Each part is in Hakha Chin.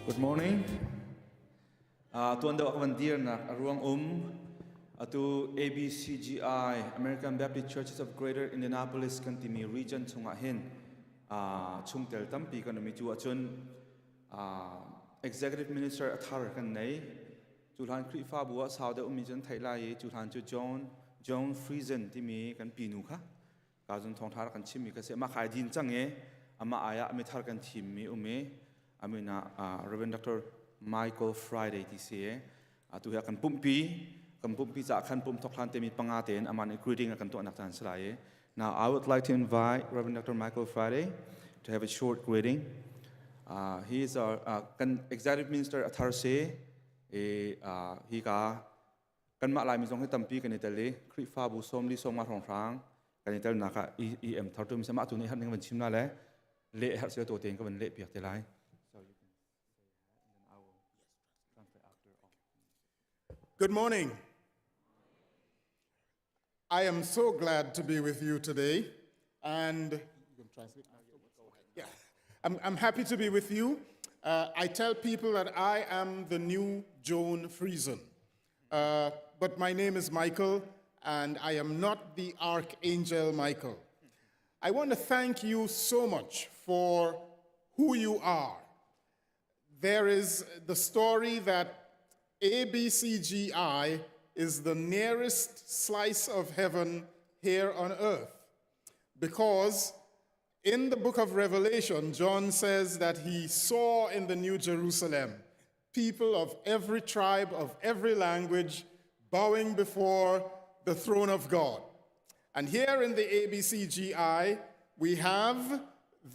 Good morning. Tuan deuh ka van dirnak a ruang um. Atu ABCGI, American Baptist Churches of Greater Indianapolis kan timi region chungah hin chungtel tampi kan um i cu ahcun executive minister a thar kan nei. Cu hlan Khrihfabu ah sau deuh ummi cu an theih lai i cu hlan cu John Friesen timi kan pinu kha ka zun thawngṭha rak kan chimmi kha si. Amah kha ai din cang i amah ai ah mithar kan thimmi um i amin ah Reverend Dr. Michael Friday ti si i atu hi kan pumhpi kan pumhpi caah khan pumh thok hlan temi panga tein amah nih greeting a kan tuahnak caan si lai i. Now I would like to invite Reverend Dr. Michael Friday to have a short greeting. He is our kan executive minister a thar si i hi ka kanmah Laimi zong hi tampi kan i tel i Khrihfabu 40 sawmnga hrawnghrang kan i telnak ah EM thar tu mah tu nih har ning van chim na le le har sia to tein ka van leh piak te lai. So you can say and then I will translate after all. Good morning. I am so glad to be with you today. And you can translate. Yeah. I'm happy to be with you. I tell people that I am the new Joan Friesen. But my name is Michael, and I am not the Archangel Michael. I want to thank you so much for who you are. There is the story that ABCGI is the nearest slice of heaven here on earth because in the book of Revelation, John says that he saw in the New Jerusalem people of every tribe, of every language, bowing before the throne of God. And here in the ABCGI, we have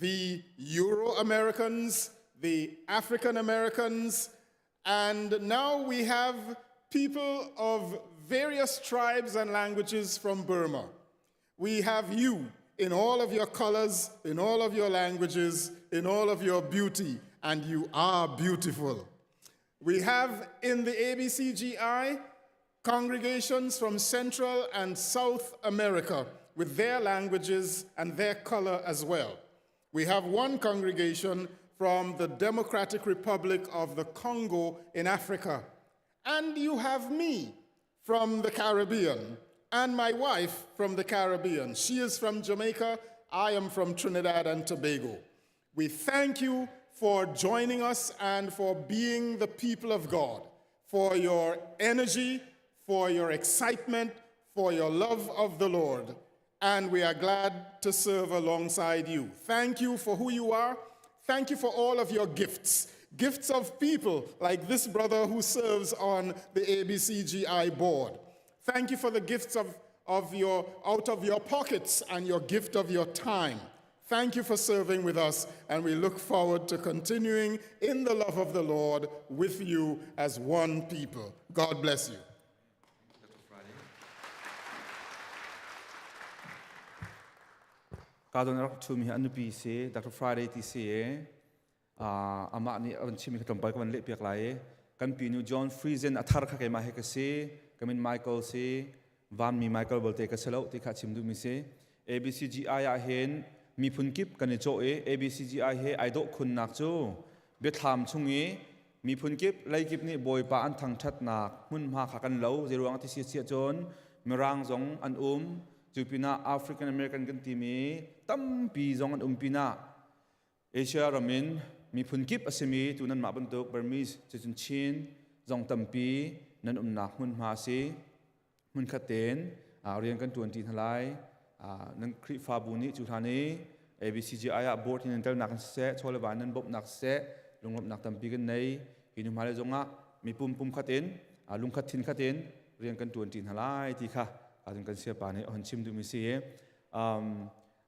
the Euro Americans, the African Americans, and now we have people of various tribes and languages from Burma. We have you in all of your colors, in all of your languages, in all of your beauty, and you are beautiful. We have in the ABCGI congregations from Central and South America with their languages and their color as well. We have one congregation from the Democratic Republic of the Congo in Africa. And you have me from the Caribbean and my wife from the Caribbean. She is from Jamaica. I am from Trinidad and Tobago. We thank you for joining us and for being the people of God, for your energy, for your excitement, for your love of the Lord. And we are glad to serve alongside you. Thank you for who you are. Thank you for all of your gifts. Gifts of people like this brother who serves on the ABCGI board. Thank you for the gifts of your, out of your pockets and your gift of your time. Thank you for serving with us, and we look forward to continuing in the love of the Lord with you as one people. God bless you. Dr. Friday. Ka don rak thumi hi an nupi si Dr. Friday ti si e amah nih a van chimmi kha tlawmpal ka van lehpiak lai i kan pinu John Friesen a thar kha keimah he ka si, ka min Michael si, vanmi Michael balte ka si lo ti kha chim duhmi si. ABCGI ah hin miphun kip kan i cawh i ABCGI he ai dawh khunnak cu biathlam chung i miphun kip leikip nih Bawipa an thangṭhatnak hmunhma kha kan lo. Zeiruang ti si cun Mirang zong an um, cu pinah African American kan timi tampi zong an um pinah Asia ram in miphun kip a simi tu nanmah bantuk Burmese cucun Chin zong tampi nan umnak hmunhma a si. Hmunkhat tein rian kan ṭuan ṭi hna lai. Nan Khrihfabu nih cu hlan i ABCGI ah board in nan telnak in siseh, chaw le va nan bawmhnak siseh, lunglawmhnak tampi kan nei. Hi hnu hmailei zongah mipum pumkhat in lungkhat thinkhat in rian kan ṭuan ṭi hna lai ti kha kan siapa nih a hon chim duhmi si.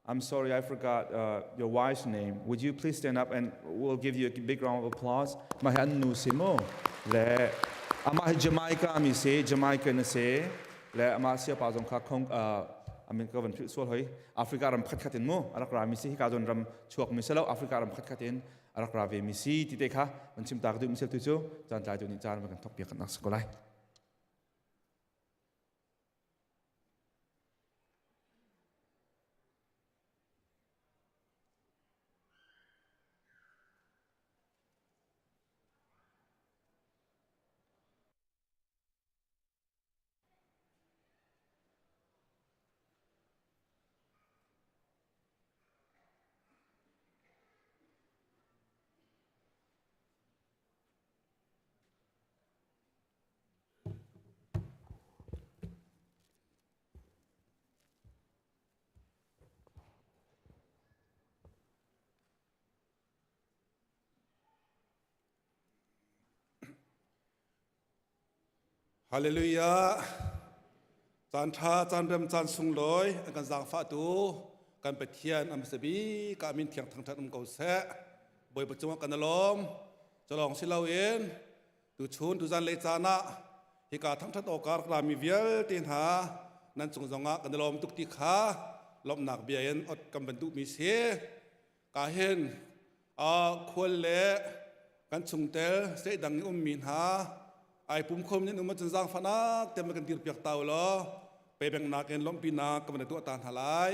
I'm sorry, I forgot your wife's name. Would you please stand up and we'll give you a big round of applause? Mah hi an nu si mu. Le amah hi Jamaica mi si, Jamaican a si. Le amah siapa zong kha khong amin ka van philh sual hoi. Africa ram khat khat in mu a rak ra mi si. Hika zon ram chuak mi si lo, Africa ram khat khat in a rak ra ve mi si ti te kha van chim ta ka duh mi sel tu cu caan tlai tu nih caan van kan thok piak kan nak si ko lai. Hallelujah. Caan ṭha, caan rem, caan sunglawi an kan zaangfahtu kan Pathian a hmasa bik ah min thiang thangṭhat um ko seh. Bawipa cungah kan i lawm. Culawng si loin tuchun tuzan lei caan ah hika thangṭhat awkah rak rami vialte hna nan cung zongah kan i lawm tuk ti kha lawmhnak bia in ot kan van duhmi si. Ka hin khual le kan chungtel state dang i ummi hna ai pum khom nin um ahcun zaangfahnak te kan dirpiak ta u law pebengnak in lawmhpinak kan van tuah ta hna lai.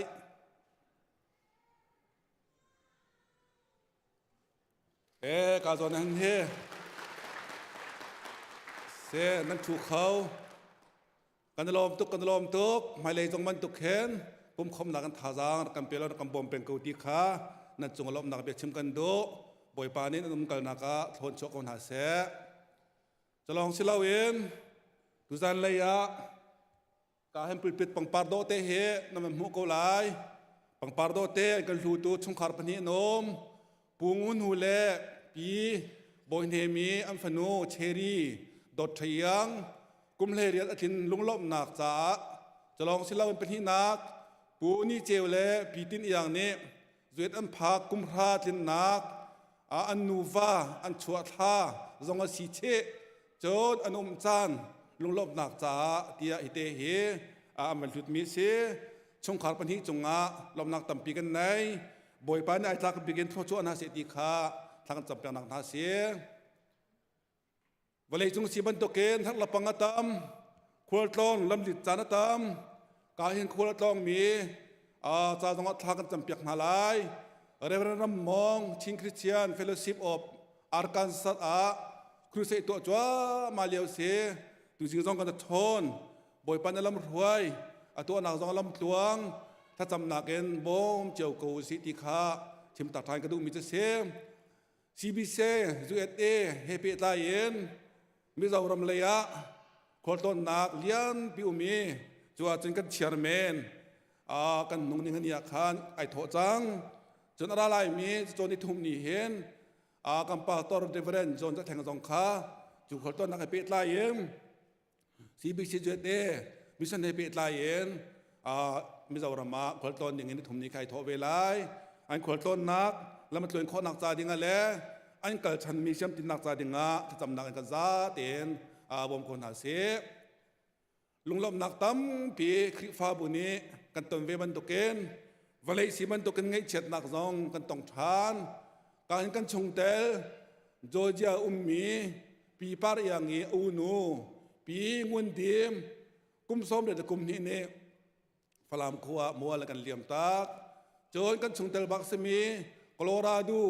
E ka zawn han hi se nan thu kho. Kan i lawm tuk, kan i lawm tuk. Hmailei zong bantuk hin pumkhawmnak kan thazaang rak kan pe law rak kan bawm peng ko ti kha nan cung ah lawmhnak biachim kan duh. Bawipa nih nan umkalnak ah thlawn chuah ko hna seh. Culawng si loin tuzan lei ah ka hen pulpit pangpar dawh te hi nan van hmuh ko lai. Pangpar dawh te an kan hlutu chungkhar pahnih an um. Pu Ngun Hu le Pi Bawi Hnem i an fanu Cherry Dawt Ṭha Iang kum 18 a tlin lunglawmhnak caah calawng si loin pahnihnak Pu Ni Ceu le Pi Tin Iang nih zuet an phak kum hra tlinnak an nuva an chuah thla zong a si cheh cun an um caan lunglawmhnak caah tiah hite hi an van hlutmi a si. Chungkhar pahnih cungah lawmhnak tampi kan nei. Bawipa nih ai tlak bik in thluachuah hna seh ti kha thla kan campiaknak hna si. Vawlei cung si bantukin harlapang a tam, khualtlawng lamlit caan a tam. Ka hin khual a tlawngmi ca zongah thla kan campiak hna lai. Reverend Ram Mong, Chin Christian Fellowship of Arkansas ah crusade tuah cuahmah lio si. Tuzing zong kan thawn. Bawipa na lam hruai, a tuahnak zong lam tluang, thlacamnak in bawm cio ko usih ti kha chim tak ṭhan ka duhmi cu si. CBC USA he pehtlai in Mizoram lei ah khualtlawnnak lianpi um i cu ahcun kan chairman kan nung ning ni ah khan ai thawh cang. Cun a ra laimi cawn ni thum ni hin kan pastor Reverend John Zatheng zong kha cu khualtlawnnak he pehtlai in CBCUSA mission he pehtlai in Mizoram ah khualtlawn ding in thum ni khai thawh ve lai. An khualtlawnnak lam tluan khawhnak ca ding ah le an kal chanmi siamtinnak ca ding ah thlacamnak in kan za tein bawm ko hna sih. Lunglawmhnak tampi Khrihfabu nih kan ton ve bantukin vawlei si bantukin ngaihchiatnak zong kan tong ṭhan. Ka in kan chungtel Georgia ummi Pi Par Iang i a unu Pi Ngun Dim kum sawm le kum hnih nih Falam khua ah mual a kan liam tak. Cun kan chungtel bak simi Colorado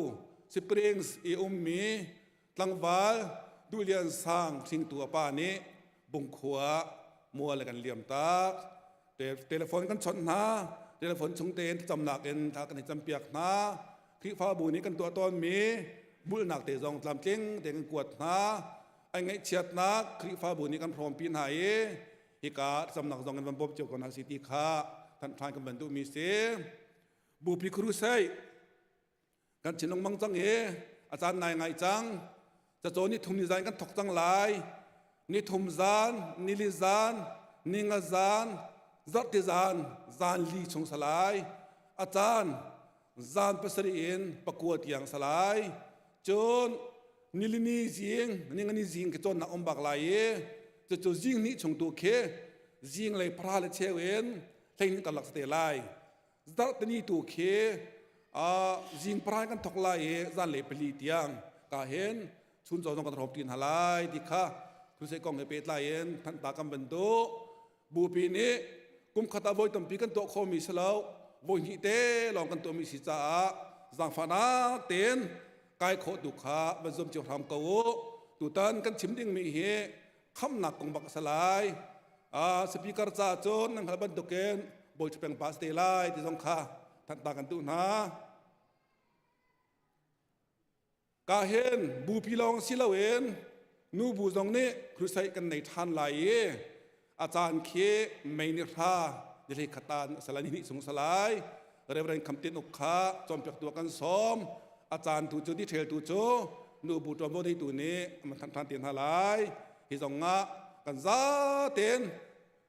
Springs i ummi tlangval Duhlian Sang hringtu a pa nih Bungkhua ah mual a kan liam tak. Telephone kan chawnh hna. Telephone chung tein thlacamnak in thla kan i campiak hna. Khrihfabu nih kan tuah tawnmi bulhnak te zong tlamtling tein kan kuat hna. An ngaihchiatnak Khrihfabu nih kan hrawmpi hna i hika thlacamnak zong in van bawm cio ko hna si ti kha thanh ṭhan kan van duhmi si. Bupi crusade kan chin lengmang cang i a caan nai ngai cang. Cacawn ni thum ni zan kan thok cang lai. Ni thum zan, nili zan, ninga zan, zarhti zan, zan li chung salai. A caan zan pasarih in pakua tiang salai. Cun nilini zing, ningani zing khi cawnnak um bak lai i cucu zing hnih chung tu khi zing lei para le cheu in hleihnih karlak si te lai. Zarhteni tu khi zing pahra kan thok lai i zanlei pali tiang ka hin chuncaw zong kan hrawm ṭi hna lai ti kha crusade kong he pehtlai in thanhta kan van duh. Bupi nih kum khat ah voi tampi kan tuah khawhmi si lo, voi hnih te lawng kan tuahmi si caah zaangfahnak tein kai khawh tu kha van zuam cio hram ko u. Tutan kan chim dingmi hi khamnak kong bak a si lai. Speaker ca cun nan hngalh bantukin bawi peng pa si te lai ti zong kha thanhta kan duh hna. Ka hin bupi lawng si loin nu bu zong nih crusade kan nei ṭhan lai i a caan khi mei ni hra ni hlei khatan salai ni hnih sung salai Reverend Khamtin Uk kha cawnpiaktu kan sawm. A caan tu cu detail tu cu nu bu ṭuanvo neitu nih an than ṭhan te hna lai. Hi zong ah Kan zaten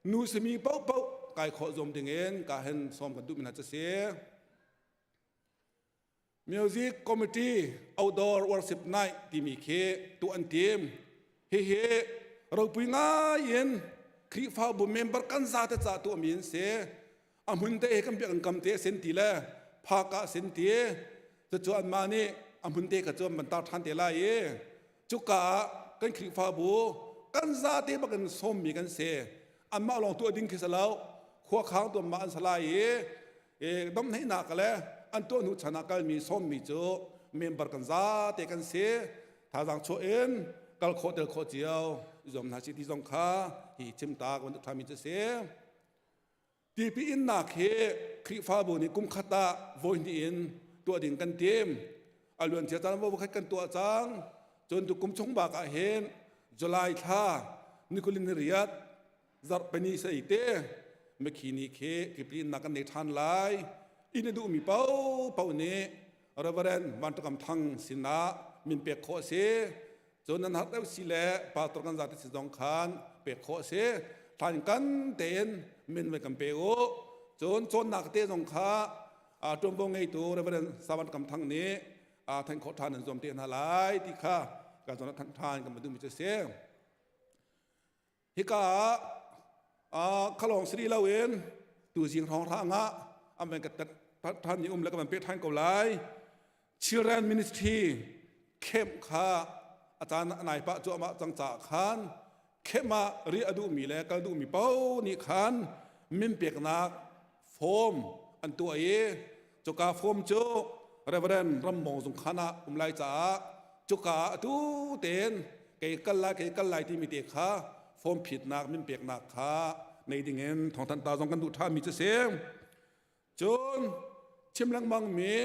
nu simi paohpaoh kai khawh zuam dingin ka hen sawm kan duhmi hna cu si. Music Committee Outdoor Worship Night timi khi tu an tim. Hihi ropui ngai in Khrihfabu member kan zate ca tu mi an si. A hmun te he kan biak kan kam te sin ti le phak ah sin ti. Cucu anmah nih a hmun te kha cu an van tar ṭhan te lai i cuka ah kan Khrihfabu kan zate bak in sawmmi kan si. Anmah lawng tuah ding khi si lo. Khua khang tu anmah an si lai i domhneihnak le an tuah hnu chan ah kalmi sawmmi cu member kan zate kan si. Thazaang chuah in kal khawh tel khawh cio zuam hna si ti zong kha hi chimta kan ṭhami cu si. Tipi innak hi Khrihfabu nih kum khat ah voi hnih in tuah ding kan tim. A luan cia caan voi khat kan tuah cang. Cun tu kum chung bak ah hin July thla nikulin ni riat zarhpini sei te mikhi ni khi tipil innak kan nei ṭhan lai. Inn a duhmi paohpaoh nih Reverend Van Ṭakam Thang sinah min pek khawh a si. Cun nan har deuh si le pastor kan zate si zong khan pek khawh a si. Thlan kan tein min vai kan pe u. Cun cawnnak te zong kha ṭuanvo ngeitu Reverend Savan Kam Thang nih thenh khawh ṭhan an zuam te hna lai ti kha kan zawn ah thanh ṭhan kan duhmi cu a si. Hika ah khalawng si rih loin tuzing hrawnghrang ah an van ka ṭhan mi um le ka van pe ṭhan ko lai. Children Ministry camp kha a caan a nai pah cuahmah cang caah khan camp ah riah a duhmi le kal duhmi paoh nih khan min peknak form an tuah i cuka form cu Reverend Rammong zung khan ah um lai caah cuka ah atu tein kei kal lai kei kal lai timi te kha form phitnak min peknak kha nei dingin thawngthanh ta zong kan duh ṭhami cu si. Cun chim lengmang mi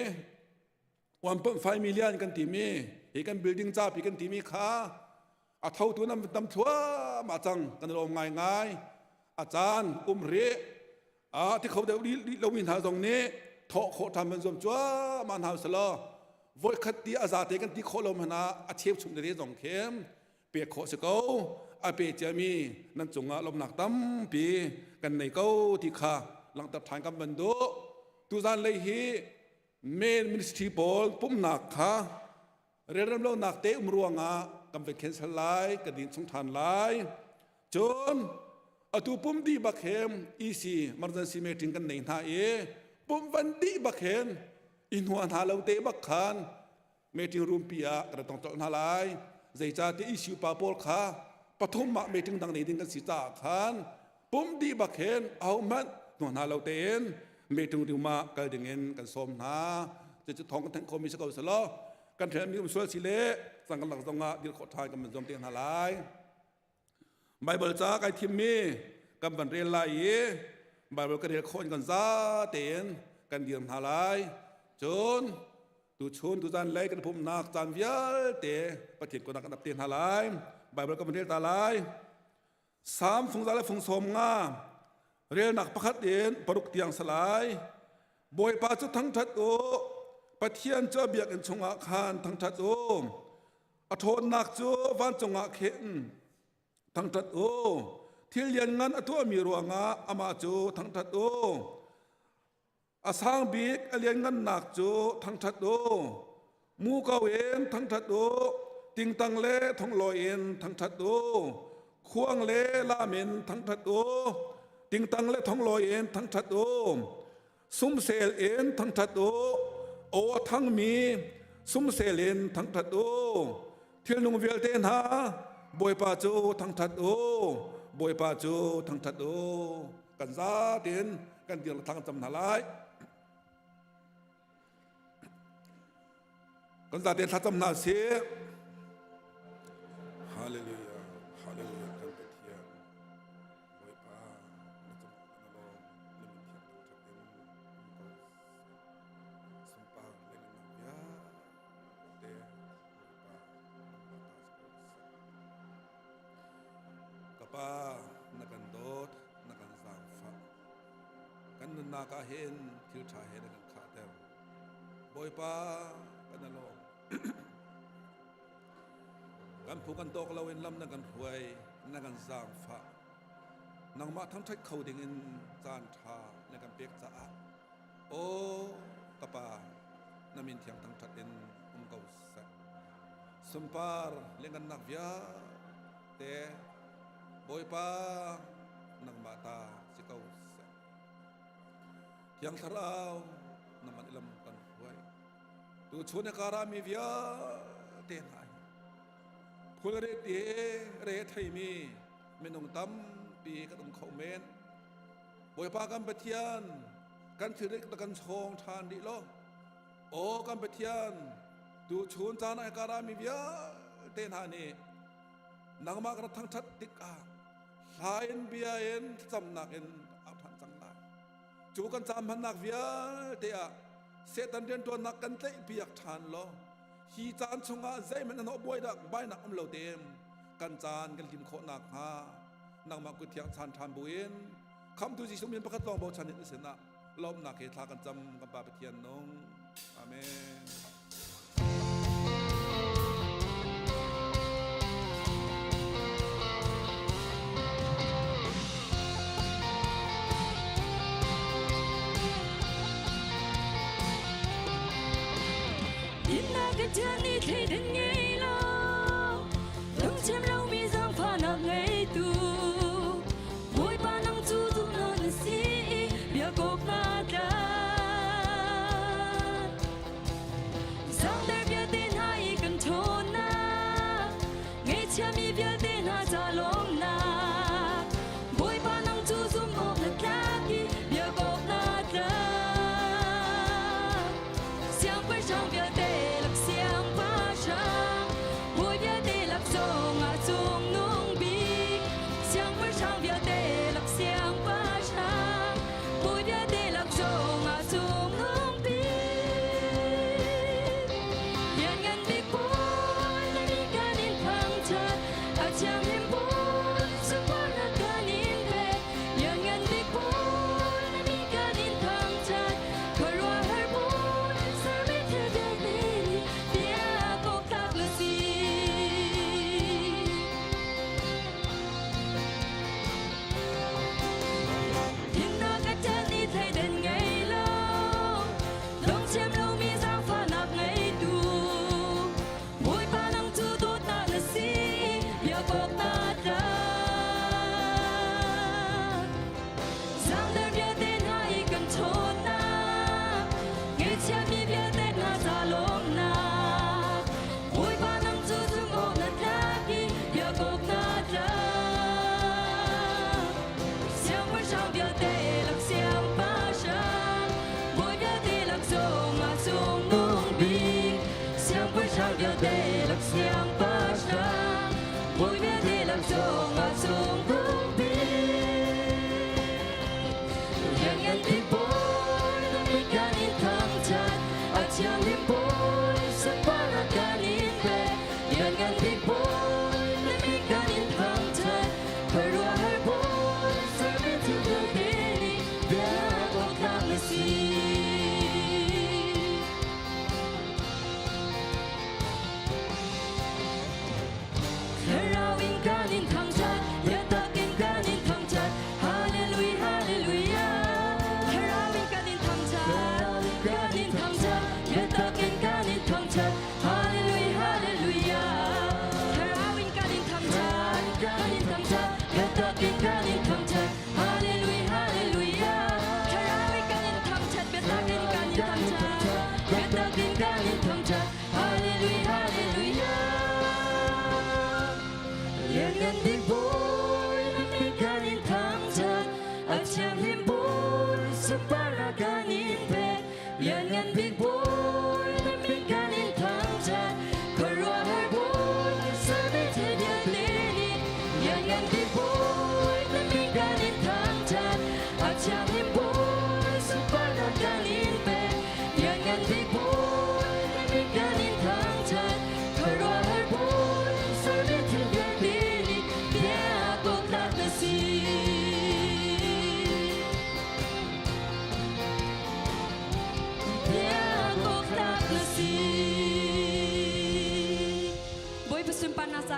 1.5 million kan timi hi kan building capi kan timi kha a thotu nan tam thluahmah cang kan lawm ngaingai. A caan um rih a ti kho deuh rih lomi hna zong nih thawh khawh ṭhan van zuam cuahmah hna usalaw voikhat ti a zate kan ti khawh lo hmanh ah a cheuchum tete zong khin pek khawh si ko. A pe ciami nan cungah lawmhnak tampi kan nei ko ti kha langhter ṭhan kan van duh. Tuzan lei hi main ministry pawl pumhnak kha relrem lonak te um ruangah kan vai cancel lai, kan din chung ṭhan lai. Cun atu pum dih bak hem EC emergency meeting kan nei hna i pum van dih bak hen i hnua hna lo te bak khan meeting room pi ah kan tong colh hna lai. Zeicahtiah issue pa pawl kha pathum ah meeting dang nei ding kan si caah khan pum dih bak hin ahohmanh hnuah hna lo tein meeting room ah kal ding in kan sawm hna. Cucu thawng kan thenh khomi si ko selaw kan ṭhenmi um sual si le cang kan lak zong ah dir khawh ṭhan kan van zuam te hna lai. Bible ca kai thimmi kan van rel lai i Bible ka rel khawh in kan za tein kan dir hna lai. Cun tuchun tuzan lei kan pumhnak caan vialte Pathian kunak kan ap te hna lai. Bible kan van rel ta lai. Salm fungza le fung sawm nga relnak pakhat in paruk tiang salai. Bawipa cu thangṭhat u, Pathian cu a biakinn chungah khan thangṭhat u. A ṭhawnnak cu vancung ah khin thangṭhat u. Thil lianngan a tuahmi ruangah amah cu thangṭhat u. A sang bik a lianngannak cu thangṭhat u. Muko in thangṭhat u. Tingtang le thonglawi in thangṭhat u. Khuang le lam in thangṭhat u. Tingtang le thonglawi in thangṭhat u. Sumsel in thangṭhat u. Aw a thangmi sumsel in thangṭhat u. Thilnung vialte hna, Bawipa cu thangṭhat u. Bawipa cu thangṭhat u. Kan zatein kan dir le thang cam hna lai. Kan zatein thlacam hna sih. Hallelujah. Hallelujah. Kan Pathian. Bawipa, na cungah kan i lawm. Na min thiang thangṭhat in um ko seh. Sunpar le nunnak vialte Bawipa nangmah ta si ko seh. Ka Pa, na kan dawt, na kan zaangfah. Kan nunnak ah hin thil ṭha he na kan khahter. Bawipa, kan i lawm. Kan Kan phu kan tawk loin lam na kan hruai, na kan zaangfah. Nangmah thangṭhat kho dingin caan ṭha na kan pek caah aw ka pa na min thiang thangṭhat in um ko seh. Sunpar le ngannak vialte Bawipa nangmah ta si ko seh. Thiang Thlarau nangmah nih lam kan hruai. Tuchun na kara mi vialte hna hi phulret i re theimi minung tampi kan um kho men. Bawipa kan Pathian kan thilrik na kan chawng ṭhan rih lo. Aw kan Pathian tuchun caan ah kara mi vialte hna nih nangmah kan thangṭhat tikah hla in bia in thlacamnak in au ṭhan cang lai. Cu kan caan hmannak vialte ah Satan rianṭuannak kan tlaihpiak ṭhan law hi caan chungah zeihmanh an buainak bainak um lo tein kan caan kan lim khawh nakhnga nangmah kut thiang chan ṭhan buin khamtu Jesuh min pakhat lawng bochan in na sinah lawmhnak he thla kan cam kan Pa Pathian nung. Amen. Dinnak ka ṭian i thleidan ngei lo, lungchem lomi zaangfahnak ngeitu. Bawipa nang cu zumhnak na si i biakawk naa tlak. Zangder vialte hna i kan ṭhawnnak, Ngaihchiami vialte hna ca lawmnak. Bawipa nang cu zumh awk na tlak i biak awk na tlak. Siangpahrang vialte lak siangpahrang, Bawi vialte lak zongah cungnung bik. Siangpahrang vialte lak siangpahrang, Bawi vialte lak zongah cungnung bik. Lianngan bik Bawi na mi kan in thangṭhat, a thianghlim Bawi sunparnak kan in pek. Lianngan bik Bawi na mi kan in thangṭhat, khuaruahhar Bawi sermi thil vialte nih biak awk tlak na si. Dinnak a ṭan i thleidan ngei lo, lungthiam lomi zaangfahnak ngeitu. Bawipa nang cu dawtnak na si, biak awk naa tlak. Zangder vialte hna i kan ṭhawnnak, ngaihchiami vialte hna ca lawmnak. Bawipa nang cu zumh awk na tlak i biak awk naa tlak. Siangpahrang vialte lak siangpahrang, bawi vialte lak zongah cungnung bik. Siangpahrang vialte lak siangpahrang, bawi vialte lak zongah cungnung bik. Lianngan bik Bawi na mi kan in thangṭhat, a thianghlim Bawi sunparnak kan in pek. Lianngan bik Bawi na mi kan in thangṭhat, khuaruahhar Bawi sermi thil vialte nih biak awk tlak na si.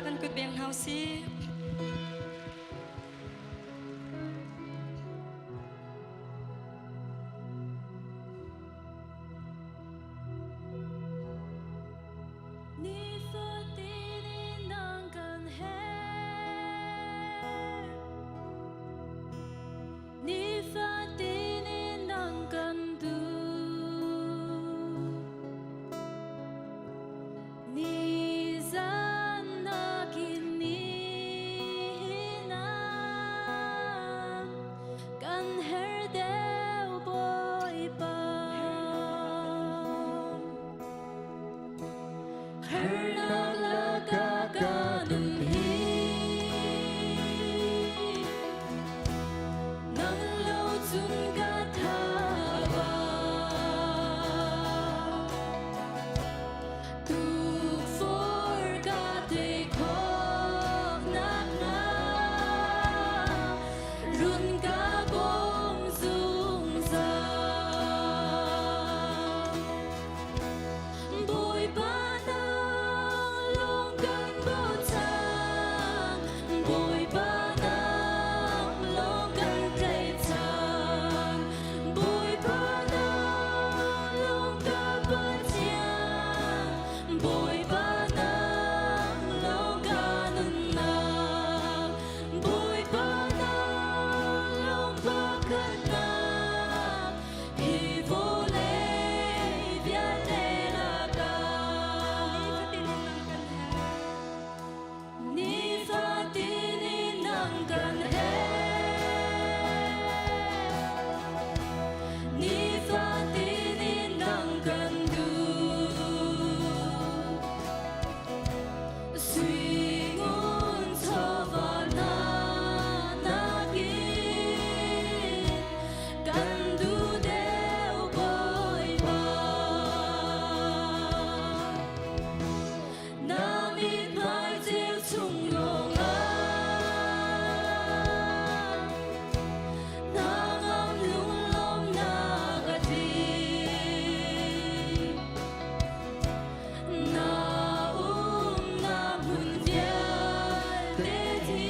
Kan kut beng hna usih. Nifatin in nang kan herh. Nifatin in nang kan duh. Nizan nakin nihin ah kan herh deuh Bawipa. Harnak lakah ka nun hi nang lo cun ka tha ba. Tukforh ka tei khawh nakhnga run ka bawm zungzal. Bawipa nang lawng kan bochan, Bawipa nang lawng kan tlaihchan, Bawipa nang lawng ka Pathian, Bawipa nang lawng ka nunnak, Bawipa nang lawng pakhatnak, Hi vawlei vialte lakah nifatin in nang kan herh. Nifatin in nang kan duh. Sui ngun chawva hna nakin kan duh deuh Bawipa. Na mithmai ceu chung lawngah na ngam lunglawmnak a tling. Na umnak hmun vialte thi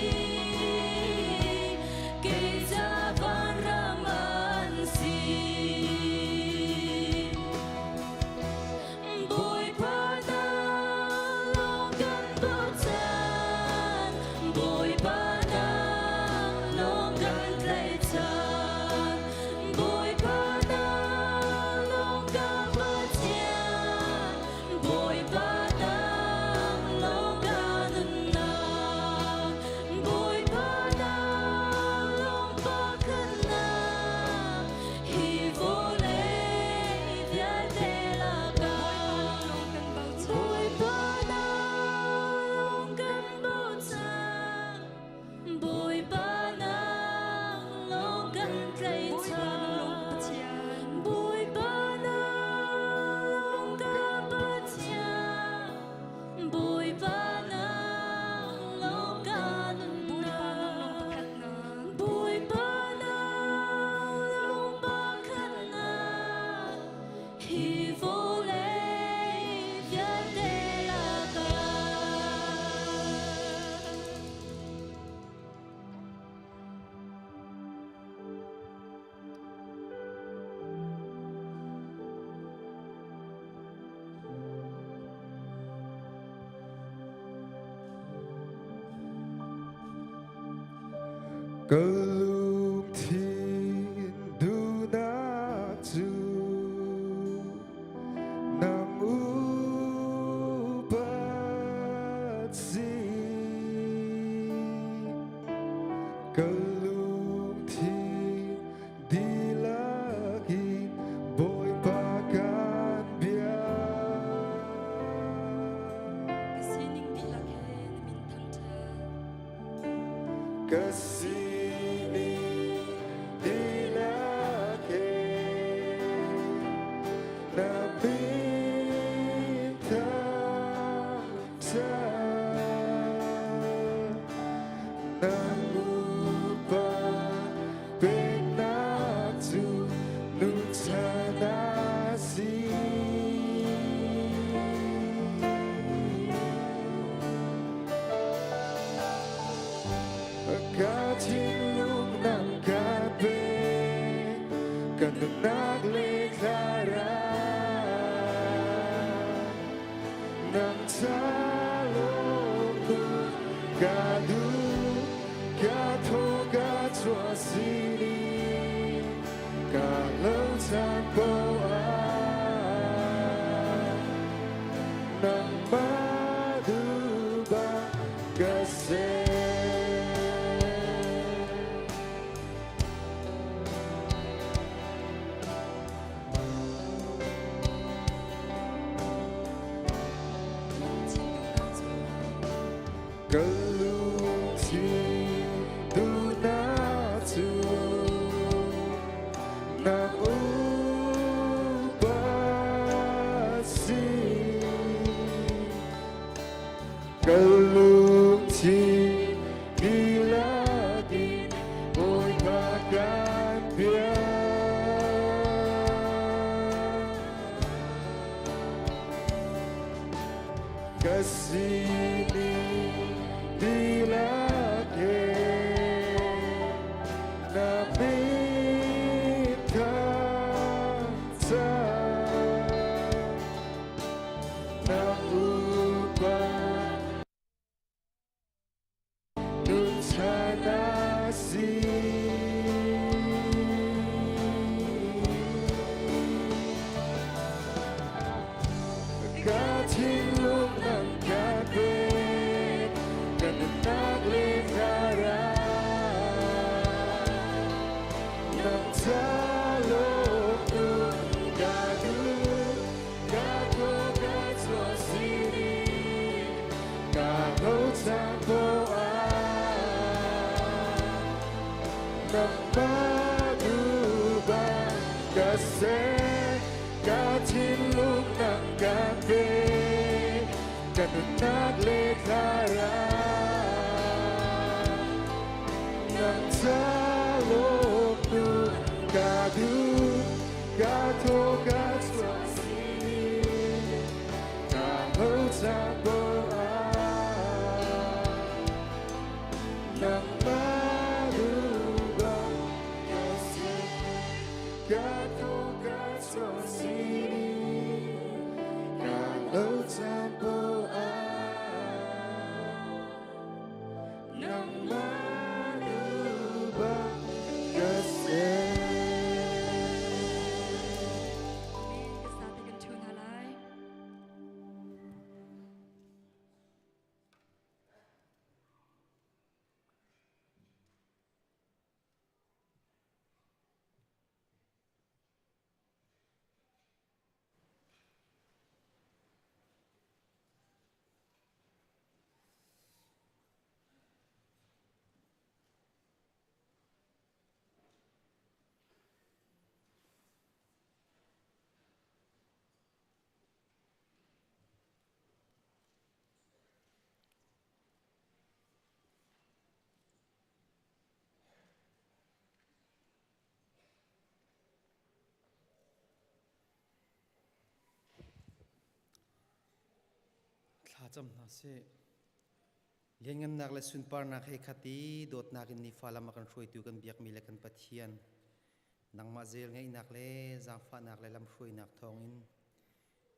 kei ca vanram an si. Bawipa na lawng kan bochan, Bawipa na lawng kan tlaihchan, Bawipa na lawng ka Pathian, Bawipa nang lawng ka nunnak, Bawipa nang lawng pakhatnak, hi vawlei vialte lakah. Bawipa nang lawng kan bochan, Bawipa nang lawng kan tlaihchan, Bawipa nang lawng ka Pathian, Bawipa nang lawng ka nunnak, Bawipa nang lawng pakhatnak, hi vawlei vialte lakah. Ka lungthin duhnak cu nang upat si. Ka lungthin dihlak in Bawipa kan biak. Ka sining dihlak he na min thangṭhat. Ka sining dihlak he na min thangṭhat. Na upat peknak cu nuchan a si. Nunnak le thlarau nang ca lawng nun ka duh ka thaw ka chuah sining ka lo caan poah nangmah duh bak ka si. Ka lungthin duhnak cu nang upat si. Ka lungthin dihlak in Bawipa kan biak. Ka sining dihlak he na min thangṭhat. Na upat nun na si. Ka thinlung nang ka pek, ka nunnak le thlarau. Nang ta lawm nun ka duh, ka thaw ka tuah sining, ka bochan poah. Nangmah duh bang ka seh, ka thinlung nang ka pek, ka nunnak le thlarau. Nang ta lawm nun ka duh, ka thaw ka chuah sining, ka bochan poah. Nangmah duh bang ka seh, ka thaw ka chuah sining, ka bochan poah. Nangmah duh bang ka seh. Amen. Ka sa te kan ṭhu hna lai. Thlacam hna sih. Lianngannak le sunparnak he khat i dawtnak in nifa lam a kan hruaitu kan biakmi le kan Pathian nangmah zel ngeihnak le zaangfahnak le lamhruainak thawngin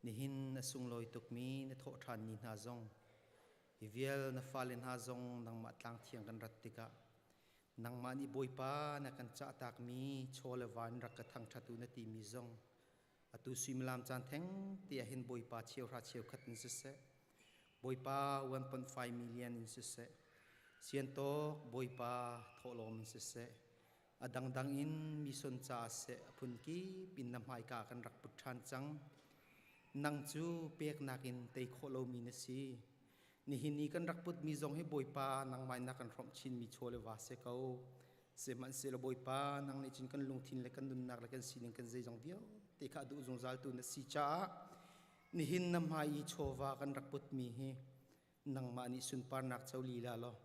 nihin a sunglawi tukmi na thawh ṭhan ni hna zong hi vial na fale hna zong nangmah tlang thiang kan rat tikah nangmah nih Bawipa na kan cahtakmi chaw le van rak ka thangṭhat u na timi zong atu suimilam caan theng te ah hin Bawipa cheuhra cheukhat in siseh Bawipa 1.5 million in siseh siantawk Bawipa thawhlawm in siseh a dangdang in mission ca seh a phunkip in na hmaika kan rak put ṭhan cang nang cu peknak in tei khawh lomi na si Nihin i kan rak putmi zong hi Bawipa nangmah in na kan hrawmh chinmi chaw le va si ko. Sihmanhsehlaw Bawipa nang nih cun kan lungthin le kan nunnak le kan sining kan zeizong vialte kha a duh zungzaltu na si caah nihin na hmai i chawva kan rak putmi hi nangmah nih sunparnak co lila law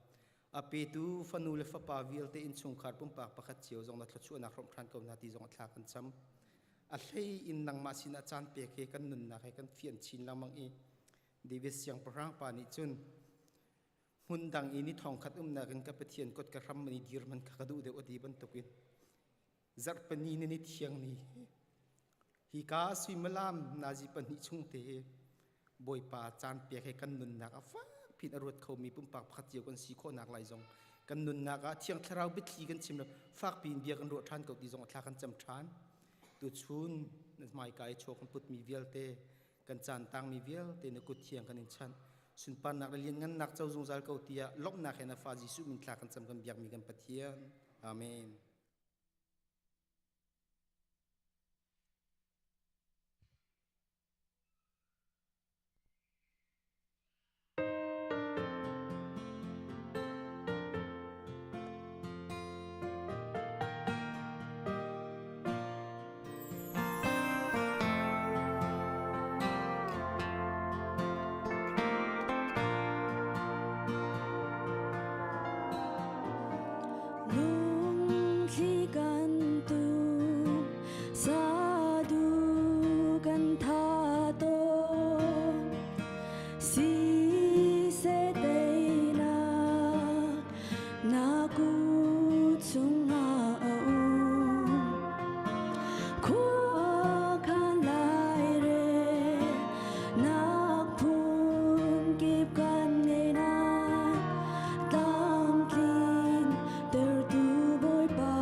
a petu fanu le fapa vialte innchungkhar pumpak pakhat cio zong na thluachuahnak hrawmh ṭhan ko hna ti zong a thla kan cam. A hlei in nangmah sinah caan pek hi kan nunnak he kan fian chin lengmang i David siangpahrang pa nih cun hmun dang i ni thong khat umnak in ka Pathian kut ka hram i dir man kha ka duh deuh a ti bantukin. Zarhpini ni ni thiang ni hi ka suimilam nazi pahnih chung te Bawipa caan pek he kan nunnak a fak pin a ruat khomi pumpak pakhat cio kan si khawhnak lai zong kan nunnak ah Thiang Thlarau biathli kan chim lo fak piin bia kan ruah ṭhan ko ti zong a thla kan cam ṭhan. Tuchun na hmaika i chaw kan putmi vialte kan caan tangmi vialte na kut thiang kan in chanh. Sunparnak le lianngannak co zungzal ko tiah lawmhnak he na fa Jesuh min thla kan cam kan biakmi kan Pathian. Amen. Lungthli kan tu sadu kan tha to si se teinak na kut chungah a um Khuakhan lai re nak phun kip kan ngei nain tlamtlin tertu Bawipa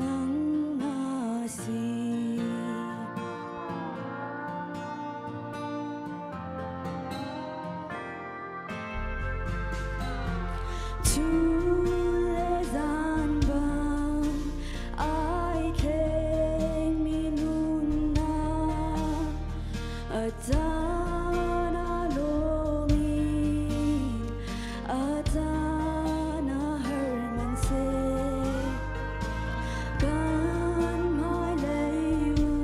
nang na si. Chun le zan bang ai thlengmi nunnak a caan a lawmin a caan a har hmanhseh kan hmailei u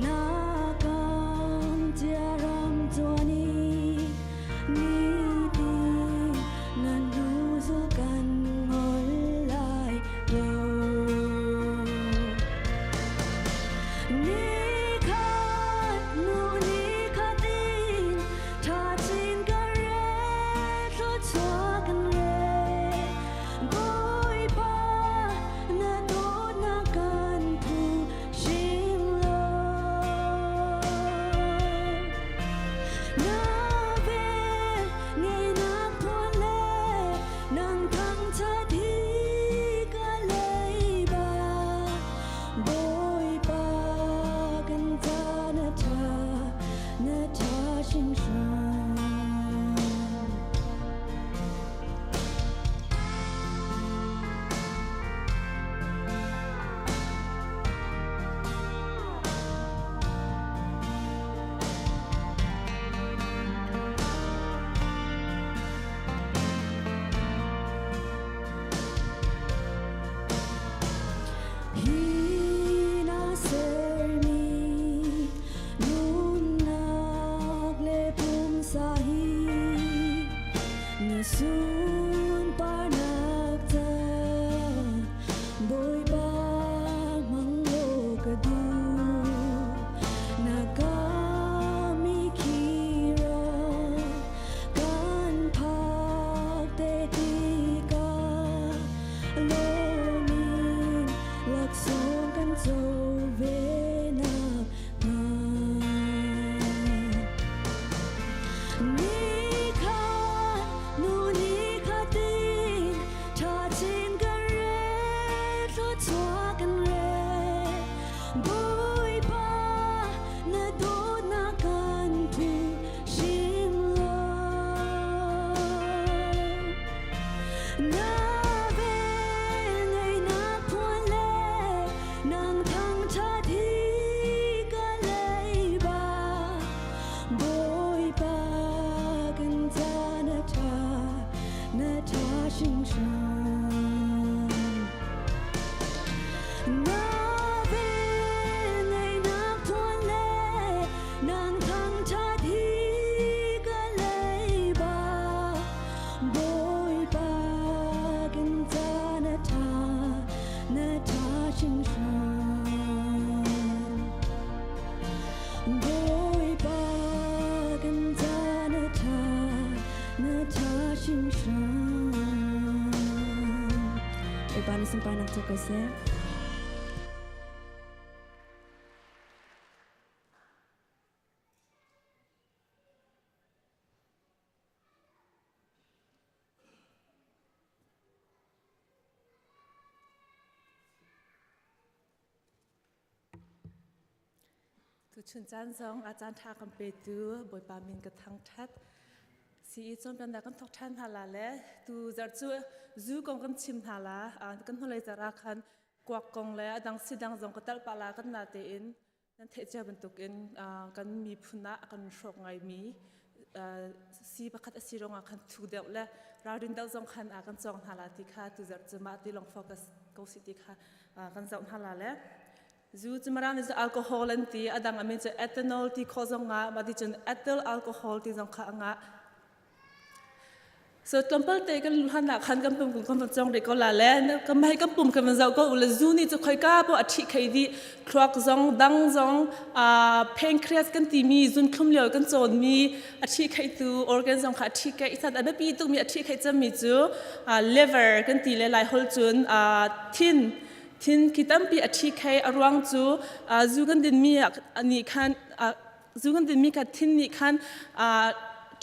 na kam cia ram tuan i nitin na hnu zul kan ngol lai lo. Nikhat nu nikhat in ṭha chin ka re thluachuah kan re Bawipa na dawtnak kan phu hrim lo. Na vel ngeihnak phuan le nang thangṭhat hi ka leiba. Bawipa kan ca na ṭha, na ṭha hringhran. Hi na sermi nunnak le pumsa hi na sunparnak ca Bawipa hmang law ka duh. Na kami khira kan phak te tikah lawmin laksawng kan co ve nak hnga. Nikhat nu nikhat in ṭha chin kan re, thluachuah kan re. Bawipa na dawtnak kan phu hrim lo. Na vel ngeihnak phuan le nang thangṭhat hi ka leiba. Bawipa kan ca na ṭha, na ṭha hringhran. Na vel ngeihnak phuan le nang thangṭhat hi ka leiba. Bawipa kan ca na ṭha, na ṭha hringhran. Bawipa kan ca na ṭha, na ṭha hringhran. Bawipa na sunparnak cu ko seh. Tuchun caan zong a caan ṭha kan petu Bawipa min ka thangṭhat. CE cawnpiaknak kan thawk ṭhan hna la le tu zarh cu zu kong kan chim hna la. Kan hnulei zarh ah khan kuak kong le a dang si dang zong ka telh pah la kan na tein nan theih cia bantukin kan miphun ah a kan hrawk ngaimi si pakhat a si ruangah khan thu deuh le ralrin deuh zong khan kan cawng hna la ti kha tu zarh cu mah ti lawng focus ko si ti kha kan zoh hna la le Zu cu Mirang nih cun alcohol an ti, a dang a min cu ethanol ti khawh zong ah, mah ti cun ethyl alcohol ti zong kha a ngah. So tlawmpal te kan luhan ah khan kan pum kan kan cong rih ko la le kan mai kan pum kan zoh ko le zu nih cu khoika po a ṭhi khei dih thluak zong dang zong pancreas kan timi zunthlum lio kan cawnmi a ṭhi kheitu organ zong kha a ṭhi keih san a biapi tukmi a ṭhi khei cemmi cu liver kan ti le lai hol cun thin Thin khi tampi a ṭhi khei a ruang cu zu kan dinmi nih khan zu kan dinmi kha thin nih khan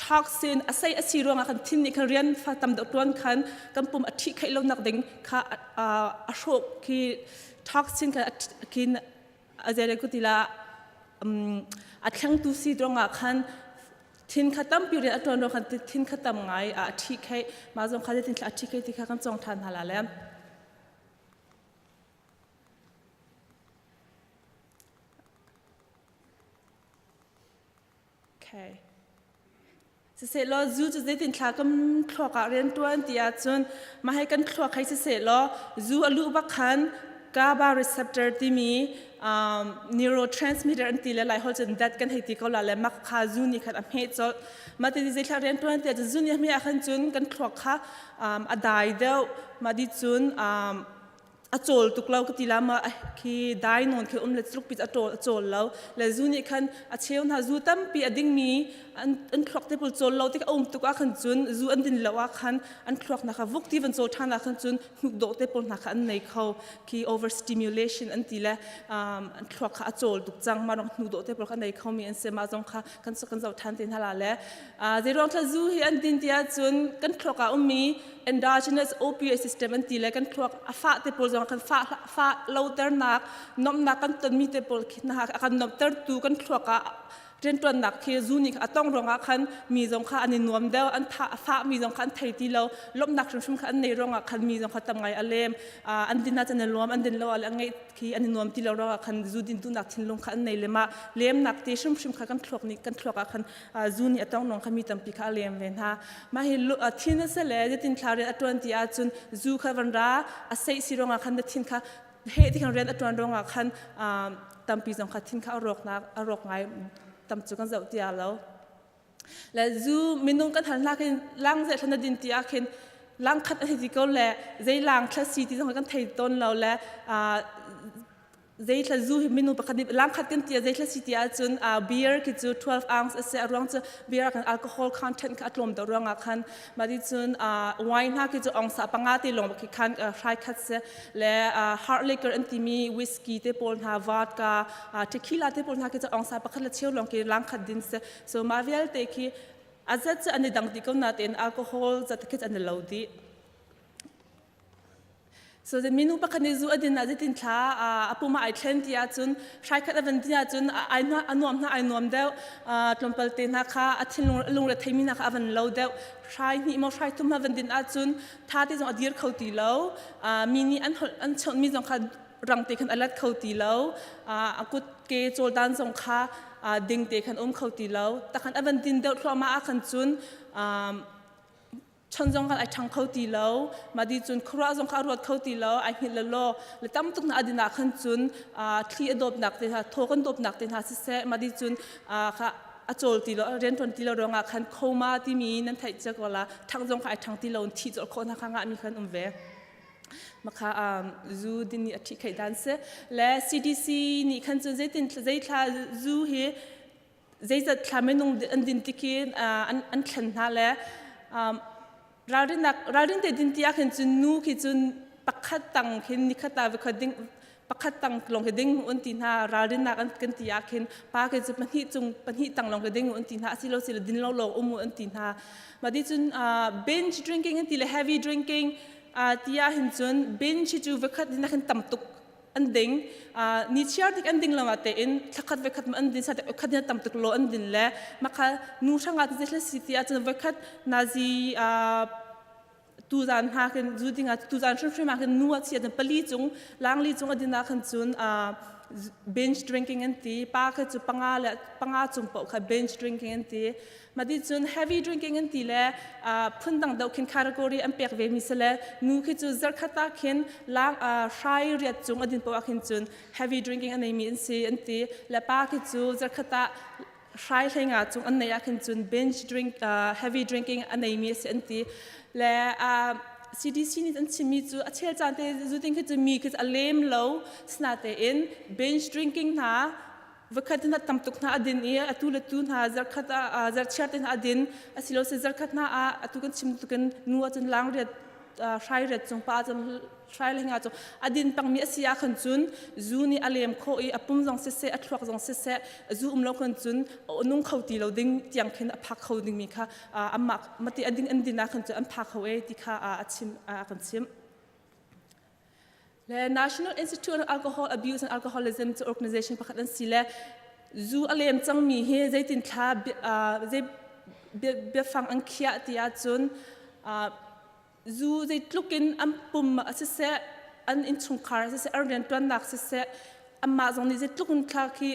toxin a sei a si ruangah kan thin nih khan rian fa tam deuh tuan khan kan pum a ṭhih kheih lonak ding kha a hrawh khi toxin kha khin a zei le kutila a thlengtu si ruangah khan thin kha tampi rian a ṭuan ruang khan thin kha tam ngai a ṭhih kheih mah zong kha zeitin a ṭhih kheih ti kha kan cawng ṭhan hna la le Okay. Siseh law zu cu zeitin thla kan thluak ah rian ṭuan ti ahcun mah hi kan thluak hei siseh law zu a luh bak khan GABA receptor timi um, neurotransmitter an ti le lai hol cun dat kan hei ti ko la le mak kha zu nih khan a hmeh colh mah ti zeithla rian ṭuan ti ahcun zu nih a hmeh ah khan cun kan thluak kha um, a dai deuh mah di cun um, a cawl tuk lo ka ti la ma khi dai nawn khi um le tluk pi a cawl a cawl lo le zu nih khan a cheu hna zu tampi a dingmi an an thluak te pawl cawl lo tik a um tuk ah khan cun zu an din lo ah khan an thluak na kha vuk ti van cawl than ah khan cun hnuk dawh te pawl hna kha an nei kho khi overstimulation an ti le an thluak kha a cawl tuk cang ma rong hnuk dawh te pawl kha nei kho mi an se ma zong kha kan kan zoh than te hna la le Zeiruang thla zu hi an din ti ahcun kan thluak ah ummi endogenous opioid system an ti le kan thluak a fah te pawl zong kan fah fah loternak nomnak kan tonmi te pawl khi hna a kan nomtertu kan thluak ah riantuannak khi zu nih a tong ruangah khan mi zong kha an i nuam deuh an tha a fah mi zong kha an thei ti lo lawmhnak hrimhrim kha an nei ruangah khan mi zong kha tam ngai a lem an din ahcun an nuam an din lo ah le an ngeih khi an i nuam ti lo ruangah khan zu din duhnak thinlung kha an nei le mah lemnak te hrimhrim kha kan thluak nih kan thluak ah khan zu nih a tong nong kha mi tampi kha a lem ve hna mah hi thin a si le zeitin thla rian a ṭuan ti ahcun zu kha van ra a seih si ruangah khan na thin kha heh ti khan rian a ṭuan ruangah khan tampi zong kha thin kha a rawknak a rawk ngai tam cu kan zoh tia lo le zu minung kan hal hna khin lang zei thlan na din ti ah khin lang khat a ti ko le zei lang thla si ti zong kan thei tawn lo le Zeithla zu hi minung pakhat nih langkhat kan ti ah zeithla si ti ahcun beer khi cu 12 ounce a si a ruang cu beer kan alcohol content kha a tlawm deuh ruangah khan mah ti cun wine hna khi cu ongsa panga te lawng khi khan hrai khat si le hard liquor an timi whiskey te pawl hna vodka tequila te pawl hna khi cu ongsa pakhat le cheu lawng khi langkhat din si so mah vialte khi a zat cu an i dang dih ko natein alcohol zat khi an i lo dih. So the minu pakhat nih zu a din ah zeitin thla a pum ah ai thlen ti ahcun hrai khat a van din ahcun ai a nuam hna ai nuam deuh tlawmpal te hna kha a thinlung lungre theimi hna kha a van lo deuh hrai hnih maw hrai thum a van din ahcun tha te zong a dir kho ti lo mi nih an holh an chawnhmi zong kha rang te khan a let kho ti lo a kut ke cawldan zong kha ding te khan um kho ti lo takhan a van din deuh thluahmah ah khan cun Chon zong kan ai ṭhang kho ti lo mah di cun khuaruah zong kha a ruat kho ti lo ai hngilh le law le tam tuk na adin ah khan cun thli a dawpnak te hna thaw kan dawpnak te hna siseh mah di cun kha a cawl ti lo rianṭuan ti lo ruangah khan coma timi nan theih cia ko la ṭhang zong kha ai ṭhang ti lo thi colh khawh hna kha ngahmi khan um ve makha zu din nih a ṭhi khei dan si le CDC nih khan cun zeitin zeithla zu hi zeizat thla minung an din ti khi an an thlen hna le ralrinnak ralrin te din ti ah khin cun nu khi cun pakhat tang khin nikhat ah vikhat ding pakhat tang lawng khi ding un ti hna ralrinnak an kan ti ah khin pa khi cu pahnih cung pahnih tang lawng khi ding un ti hna asilo silo din lo lawng um un ti hna ma di cun binge drinking an ti le heavy drinking ti ah hin cun binge cu vikhat din ah khin tam tuk. An ding. Ni chiar tik an ding lo ah tein thlakhat voikhat ma an din sa te khat ni tam tuk lo an din le makha nu hranga te hle si ti ahcun voikhat nazi tuzan hna khin zu ding ah tuzan hrimhrim ah khin nu a chia pali cung langli cung a din ah khan cun binge drinking an ti. Pa kha cu panga le panga cung paoh kha binge drinking an ti. Madi cun heavy drinking an ti le phundang deuh khin category an pek ve mi si le nu khi cu zarkhat ah khin lang hrai riat cung a din paoh ah khin cun heavy drinking a nei mi an si an ti le pa khi cu zarkhat ah hrai hleinga cung an nei ah khin cun binge drink heavy drinking a nei mi a si an ti le CDC nih an chimmi cu a chel caan te zu ding khi cu mi khi a lem lo sinatein binge drinking hna vakhat hna tam tuk hna a din i atu le tu hna zarkhat ah zarchiar te hna a din asilo se zarkhat hna ah atu kan chim tukin nu ahcun lang riat hrai riat cung pa ahcun hrai le nga cu a din pangmi a si ah khan cun zu nih a lem khawh i a pum zong siseh a thluak zong siseh zu um lo khan cun nung kho ti lo ding tiang khin a phak kho dingmi kha amah mati a ding an din ah khan cun an phak kho e ti kha a chim a kan chim. Le National Institute on Alcohol Abuse and Alcoholism cu organization pakhat an si le zu a lem cangmi hi zeitin thla zei biafang an khiah ti ahcun zu zeitluk in an pum a siseh an innchungkhar a siseh an rianṭuannak siseh anmah zong nih zeitluk in thla khi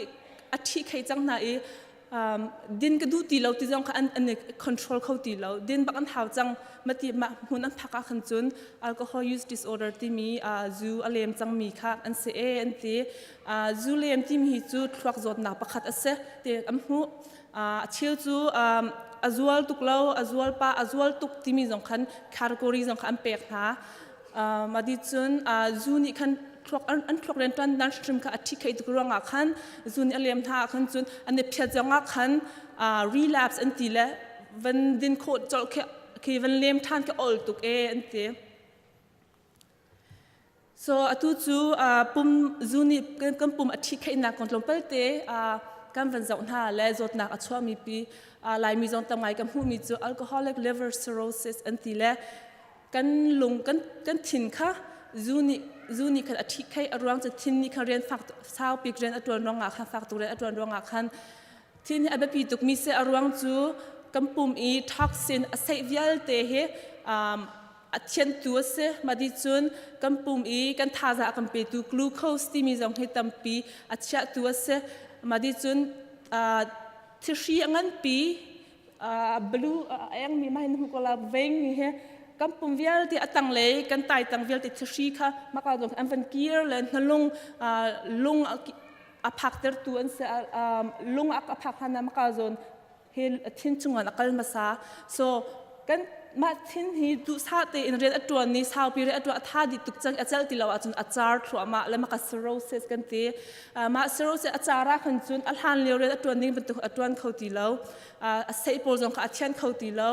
a ṭhih khei cang hna i din ka duh ti lo ti zong kha an, an i control kho ti lo. Din bak an hau cang mati mah hmun an phak ah khan cun alcohol use disorder timi uh, zu a lem cangmi kha an si e an ti. Uh, zu lem timi hi cu thluak zawtnak pakhat a si ti an hmuh. A cheu cu a zual tuk lo, a zual pa, a zual tuk timi zong khan category zong kha an pek hna. Madi cun zu nih khan thluak an thluak rianṭuan dan hrim kha a ṭhi khei tuk ruangah khan zu nih a lem hna ah khan cun an i phiat zong ah khan relapse an ti le van din khawh colh khi van lem ṭhan khi ol tuk e an ti. So atu cu pum zu nih kan pum a ṭhi kheihnak kong tlawmpalte kan van zoh hna le zawtnak a chuahmi pi Laimi zong tam ngai kan hmuhmi cu alcoholic liver cirrhosis an ti le kan lung kan kan thin kha zu nih zu nih khan a ṭhi khei a ruang cu thin nih khan rian fak saupi rian a ṭuan ruangah khan fak tuk rian a ṭuan ruangah khan thin hi a biapi tukmi si a ruang cu kan pum i toxin a seih vialte hi a thiantu a si. Mah cun kan pum i kan thazaang a kan petu glucose timi zong hi tampi a chiahtu a si. Mah cun thihri a nganpi blue a engmi mah hin hmu ko la veingmi hi kan pum vialte a tanglei kan taitang vialte thihri kha maka zong an van kir le hnalung lung a phaktertu an si lung a phak hlan ah maka zawn hi thin chungah a kal hmasa. So kan mah thin hi duhsah tein rian a ṭuan ni saupi rian a ṭuan a tha dih tuk cang a celh ti lo ahcun a car thluahmah le maka cirrhosis kan ti. Mah cirrhosis a car ah khan cun a hlan lio rian a ṭuan ding bantuk a ṭuan kho ti lo. A seih pawl zong kha a thian kho ti lo.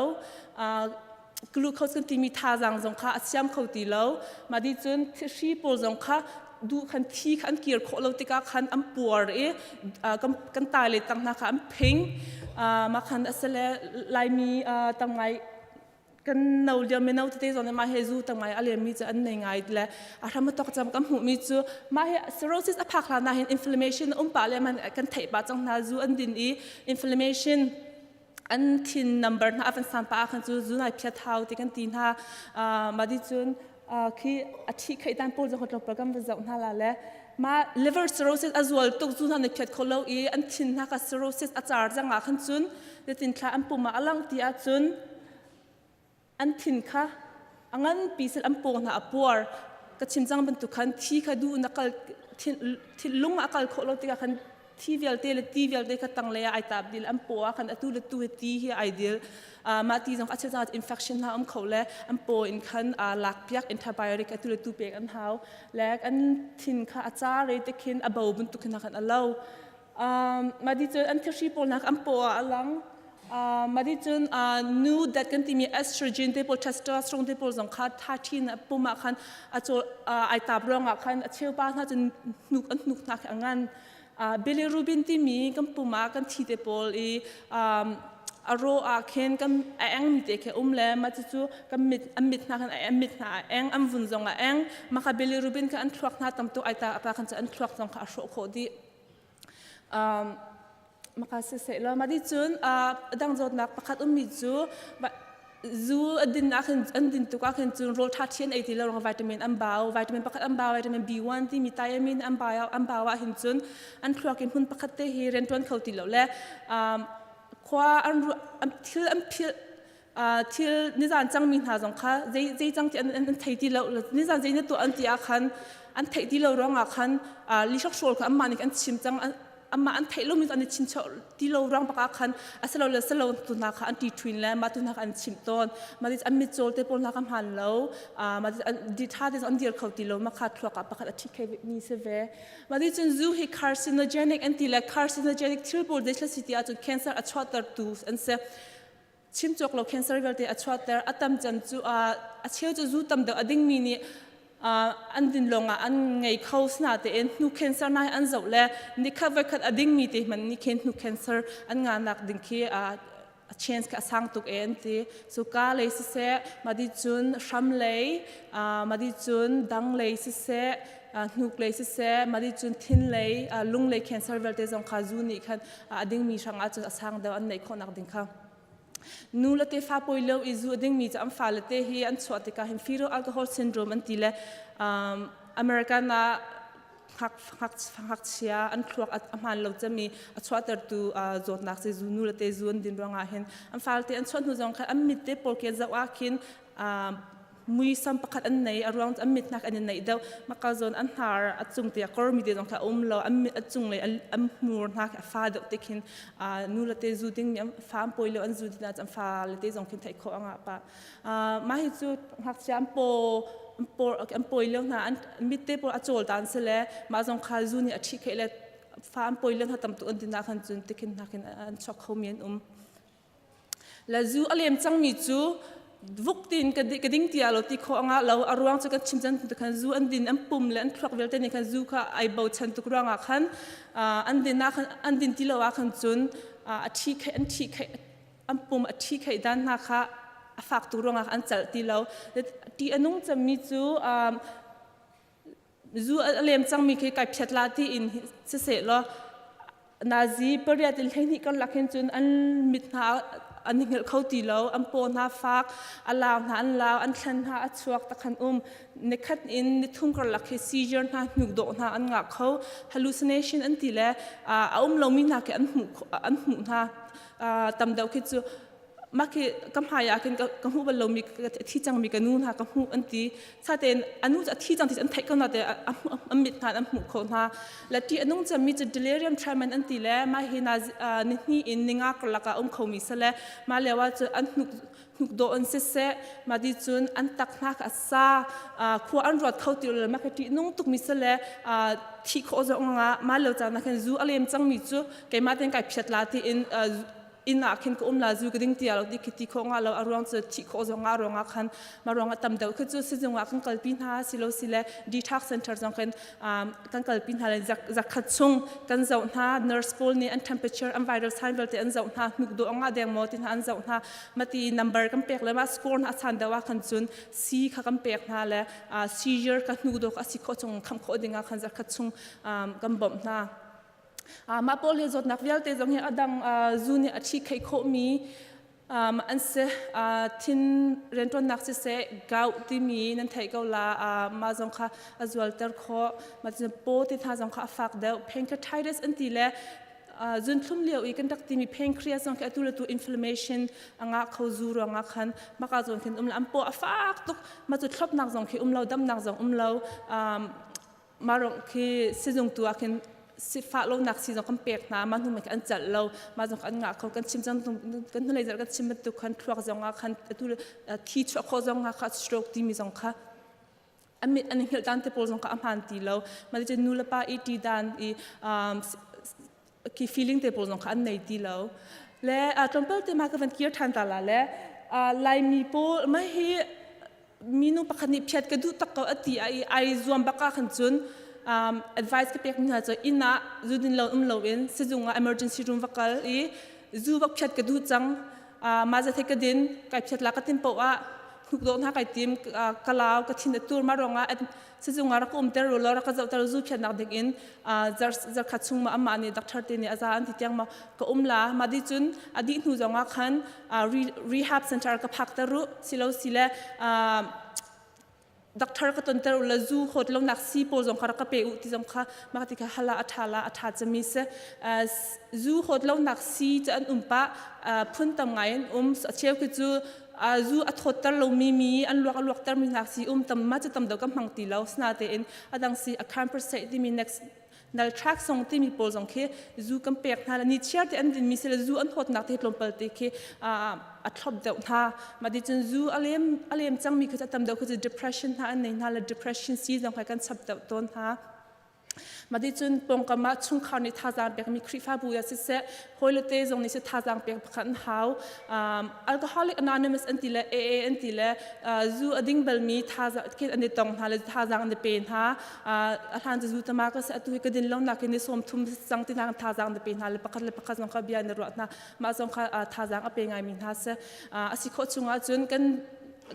Glucose kan timi thazaang zong kha a siam kho ti lo. Mah di cun thihri pawl zong kha duh khan thi kha an kir khawh lo tikah khan an puar i kan tai le tang hna kha an phing. Mah khan asile Laimi tam ngai kan no lio mino tete zong nih mah he zu tam ngai a lemmi cu an nei ngai le a hram a tok cam kan hmuhmi cu mah hi cirrhosis a phak hlan ah hin inflammation um pah le man kan theih pah cang hna zu an din i inflammation an thin number hna a van san pah ah khan cu zunai phiat hau ti kan ti hna. Mah di cun khi a thi khei tan pawl zong tlawmpal kan va zoh hna la le ma liver cirrhosis a zual tuk zu hna na phiat kho lo i an thin hna ka cirrhosis a car zang ah khan cun tin thla an pum ah a lang ti ah cun an thin kha a nganpi sel an pawng hna a puar. Ka chim cang bantuk khan thi kha duh na kal thin lung a kal khawh lo tikah khan thi vialte le ti vialte kha tang le ai tap dil an paw ah khan atu le tu hi ti hi ai dil. Mah ti zong a cheu infection hna um kho le an paw in khan lak piak antibiotic atu le tu pek an hau le an thin kha a ca re te khin a bo bantuk khin khan a lo. Mah di cun an thihri pawl nak an paw ah a lang. Mah di cun nu dat kan timi estrogen te pawl testosterone te pawl zong kha tha thin pum ah khan a cawl ai tap ruangah khan a cheu pa hna cun hnuk an hnuk hna khi a ngan. Bilirubin timi kan pum ah kan thi te pawl i. A raw ah khin kan a eng mi te khi um le mah cucu kan mit an mit hna khan an mit hna a eng an vun zong a eng mah kha bilirubin kha an thluak hna tam tuk ai ta pa khan cu an thluak zong kha a hrawh khawh dih. Um, maka siseh law mah dih cun uh, dang zawtnak pakhat ummi cu zu a din ah khin an din tuk ah khin cun rawl ṭha ṭhi an ei ti lo ruangah vitamin an bau vitamin pakhat an bau vitamin B1 timi thiamine an bau an bau ah hin cun an thluak in hmun pakhat te hi rian ṭuan kho ti lo le um, khua an an thil an phil thil nizan cangmi hna zong kha zei zei cang ti an an thei ti lo nizan zei na tuah an ti ah khan an theih ti lo ruangah khan li hrokhrawl kha anmah nih an chim cang amah an theih lomi an i chinchawh ti lo ruang bak ah khan a silo le silo tu hna kha an ti ṭhuin le mah tu hna kha an chimh tawn mah an mitcawl te pawl hna kha hmaan lo mah di ṭha te an dir kho ti lo mah kha thluak ah pakhat a ṭhi khe mi si ve mah ti cun zu hi carcinogenic an ti le carcinogenic thil pawl zei si ti ahcun cancer a chuahtertu an si chim cawk lo cancer vialte a chuahter a tam cem cu a cheu cu zu tam deuh a dingmi nih an din lawngah an ngei kho sna tein hnu cancer na an zoh le nikhat voikhat a dingmi te hmanh nih khin hnu cancer an nga nak ding khi a chance kha a sang tuk e an ti so ka lei siseh madi cun hram lei madi cun dang lei siseh hnuk lei siseh madi cun thin lei lung lei cancer vialte zong kha zu nih khan a dingmi hrangah cun a sang deuh an neih khawhnak ding kha nu le te fa pawi lo i zu a dingmi cu an fale te hi an chuah tikah hin fetal alcohol syndrome an ti le American ah ngakchia an thluak a hmaan lo cemi a chuahtertu zawtnak cu zu nu le te zu an din ruangah hin an fale te an chuah hnu zong khan an mit te pawl ke zoh ah khin muisam pakhat an nei a ruang an mit nak an i neih deuh maka zawn an hnar a cung te a kormi te zong kha a um lo an mit a cung lei an hmur hna a fa deuh te khin nu le te zu ding mi an fa an pawi lo an zu din ah an fa le te zong khin theih khawh anga pa mah hi cu ngakchia an paw an pawi lo hna an mit te pawl a chawl dan se le mah zong kha zu nih a ṭhi kheh le fa an pawi lo hna tam tuk an din ah khan cun tikhin hna khin an chuak kho mi an um Le zu a lem cangmi cu vuk tiin ka ding tiah lo ti khawh a ngah lo. A ruang cu kan chim cang tu khan zu an din an pum le an thluak vialte nih khan zu kha ai bochan tuk ruangah khan an din ah khan an din ti lo ah khan cun a ṭhi kheih an ṭhi kheih an pum a ṭhi kheih dan hna kha a fak tuk ruangah an celh ti lo. Ti a nung cemmi cu zu a lem cangmi khi kai phiat la tiin siseh law nazi pariat in 12 karlak hin cun an mit hna an i hngilh kho ti lo an paw hna fak a lau hna an lau an thlen hna a chuak takhan um nikhat in nithum karlak hi seizure hna hnuk dawh hna an ngah kho hallucination an ti le a um lomi hna khi an hmuh an hmuh hna tam deuh khi cu mah khi ka hmai ah khin ka hmuh bal lomi a thi cangmi ka nu hna ka hmuh an ti satein a nu cu a thi cang ti an theih ko na te an mit hna an hmuh khawh hna le ti a nung cemmi cu delirium tremens an ti le mah hi na ni hnih in ninga karlak ah um khomi si le mah lio ah cun an hnuk hnuk dawh an siseh mah ti cun an tak hna kha a sa khua an ruat kho ti lo mah khi ṭih nung tukmi si le thi khawh zong ah mah lio caan ah khin zu a lem cangmi cu keimah tein kai phiat la tiin inn ah khin ka um la zu ka ding tia lo ti khi ti khawh nga lo a ruang cu thi khawh zong nga ruang ah khan ma ruang ah tam deuh khi cu sizung ah kan kalpi hna silo si le detox center zong khin kan kalpi hna le zakhat chung kan zoh hna nurse pawl nih an temperature an viral sign vialte an zoh hna hnuk do anga deng maw ti hna an zoh hna mati number kan pek le ma score hna chan deuh ah khan cun si kha kan pek hna le seizure ka hnu do ka si khawh chung kham khawh ding ah khan zakhat chung kan bawmh hna Mah pawl hi zawtnak vialte zong hi a dang zu nih a ṭhi kheih khawhmi an si. Thin rianṭuannak siseh gout timi nan theih ko la mah zong kha a zualter khawh. Mah cun paw ti hna zong kha a fak deuh. Pancreatitis an ti le zunthlum lio i kan rak timi pancreas zong khi atu le tu inflammation a ngah kho zu ruangah khan maka zawn khin um le an paw a fak tuk mah cu thlopnak zong khi um lo damnak zong um lo mah rong khi sizung tu ah khin sifah lonak si zong kan pek hna mah hnu an celh lo mah zong an ngah kho kan chim cang kan hnulei zarh kan chim bantuk khan thluak zong ah khan atu thi chuah khawh zong ah kha stroke timi zong kha an mit an hngilh dan te pawl zong kha a hmaan ti lo mah cu nu le pa i ti dan i ki feeling te pawl zong kha an nei ti lo le tlawmpal te ma ka van kir ṭhan ta la le laimi pawl mah hi minu pakhat nih phiat ka duh tak ko a ti i ai zuam bak ah khan cun um, advice ka pek mi hna cu inn ah zu din lo um lo in sizung ah emergency room va kal i zu bak phiat ka duh cang. Mah zat he ka din kai phiat la ka tin poh ah hnuk dawh hna kai tim, ka lau, ka thin a tur. Mah ruangah sizung ah rak ka umter ru law rak ka zohter zu phiatnak ding in zarkhat chung ma amah nih doctor te nih a za an ti tiang ma ka um la. Mah di cun a dih hnu zong ah khan rehab center ka phak ter ru silo sile doctor ka tonter u la zu hot lo nak si pawl zong kha rak ka pe u ti zong kha mah ti kha hala a tha la a tha cami se. Zu hot lo nak si cu an um pa phun tam ngai an um. A cheu khi cu zu a thawtter lomi mi an luak a luakter mi hna si um tam ma cu tam do ka hmang ti lo sna tein adang si a compensate timi next naltrexone timi pawl zong khi zu kan pek hna ni chiar te an din mi sile zu an hawtnak te tlawmpal te khi a thlop deuh hna. Ma di cun zu alem alem cangmi khi tam deuh khi depression hna an nei hna le depression si zong kha kan chap deuh tawn hna. Madi cun pawngkam ah chungkhar nih thazaang pekmi Khrihfabu ya siseh, hawile te zong nih si thazaang pek pakhat an hau. Alcoholic Anonymous an ti le AA an ti le zu a ding balmi thazaang khin an i tong hna le thazaang an i pe hna. A hlan cu zu tama ka si, atu hi ka din lo nak in ni sawm thum cang ti hna thazaang an i pe hna le pakhat le pakhat zong kha bia an i ruah hna. Mah zong kha thazaang a pe ngaimi hna si. A si khawh chungah cun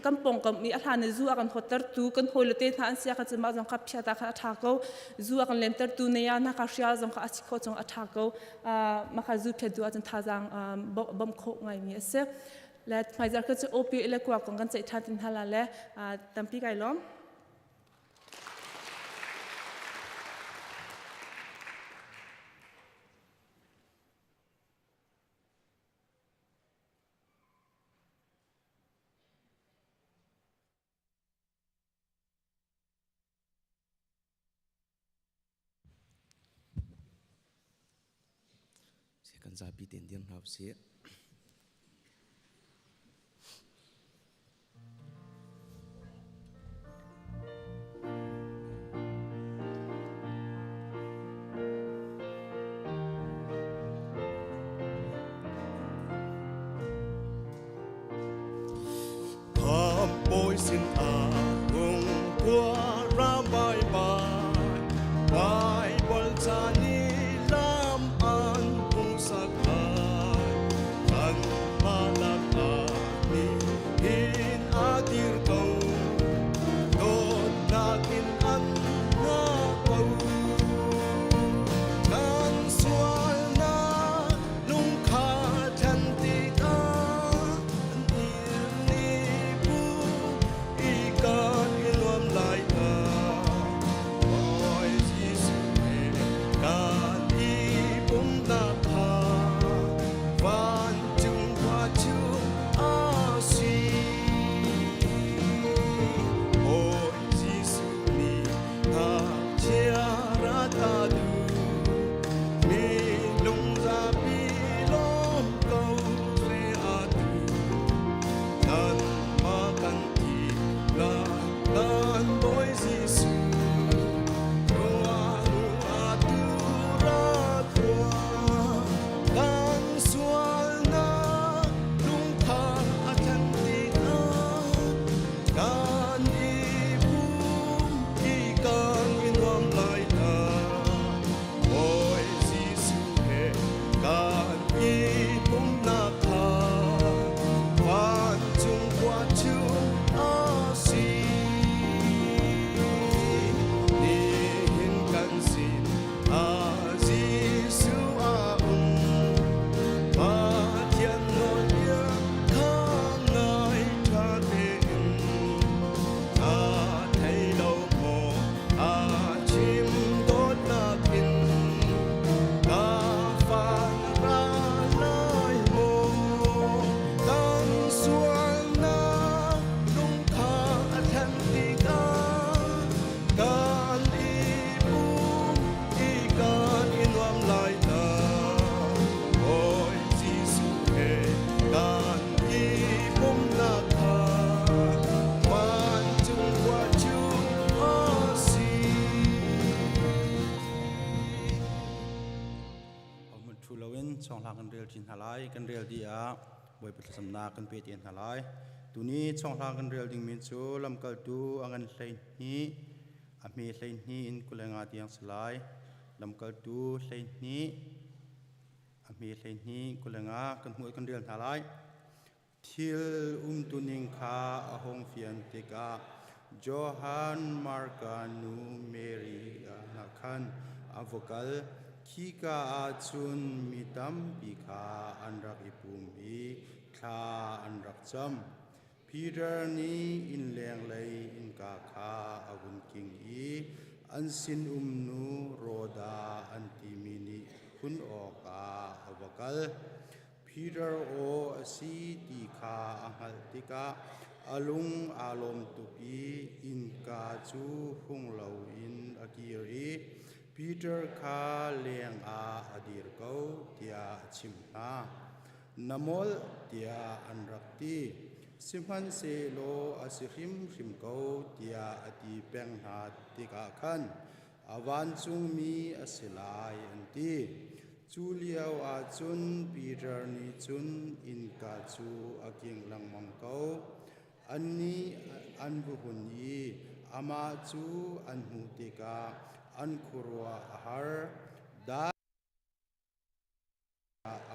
kan pawngkam i a hlan i zu a kan hawttertu kan hawile te hna an sia kha cu mah zong kha phiata kha a ṭha ko. Zu a kan lentertu neya hna kha hrial zong kha a si khawh chung a ṭha ko. Mah kha zu phiat duh ahcun thazaang bawmh khawh ngaimi a si. Le hmaizarh kha cu OP le kuak kong kan ceih ṭhan tin hna la le tampi kai lawm. Kan zapi tein dir hna usih. Bawi sin ah hung khua ram bai bai Bible ca nih lam an hmuhsak lai kan malak ah ni hin a dir ko dawtnak in an na ko kan sualnak lungkha than tikah ni bu i kan i nuam lai ta Bawi Jesuh he kan i pumnak kha vancung khua cu a si. Bawi Jesuh nih ngakchia ra ta duh mi lungzapi lawm ko se a tu nan ma kan ti la kan Bawi Jesuh rua rua tu ra tua kan sualnak lungtha a than tikah kan i pum i kan i nuam lai ta Bawi Jesuh he kan i pumnak kha vancung khua cu a si. Nihin kan sin ah Jesuh a um. Pathian nawlbia kha ngai ṭha tein a thei lo maw a chim dawtnak in ka fan ra lai maw kan sualnak lungkha a thlen tikah kan i pum i kan i nuam lai ta Bawi Jesuh he kan i pumnak kha vancung khua cu a si. Ahohmanh ṭhu loin chawnghlang kan rel ṭi hna lai. Kan rel dih ah Bawipa thlacamnak kan pe te hna lai. Tuni chawnghlang kan rel dingmi cu lamkaltu a ngan 12 a hme 12 in 25 tiang si lai. Lamkaltu 12 a hme 12 25 kan hmuh i kan rel hna lai. Thil umtuning kha a hung fian tikah Johan Marka nu Mary ah khan a va kal. Khika ah cun mi tampi kha an rak i pum i thla an rak cam. Peter nih innleng lei innka kha a vun king i an sinum nu Rhoda an timi nih hun awkah a va kal. Peter aw a si ti kha a hngalh tikah a lung aa lawm tuk i innka cu hung loin a kir i Peter kha leng ah a dir ko tiah a chimh hna. Na molh tiah an rak ti. Sihmanhsehlaw a si hrimhrim ko tiah a ti peng hna tikah khan a vancungmi a si lai an ti. Cu lio ah cun Peter nih cun innka cu a kingh lengmang ko. Annih an va hun i amah cu an hmuh tikah an khuaruah a har.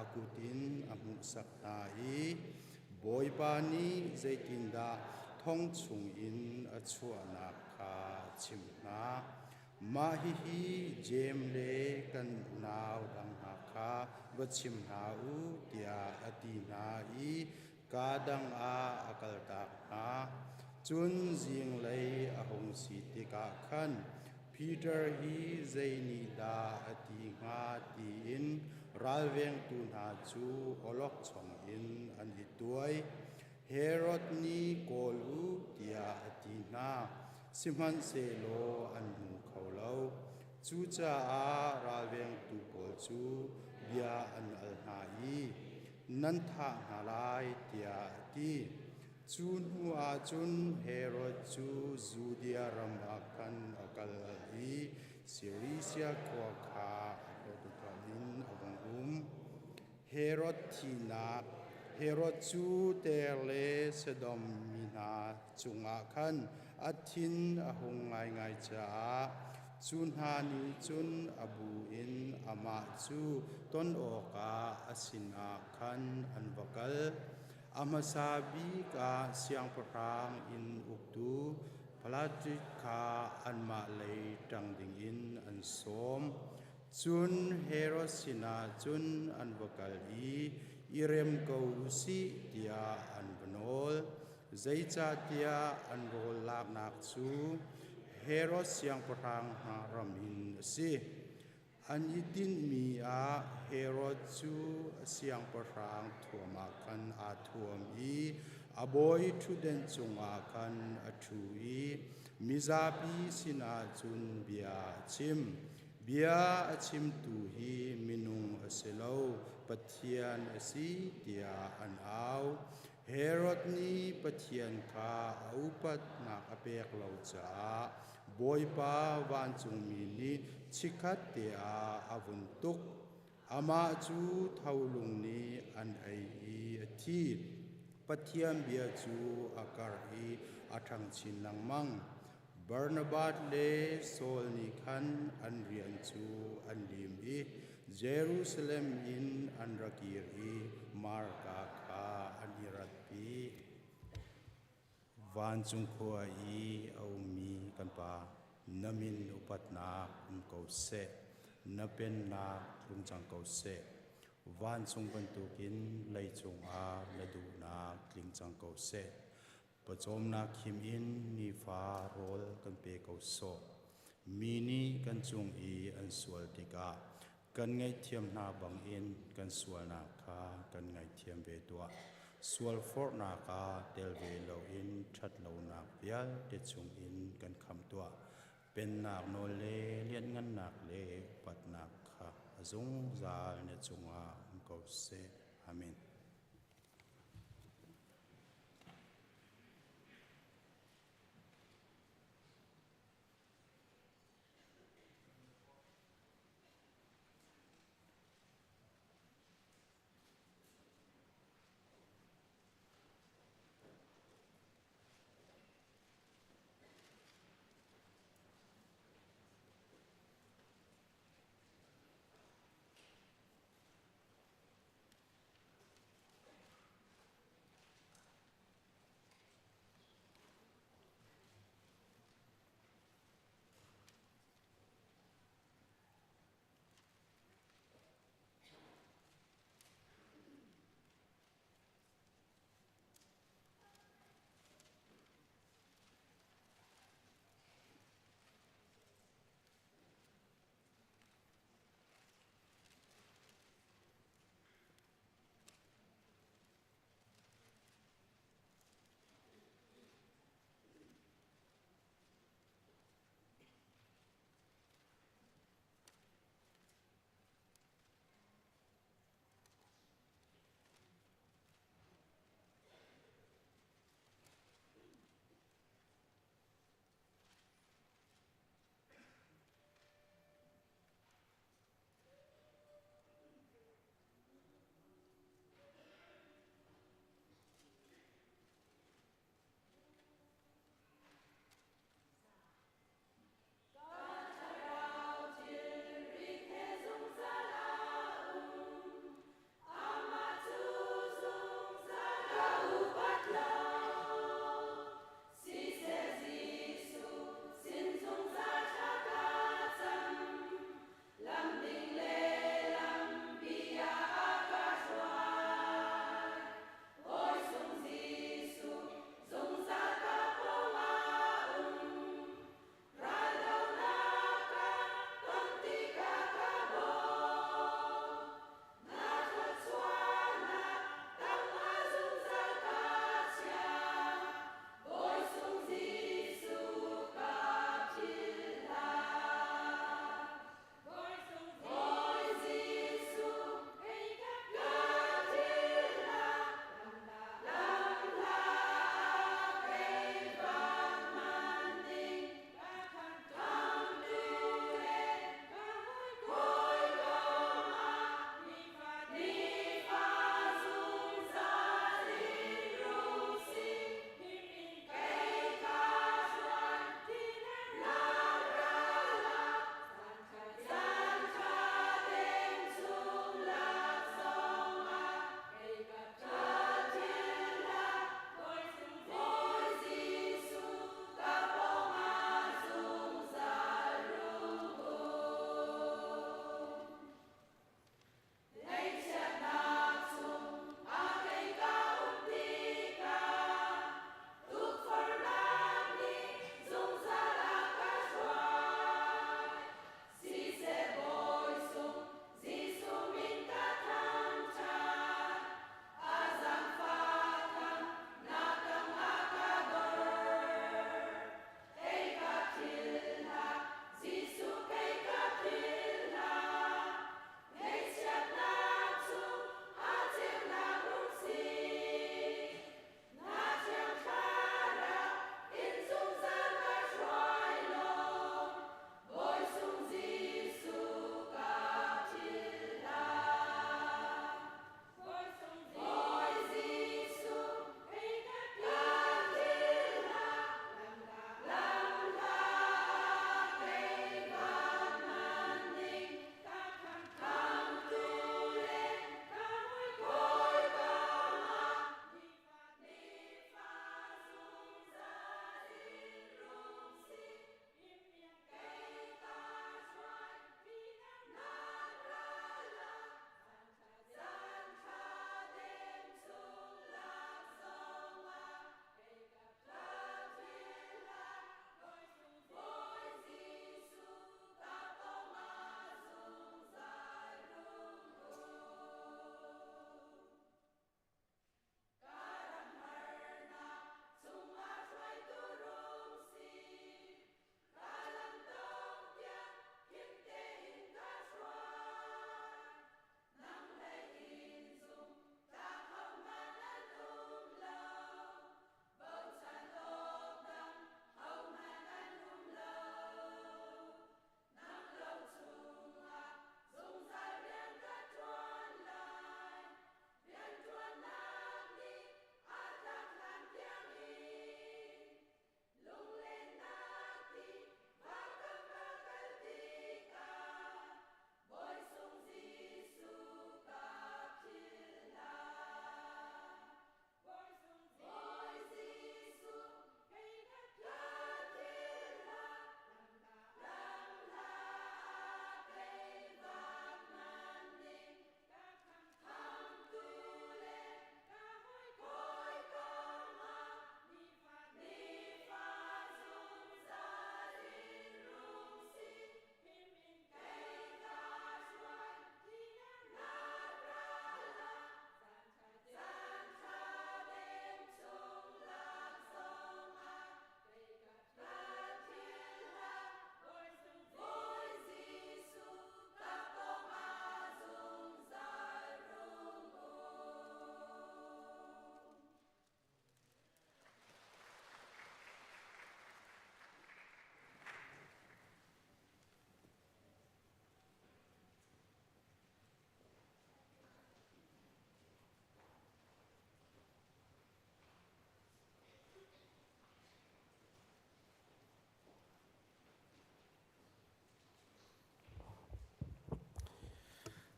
A kut in a hmuhsak hna i Bawipa nih zeitindah thong chungin a chuahnak kha a chimh hna. Mah hihi Jeim le kan unau dang hna kha va chim hna u tiah a ti hna i kaa dang ah a kaltak hna. Cun zinglei a hung si tikah khan Peter hi zei nih dah a ti hnga tiin ralvengtu hna cu awlokchong in an i tuai. Herod nih kawl u tiah a ti hna, sihmanhsehlaw an hmu kho lo. Cucaah ralvengtu pawl cu bia an al hna i, Nan thah hna lai, tiah a ti. Cu hnu ah cun Herod cu Judea ram ah khan a kal i Silisia khua kha a hlawhtlung in a vung um. Herod thihnak Herod cu Ter le Sodom mi hna cungah khan a thin a hung ngaingai caah cu hna nih cun a bu in amah cu ton awkah a sinah khan an va kal. A hmasa bik ah siangpahrang inn uktu Palatit kha anmah lei ṭang dingin an sawm. Cun Herod sinah cun an va kal i, i rem ko u sih tiah an va nawl. Zeicahtiah an rawl laknak cu Herod siangpahrang hna ram hin a si. An i tinhmi ah Herod cu a siangpahrang thuam ah khan aa thuam i a bawi ṭhutdenh cungah khan a ṭhu i mizapi sinah cun bia a chim. Bia a chimtu hi minung a si lo, Pathian a si tiah an au. Herod nih Pathian kha a upatnak a pek lo caah Bawipa vancungmi nih chikkhat te ah a vun tuk. Amah cu tholung nih an ei i a thi. Pathian bia cu a karh i a ṭhang chin lengmang. Barnabas le Saul nih khan an rian cu an lim i Jerusalem in an ra kir i Marka kha an i ratpi. Vancung khua i a ummi kan Pa, na min upatnak um ko seh, na pennak tlung cang ko seh. Vancung bantukin leicung ah na duhnak tling cang ko seh. Pawcawmnak khim in nifa rawl kan pe ko sawh. Mi nih kan cung i an sual tikah kan ngaihthiam hna bangin kan sualnak kha kan ngaihthiam ve tuah. Sual forhnak ah tel ve loin ṭhatlonak vialte chungin kan khamh tuah. Pennak nawl le lianhngannak le upatnak kha a zungzal na cungah um ko seh. Amen.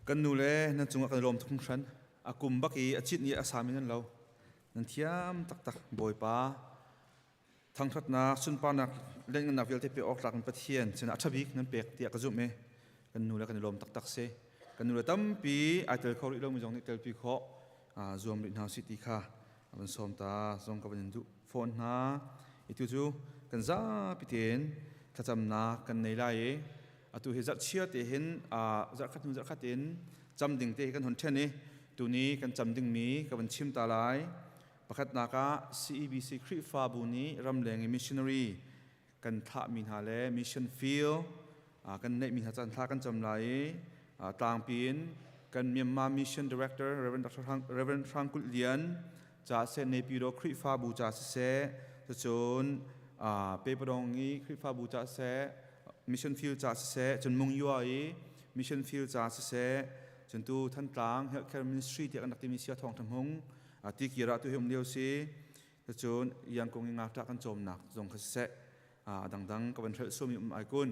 Kan nu le nan cungah kan i lawm tuk hringhran. A kum bak i a cit ni a sami nan lo. Nan thiam taktak Bawipa. Thangṭhatnak, sunparnak, lengngannak vialte pe awk tlak in Pathian sinah a ṭha bik nan pek tiah ka zumh i kan nu le kan i lawm taktak si. Kan nu le tampi ai tel kho rih lomi zong nih telpi khawh zuam rih hna usih ti kha a van sawm ta zong ka van in duh fawn hna. Itu cu kan zapi tein thlacamnak kan nei lai i atu hi zarhchia te hin zarhkhat hnu zarhkhat in cam ding te hi kan hon ṭhen i tuni kan cam dingmi ka van chim ta lai. Pakhatnak ah CEBC Khrihfabu nih ramleng i missionary kan thlahmi hna le mission field kan neihmi hna caan thla kan cam lai i tlangpi in kan Myanmar Mission Director Reverend Dr. Hrang, Reverend Hrang Kulh Lian ca seh Naypyidaw Khrihfabu ca siseh cucun Pepadong i Khrihfabu ca seh mission field ca siseh cun Mungyua i mission field ca siseh cun tu Thantlang Healthcare Ministry tiah kan rak timi sia thawng hmung tikir ah tu hi um lio si cun Yangkung i ngakṭah kan cawmnak zong kha siseh a dangdang ka van hrelh suami um ai kun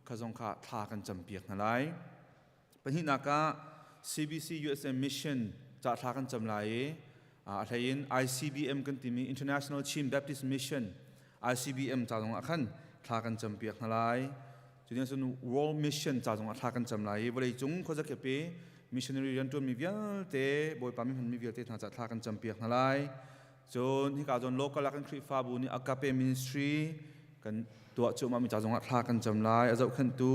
kha zong kha thla kan campiak hna lai. Pahnihnak ah CBC USA Mission ca thla kan cam lai i a hlei in ICBM kan timi International Chin Baptist Mission ICBM ca zong ah khan thla kan campiak hna lai. Cutin cun World Mission ca zong ah thla kan cam lai i vawleicung khuazakip i missionary rianṭuanmi vialte Bawipa mi hmanmi vialte hna ca thla kan campiak hna lai. Cun hika zawn local ah kan Khrihfabu nih Agape Ministry kan tuah cuahmah mi ca zongah thla kan cam lai. A zohkhenhtu,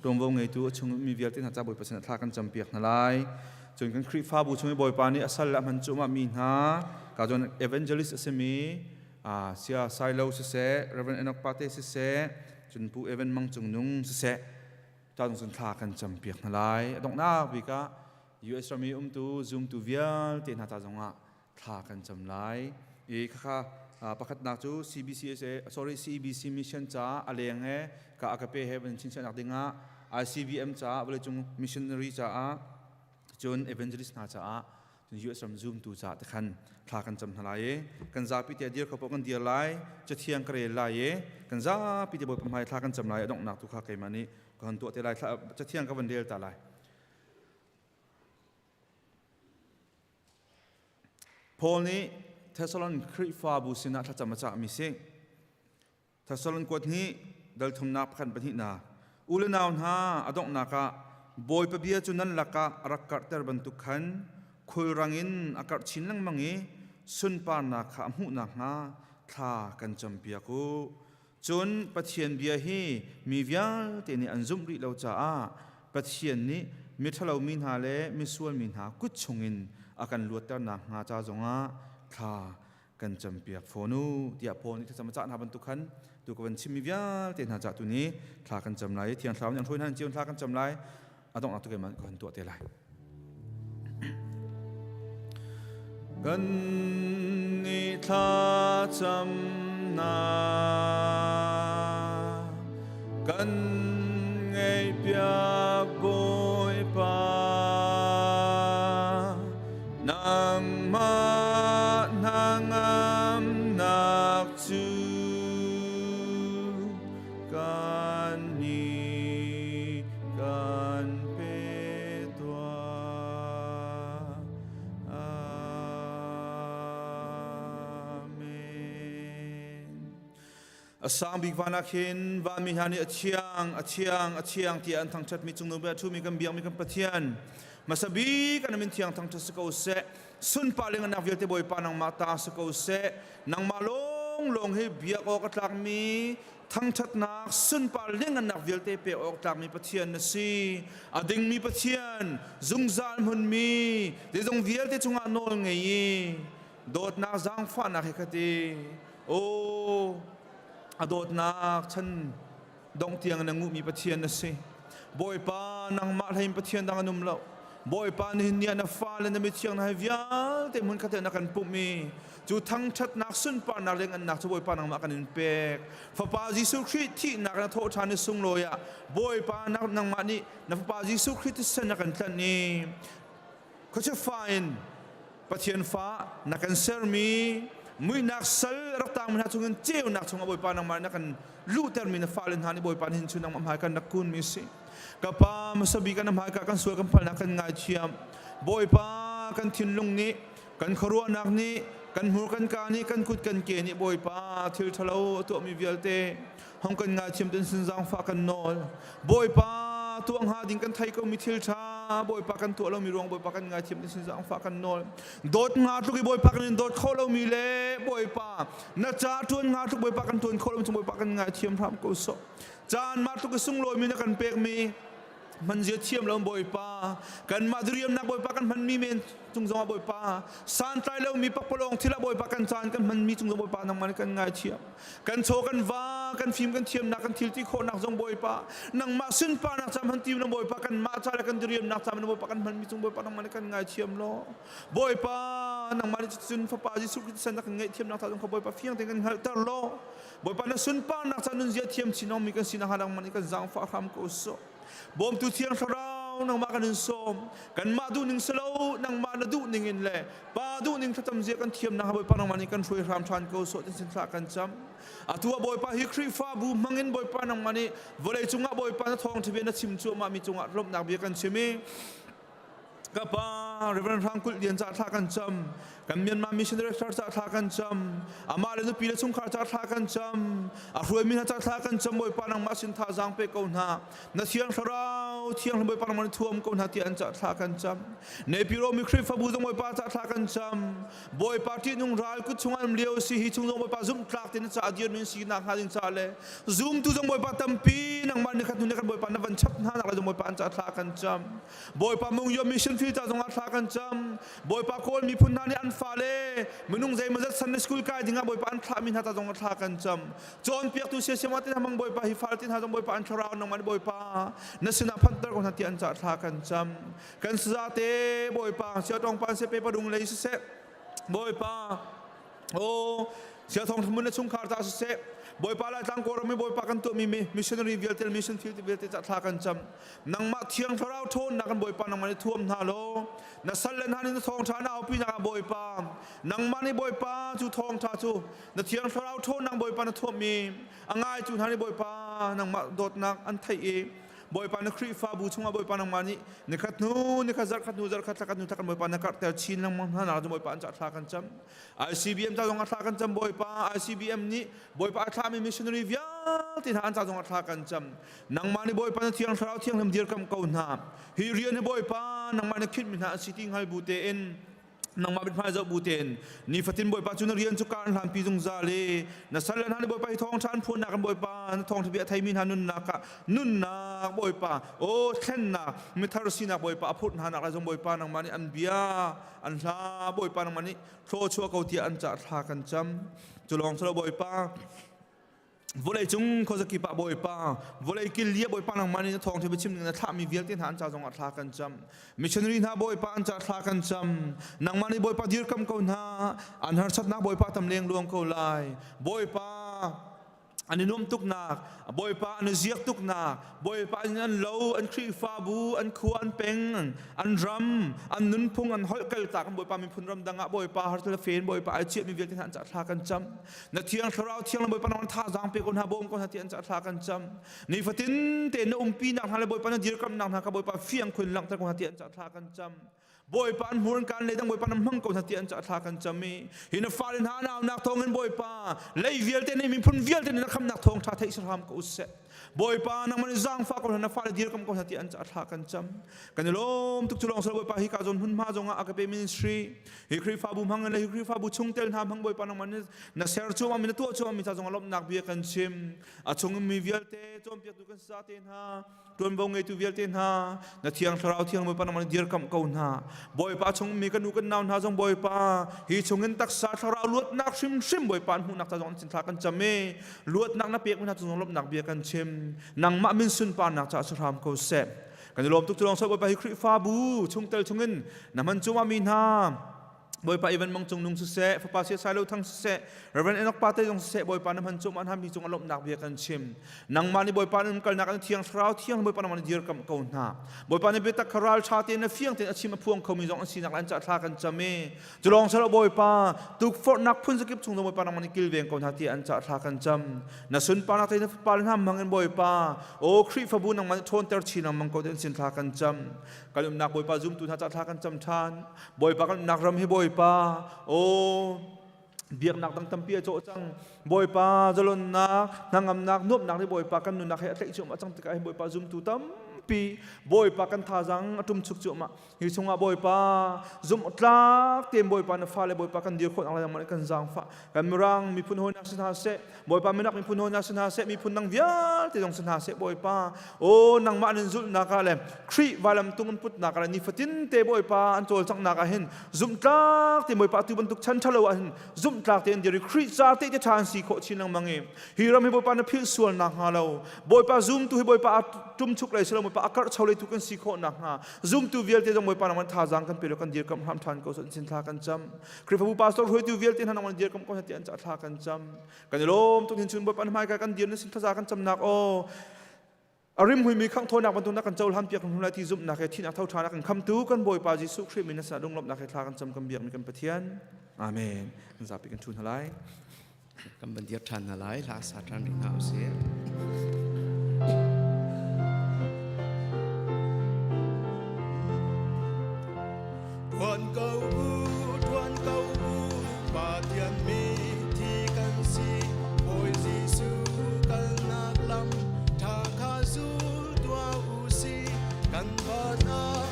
ṭuanvo ngeitu a chung mi vialte hna ca Bawipa sinah thla kan campiak hna lai. Cun kan Khrihfabu chung i Bawipa nih a sal le a hman cuahmah mi hna ka zawn evangelist a simi Sia Sailo siseh, Reverend Enoch Pate siseh, cun Pu Evan Mang Cung Nung siseh, ta cun thla kan campiak hna lai. A donghnak bik ah US ram i umtu zumtu vialte hna ca zongah thla kan cam lai. I khakha pakhatnak cu CBCSA sorry CEBC mission ca a leng he ka agape he van chinchiahnak dingah ICBM caah vawleicung missionary caah cun evangelist hna caah cun US ram zumtu caah te khan thla kan cam hna lai i kan zapi te dir kho paoh kan dir lai cathiang ka rel lai i kan zapi te Bawipa hmai thla kan cam lai a donghnak tu kha keimah nih ka hon tuah te lai cathiang ka van rel ta lai. Paul nih Thessalon Khrihfabu sinah thlacam a cahmi si. Thessalon kuat hnih dal thumnak pakhat pahnihnak U le nau hna a donghnak ah Bawipa bia cu nan lakah a rak karhter bantuk khan khulrang in a karh chin lengmang i sunparnak kha a hmuh nakhnga thla kan campiak u. Cun Pathian bia hi mi vialte nih an zumh rih lo caah Pathian nih miṭhalo mi hna le misual mi hna kut chungin a kan luatter nakhnga ca zongah thla kan campiak fawn u tiah Paul nih thlacam a cah hna bantuk khan tu ka van chimmi vialte hna cah tu ni thla kan cam lai i Thiang Thlarau nih an hruai hna cio thla kan cam lai a donghnak tu keimah kan tuah te lai. Kan ni thla camnak kan ngaihpiak Bawipa nangmah hnangamnak cu kan nih kan pe tuah. Amen. A sang bik van ah khin vanmi hna nih a thiang, a thiang, a thiang tiah an thangṭhatmi cungnung bik a ṭhumi kan biakmi kan Pathian hmasa bik an min thiang thangṭhat si ko seh. Sunpar le ngannak vialte Bawipa nangmah ta si ko seh. Nangmah lawnglawng hi biak awk a tlakmi thangṭhatnak sunpar le ngannak vialte pek awk tlakmi Pathian na si. A dingmi Pathian, zungzal hmunmi, zeizong vialte cungah nawl ngei i dawtnak zaangfahnak he khat i aw a dawtnak chan dongh tiang na nguhmi Pathian na si. Bawipa nangmah hlei in Pathian dang an um lo. Bawipa nihin ni ah na fale na mithiang na hai vialte hmun khat na kan pumh i cu thangṭhatnak sunparnak le ngannak cu Bawipa nangmah kan in pek. Fapa Jesuh Khrih thihnak na thawh ṭhan i sunglawi ah Bawipa nangmah nih na Fapa Jesuh Khrih thisen na kan tlanh i khuachia fa in Pathian fa na kan sermi. Muihnak sal rak tangmi hna chungin ceunak chungah Bawipa nangmah na kan luhtermi na fale hna nih Bawipa nihin chun nangmah hmai kan rak kunmi si. Ka Pa hmasa bik kan hmaika kan sual kan palhnak kan ngaithiam. Bawipa kan thinlung nih kan khuaruahnak nih kan hmur kan ka nih kan kut kan ke nih Bawipa thil ṭhalo a tuahmi vialte hong kan ngaithiam tin sin zaangfah kan nawl. Bawipa tuah hnga ding kan thei komi thil ṭha Bawipa kan tuah lomi ruang Bawipa kan ngaithiam tin sin zaangfah kan nawl. Dawt hnga tluk i Bawipa kan in dawt kho lomi le Bawipa na ca ṭuan hnga tluk Bawipa kan ṭuan kho lomi cu Bawipa kan ngaithiam hram ko sawh. Caan mah tluk i sunglawimi na kan pekmi hmanzia thiam lo Bawipa kanmah diriamnak Bawipa kan hmanmi men cung zongah Bawipa santlai lomi pakpalawng thil ah Bawipa kan caan kan hmanmi cung zong Bawipa nangmah nih kan ngaithiam kan chaw kan va kan fim kan thiamnak kan thil ti khawhnak zong Bawipa nangmah sunparnak ca hman ti na Bawipa kanmah ca le kan diriamnak ca na Bawipa kan hmanmi cung Bawipa nangmah nih kan ngaithiam law Bawipa nangmah nih cun Fapa Jesuh Khrist san na kan ngaihthiamnak ca zong kha Bawipa fiang tein kan hngalhter law Bawipa na sunparnak ca nunzia thiam chin mi kan sinak hnga nangmah nih kan zaangfah hram ko sawh. Bawmtu Thiang Thlarau nangmah kan in sawm. Kanmah duh ning silo nangmah na duh ning in le Pa duh ning thlacam zia kan thiam nak Bawipa nangmah nih kan hruai hram ṭhan ko sawh tin sin thlah kan cam. Atu ah Bawipa hi Khrihfabu hmangin Bawipa nangmah nih vawlei cungah Bawipa na thawngṭha bia na chim cuahmah mi cungah lawmhnak bia kan chim i Ka pa Reverend Hrang Kulh Lian ca thla kan cam. Kan Myanmar Mission Director ca thla kan cam. Amah le nupi le chungkhar ca thla kan cam. A hruaimi hna ca thla kan cam. Bawipa nangmah sin thazaang pe ko hna. Na thiang thlarau thianghlim Bawipa nangmah thuam ko hna tiah an ca thla kan cam. Nepiro mi Khrihfabu zong Bawipa ca thla kan cam. Bawipa ṭihnung ral kut chungah um lio si hi chung zong Bawipa zumhtlak tein ca dir min si nak hnga ding ca le zumtu zong Bawipa tampi nangmah ni khat hnu ni khat Bawipa na van chap hna nak le zong Bawipa an ca thla kan cam. Bawipa mungyo mission field ca zongah thla kan cam. Bawipa Kawl miphun hna nih an fale minung zeimawzat Sunday school kai dingah Bawipa an thlahmi hna ca zongah thla kan cam. Cawnpiaktu siasiam te hna mang Bawipa hi fale te hna zong Bawipa an thlarau nangmah nih Bawipa na sinah phanter ko hna ti an ca thla kan cam. Kan saza te Bawipa siatawng pan se pe padung lei siseh Bawipa O siathong hmun na chungkhar ta siseh Bawipa Laitlang Kawlram i Bawipa kan tuahmi missionary vialte mission field vialte ca thla kan cam nangmah thiang thlarau ṭhawnnak kan Bawipa nangmah nih thuam hna law na sal le hna nih na thawngṭha na aupi nak ah Bawipa nangmah nih Bawipa cu thawngṭha cu na thiang thlarau ṭhawnnak Bawipa na thuammi a ngaitu hna nih Bawipa nangmah dawtnak an theih i Bawipa na Khrihfabu chungah Bawipa nangmah nih nikhat hnu nikhat zarhkhat hnu zarhkhat thlakhat hnu thlakhat Bawipa na karhter chin lengmang hna nak Bawipa an cah thla kan cam ICBM ca zong ah thla kan cam Bawipa ICBM nih Bawipa a thlahmi missionary vialte hna an ca zong ah thla kan cam nangmah nih Bawipa na thiang thlarau thianghlim dirkamh ko hna hi rian hi Bawipa nangmah na khinhmi hna an si ti hngal bu tein nangmah mithmai zoh bu tein nifatin Bawipa cu na rian cu kaan hlanpi zungzal i na sal le hna nih Bawipa hi thawngṭha an phuannak in Bawipa na thawngṭha bia a theimi hna nunnak ah nunnak Bawipa aw thlennak mithar sinak Bawipa a phurh hna nak lai zong Bawipa nangmah nih an bia an hla Bawipa nangmah nih thluachuah ko tiah an cah thla kan cam cu lawng cu lo Bawipa Vawleicung khuazakip ah Bawipa, vawlei kil li ah Bawipa nangmah nih na thawngṭha biachim ding na thlahmi vialte hna an ca zongah thla kan cam. Missionary hna Bawipa an ca thla kan cam. Nangmah nih Bawipa dirkam ko hna. An harsatnak Bawipa tam lengluang ko lai. Bawipa an i nuam tuknak, Bawipa an i ziak tuknak, Bawipa in an lo, an Khrihfabu, an khua, an peng, an ram, an nunphung, an holh kaltak, Bawipa miphun ram dang ah Bawipa hartal fen, Bawipa ai chiahmi vialte hna an ca thla kan cam. Na thiang thlarau thiang le Bawipa nang thazaang pe ko hna bawm ko hna ti an ca thla kan cam. Nifatin te na umpi nak hna le Bawipa na dirkamnak hna kha Bawipa fiang khun langhter ko hna ti an ca thla kan cam. Bawipa an hmur kan le dang Bawipa na hmang ko hna ti an ca thla kan cam i hi na fale hna naunak thawngin Bawipa lei vialte nih miphun vialte nih na khamnak thawng tha theih hram ko seh. Bawipa nangmah nih zaangfah ko hna na fale dirkam ko hna ti an ca thla kan cam. Kan i lawm tuk cu lawng sal Bawipa hi ka zawn hmunhma zongah a ka pe ministry hi Khrihfabu hmang in le hi Khrihfabu chungtel hna hmang Bawipa nangmah nih na ser cuahmah mi na tuah cuahmah mi ca zongah lawmhnak bia kan chim. A chung mi vialte cawnpiaktu kan sa te hna tuanvo ngeitu vialte hna na thiang thlarau thiang Bawipa nangmah nih dirkamh ko hna. Bawipa chung mi kan u kan nau hna zong Bawipa hi chungin taksa thlarau luatnak hrimhrim Bawipa an hmuhnak ca zong an thla kan cam i luatnak na pek mi hna cung zong lawmhnak bia kan chim. Nangmah min sunparnak caah si hram ko seh. Kan i lawm tuk cu lawng Bawipa hi Khrihfabu chungtel chungin na hman cungah mi hna. Bawipa Ivan Mang Cung Nung siseh, Fapa Sia Sai Lo Thang siseh, Reverend Enoch Pate zong siseh, Bawipa na hman cu man ham hi cung a lawmhnak bia kan chim. Nangmah nih Bawipa na kalnak an thiang thlarau thiang Bawipa nangmah nih dirkamh ko hna. Bawipa nih biatak kha ral ṭha tein na fiang tein a chim a phuang khomi zong an sinak le an cah thla kan cam i culawng salo Bawipa tukforhnak phun zakip chung zong Bawipa nangmah nih kilveng ko hna ti an cah thla kan cam. Na sunparnak te na fapa le hna hmang in Bawipa o Khrihfabu nangmah nih ṭhawnter chin lengmang ko ti an sin thla kan cam. Kan umnak Bawipa zumtu hna cah thla kan cam ṭhan. Bawipa kan umnak ram hi Bawipa aw biaknak dang tampi a cawh cang Bawipa zalonnak hnangamnak nuamhnak nih Bawipa kan nunnak he a tlaih cuahmah cang tikah hin Bawipa zumtu tampi Bawipa kan thazang a ṭum chuk cuahmah hi chungah Bawipa zumh tlak tein Bawipa na fale Bawipa kan dir khawh nak lai kan zaangfah kan mirang miphun hawi hna si hna seh Bawipa minak miphun hawi hna si hna seh miphun dang vialte zong si hna seh Bawipa o nangmah nan zulhnak ah le Khrih vailam tung an putnak ah le nifatin te Bawipa an cawlcanghnak ah hin zumhtlak te Bawipa tu bantuk chan ṭhalo ah hin zumhtlak te an dir i Khrih ca te te ṭha an si khawh chin lengmang i hi ram hi Bawipa na philh sual nak hnga lo Bawipa zumtu hi Bawipa a ṭumchuk lei si lo Bawipa a karhcho lei tu kan si khawh nak hnga zumtu vialte zong Bawipa nangmah thazaang kan pe lo kan dirkamh hram ṭhan ko sin thla kan cam Khrihfabu pastor hruaitu vialte hna nangmah dirkamh ko hna ti an ca thla kan cam kan i lawm tuk hin chun Bawipa na hmaika kan dir na sin thaza kan camnak aw a rim huimi khangh thawinak bantuk na kan cohlan piak hnu lai ti zumhnak he thinak tho ṭha na kan khamtu kan Bawipa Jesuh Khrih min na sinah lunglawmhnak he thla kan cam kan biakmi kan Pathian amen kan zapi kan ṭhu hna lai kan van dir ṭhan hna lai hla sa ṭhan rih hna usih Tuan ko u, tuan ko u, Pathian mi thi kan si, Bawi Jesuh kalnak lam ṭha kha zul tuah u si, kan van ah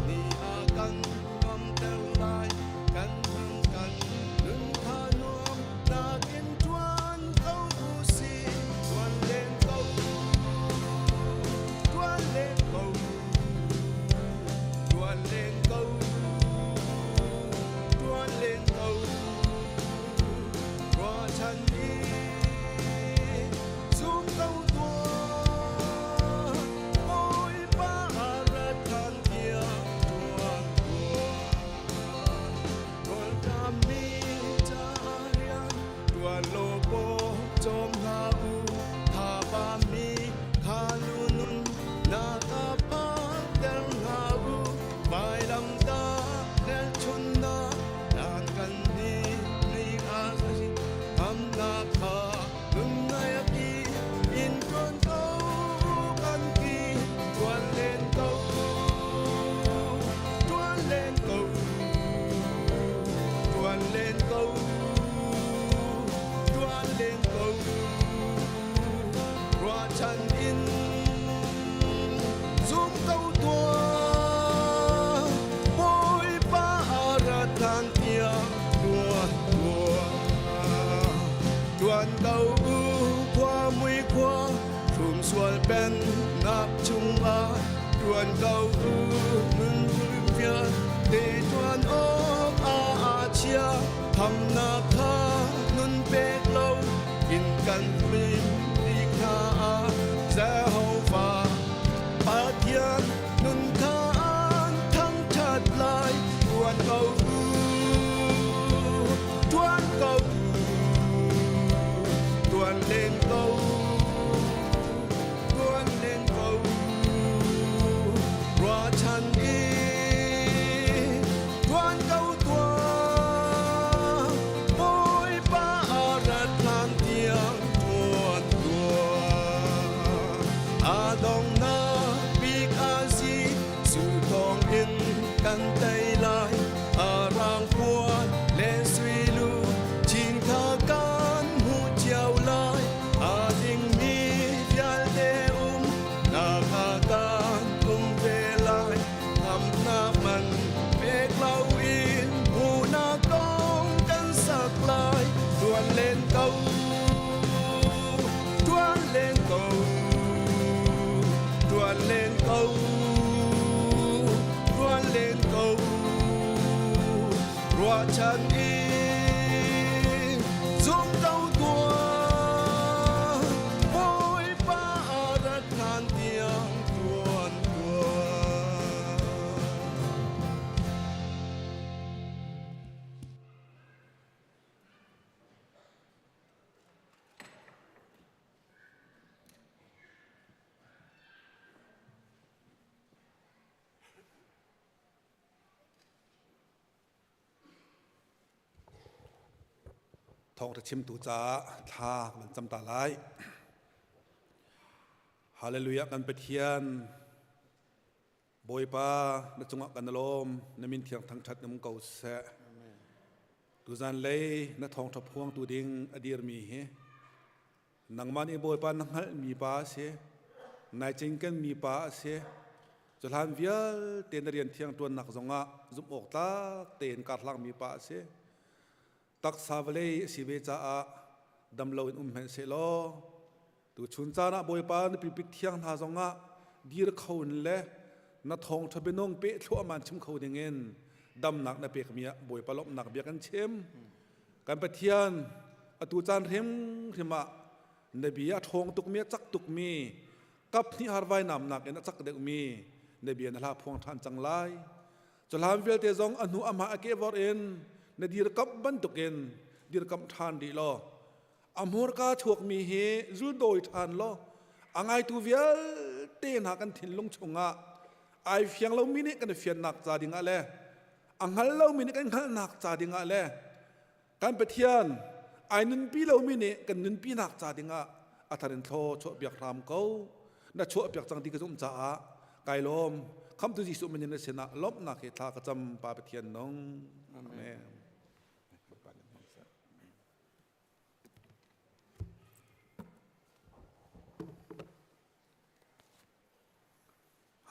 ni a kan ngamter lai, kan hman kan nun kha nuam nakin ṭuan ko u si, ṭuan len ko u, ṭuan len ko u. Tuan len ko, tuan len ko, ruahchan in zum ko tuah, Bawipa rat than tiang tuan tuah. Rawlṭam mi ca rian tuan law paw cawm hlah u, thaba mi kha lu nun na ka phakter hna u, vailamtah hmelchunhnak hlan kan ni ni a si hamnak kha nunnak i in ṭuan ko kan ti ṭuan len ko ṭuan len ko ṭuan len ko ṭuan len ko ruahchan in zum ko tuah Bawipa rat hlan tiang tuah tuah tuan ko u khua mui khua thum sual pen nak chungah tuan ko u nun vialte tuan awk a chia thamnak kha nun pek lo in kan min kha Jehovah Pathian nun kha an thangṭhat lai tuan ko u tuan ko u tuan len ko tuan len ko ruahchan in tuan ko tuah Bawipa a rat hlan tiang tuan tuah a donghnak bik a si cu thawng in kan tei lai a rang puan le sui lu chin kha kan hmuh cio lai a dingmi vialte um nak ah kan um ve lai Thamnak man pek loin hmuhnak kong kan sak lai tuan len ko tuan len ko tuan len ko tuan len ko ruahchan in zum ko tuah Bawipa a rat hlan tiang tuan tuah. Thawngṭha chimtu caah thla kan cam ta lai. Hallelujah kan Pathian Bawipa na cungah kan lawm na min thiang thangṭhat um ko seh. Tuzan lei na thawngṭha phuangtu ding a dirmi hi nangmah nih Bawipa na hngalhmi pa a si nai cinken mi pa a si cuhlan vialte na rian thiang ṭuannak zongah zumh awk tlak tein karhlangmi pa a si taksa vawlei a si ve caah dam loin um hmanh sehlaw tuchun caan ah Bawipa na pulpit thiang hna zongah dir kho in le na thawngṭha bianung peh thluahmah chim kho dingin damnak na pekmi ah Bawipa lawmhnak bia kan chim. Kan Pathian atu caan hrimhrim ah na bia a ṭhawng tukmi a cak tukmi kap hnih harvai namnak in a cak deuhmi na bia na hla phuang ṭhan cang lai. Cuhlan vialte zong a hnu amah a kehvor in na dirkamh bantukin dirkamh ṭhan rih law a hmurka chuakmi hi zuldawi ṭhan law a ngaitu vialte hna kan thinlung chungah ai fiang lomi nih kan i fiannak ca dingah le a hngal lomi nih kan hngalhnak ca dingah le kan Pathian ai nunpi lomi nih kan nunpinak ca dingah a thar in thlaw chuahpiak hram ko na chuahpiak cang ti ka zumh caah kai lawm khamtu Jesuh min in na sinah lawmhnak he thla ka cam Pa Pathian nung amen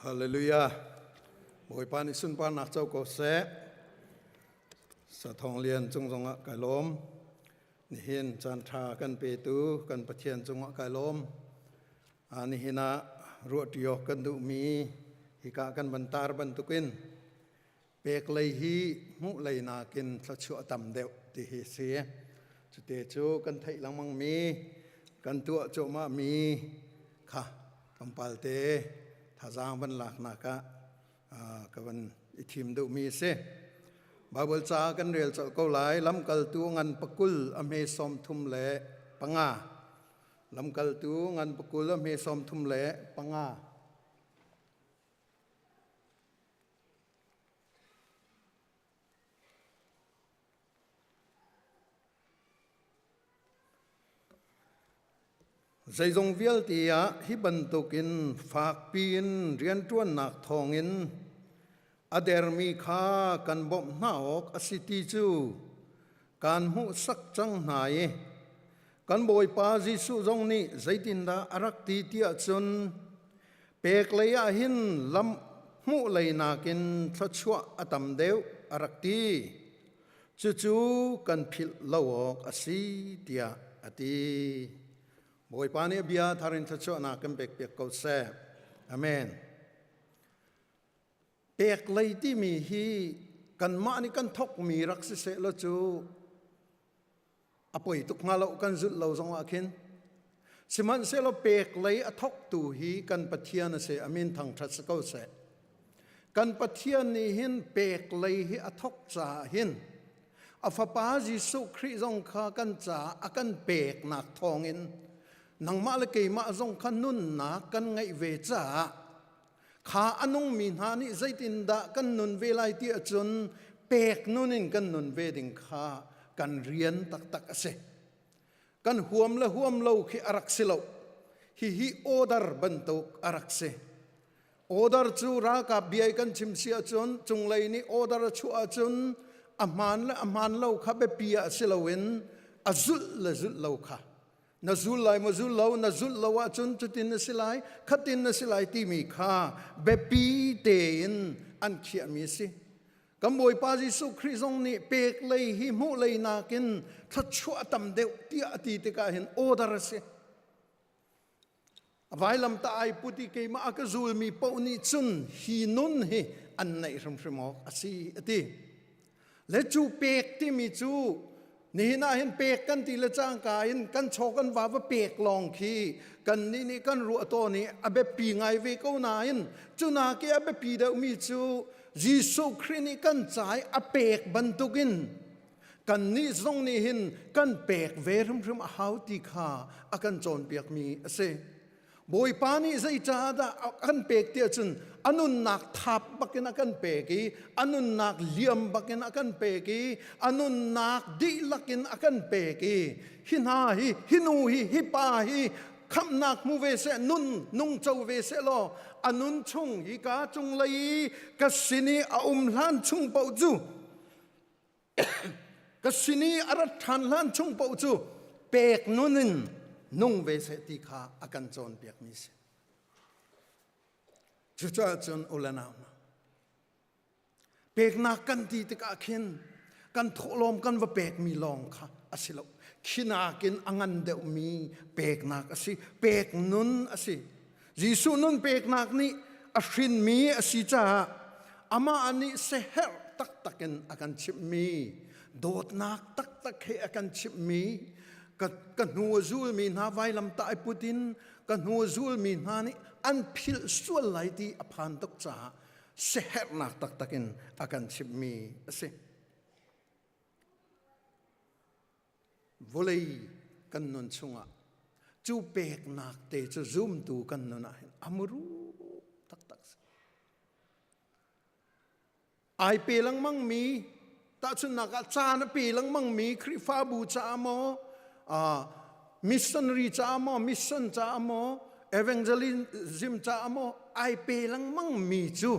Hallelujah. Bawipa nih sunparnak co ko seh. Sathawng lian cung zongah kai lawm. Nihin caan ṭha kan petu kan Pathian cungah kai lawm. Nihin ah ruahṭi awk kan duhmi hika kan van tar bantukin pek lei hi hmuh lei nakin thluachuah tam deuh ti hi si. Cute cu kan theih lengmang mi, kan tuah cuahmah mi kha tlawmpal te thazaang van laknak ah ka van i thim duhmi a si. Baibal ca kan rel colh ko lai. Lamkaltu ngan pakul a hme 35. Lamkaltu ngan pakul a hme 35. Zeizong vialte ah hi bantukin fakpi in rianṭuannak thawngin a dermi kha kan bawmh hna awk a si ti cu kaan hmuhsak cang hna i kan Bawipa Jesuh zong nih zeitindah a rak ti tiah cun pek lei ah hin lam hmuh lei nakin thluachuah a tam deuh a rak ti. Cucu kan philh lo awk a si tiah a ti. Bawipa nih a bia thar in thluachuahnak kan pekpiak ko seh. Amen. Pek lei timi hi kanmah nih kan thokmi rak si seh law cu a poi tuk hnga lo kan zulh lo zong ah khin sihmanhsehlaw pek lei a thoktu hi kan Pathian a si amin thangṭhat si ko seh kan Pathian nih hin pek lei hi a thok caah hin a fapa Jesuh Khrih zong kha kan caah a kan peknak thawngin nangmah le keimah zong kha nunnak kan ngeih ve caah kha a nungmi hna nih zeitindah kan nun ve lai ti ahcun pek nun in kan nun ve ding kha kan rian taktak a si. Kan huam le huam lo khi a rak si lo. Hihi order bantuk a rak si. Order cu ralkap bia kan chim si ahcun cunglei nih order a chuah ahcun a hmaan le a hmaan lo kha biapi ah si loin a zulh le zulh lo kha na zul lai maw zul lo na zulh lo ahcun cutin na si lai khatin na si lai timi kha biapi tein an khiahmi a si kan Bawipa Jesuh Khrih zong nih pek lei hi hmuh lei nakin thluachuah tam deuh tiah a ti tikah hin order a si vailam ta ai put i keimah a ka zulmi paoh nih cun hi nun hi an neih hrimhrim awk a si a ti le cu pek timi cu nihin ah hin pek kan ti le cangka in kan chaw kan va va pek lawng khi kan nih nih kan ruah tawn i a biapi ngai ve ko nain cu nak i a biapi deuhmi cu Jesuh Khrih nih kan ca i a pek bantukin kannih zong nih hin kan pek ve hrimhrim a hau ti kha a kan cawnpiakmi a si. Bawipa nih zeicaah dah a kan pek tiah cun a nunnak thap bakin a kan pek i a nunnak liam bakin a kan pek i a nunnak dihlak in a kan pek i hi hna hi hi nu hi hi pa hi khamhnak hmu ve seh nun nung co ve seh law a nun chung hi ka cunglei i ka sin i a um hlan chung paoh cu ka sin i a rat ṭhan hlan chung paoh cu pek nun in nung ve seh ti kha a kan cawnpiakmi si. Cucaah cun u le nau hna, peknak kan ti tikah khin kan thawhlawm kan va pekmi lawng kha a si lo. Khi nakin a ngan deuhmi peknak a si, pek nun a si. Jesuh nun peknak nih a hrinmi a si caah amah nih seherh taktak in a kan chimhmi dawtnak taktak he a kan chimhmi ka, ka hnu a zulmi hna vailamtah i put in ka hnu a zulmi hna nih an philh sual lai ti a phan tuk caah seherhnak taktak in a kan chimhmi a si. Vawlei kan nun chungah cu peknak te cu zumtu kan nun ah hin a muru taktak si. Ai pe lengmang mi tahchunhnak ah caan a pe lengmang mi Khrihfabu caah maw uh, missionary caah maw mission caah maw evangelism caah maw ai pe lengmang mi cu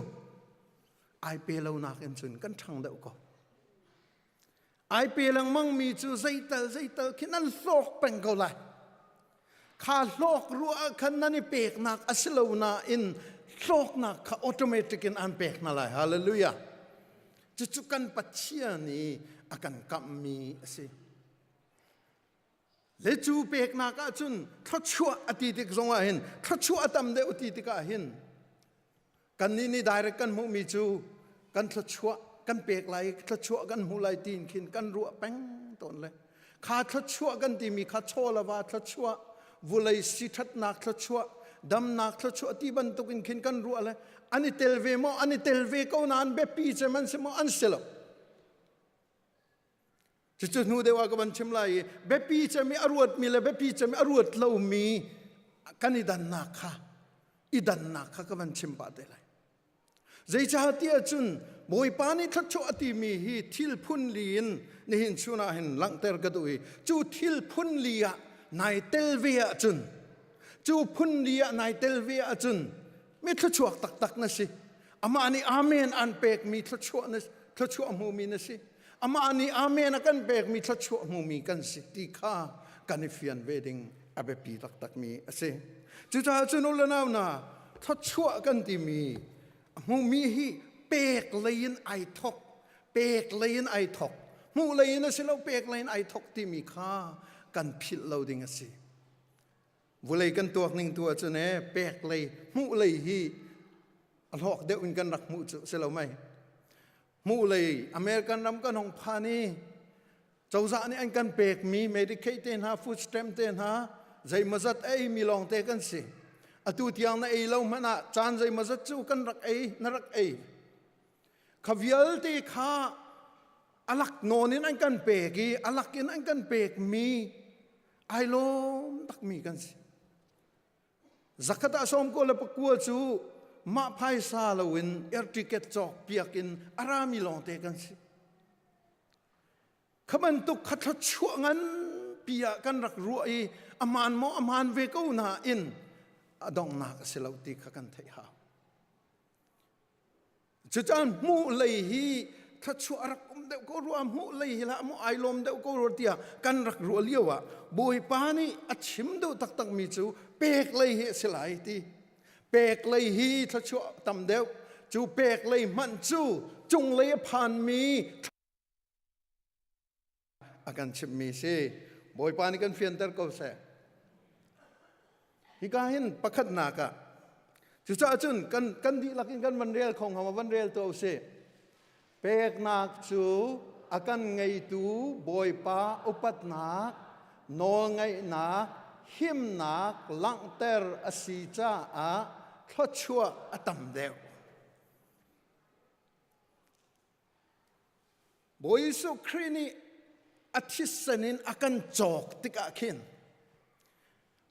ai pe lo nak in cun kan ṭhang deuh ko. Ai pe lengmang mi cu zeital zeital khi nan hlawk peng ko lai. Kha hlawk ruah ah khan nan i peknak a si lo nain hlawknak kha automatic in an pek hna lai. Hallelujah. Cucu kan Pathian i a kan kamhmi a si. Le cu peknak ah cun thluachuah a ti tik zongah hin thluachuah a tam deuh ti tikah hin kannih nih direct kan hmuhmi cu kan thluachuah kan pek lai thluachuah kan hmu lai tiin khin kan ruah peng tawn le kha thluachuah kan timi kha chaw le va thluachuah vulei sithatnak thluachuah damnak thluachuah ti bantuk in khin kan ruah le an i tel ve maw an i tel ve ko nain biapi cem an si maw an si lo Cucu hnu deuh ah ka van chim lai i biapi cem i a ruatmi le biapi cem i a ruat lomi kan i dannak kha i dannak kha ka van chim pah te lai. Zeicahtiah cun Bawipa nih thluachuah a timi hi thil phun li in nihin chun ah hin langhter ka duh i cu thil phun li ah nai tel ve ahcun cu phun li ah nai tel ve ahcun mi thluachuak taktak na si. Amah nih amen an pekmi thluachuah na thluachuah hmumi na si. Amah nih amen a kan pekmi thluachuah hmumi kan si ti kha kan i fian ve ding a biapi taktakmi a si. Cucaah cun u le nau hna thluachuah kan timi a hmumi hi pek lei in ai thok pek lei in ai thok hmuh lei in a si lo pek lei in ai thok timi kha kan philh lo ding a si. Vulei kan tuak ning tu ahcun e pek lei hmuh lei hi a hlawk deuh in kan rak hmuh cu si lo mei. Hmuh lei American ram kan hong phan i cozah nih an kan pekmi Medicaid te hna food stamp te hna zeimawzat a eimi lawng te kan si. Atu tiang na ei lo hmanh ah caan zeimawzat cu kan rak ei na rak ei. Kha vialte kha alak nawn in an kan pek i alak in an kan pekmi ai lawm takmi kan si. Zakhat ah sawm ko le pakua cu mah phaisa loin air ticket cawk piak in a rami lawngte kan si. Kha bantuk kha thluachuah nganpi ah kan rak ruah i a hmaan maw a hmaan ve ko nain a donghnak a si lo ti kha kan theih hau. Cucaan hmuh lei hi thluachuah a rak um deuh ko rua hmuh lei hi hlah maw ai lawm deuh ko rua tiah kan rak ruah lio ah Bawipa nih a chim duh taktak mi cu pek lei hi a si lai ti pek lei hi thluachuah tam deuh cu pek lei hmanh cu cunglei a phanmi a kan chimhmi si Bawipa nih kan fianter ko seh hika hin pakhatnak ah cucaah cun kan kan dihlak in kan van rel kho hnga ma van rel tuah usih peknak cu a kan ngeitu Bawipa upatnak nawlngaihnak himnak langhter a si caah thluachuah a tam deuh Bawi Jesuh Khrih nih a thisen in a kan cawk tikah khin.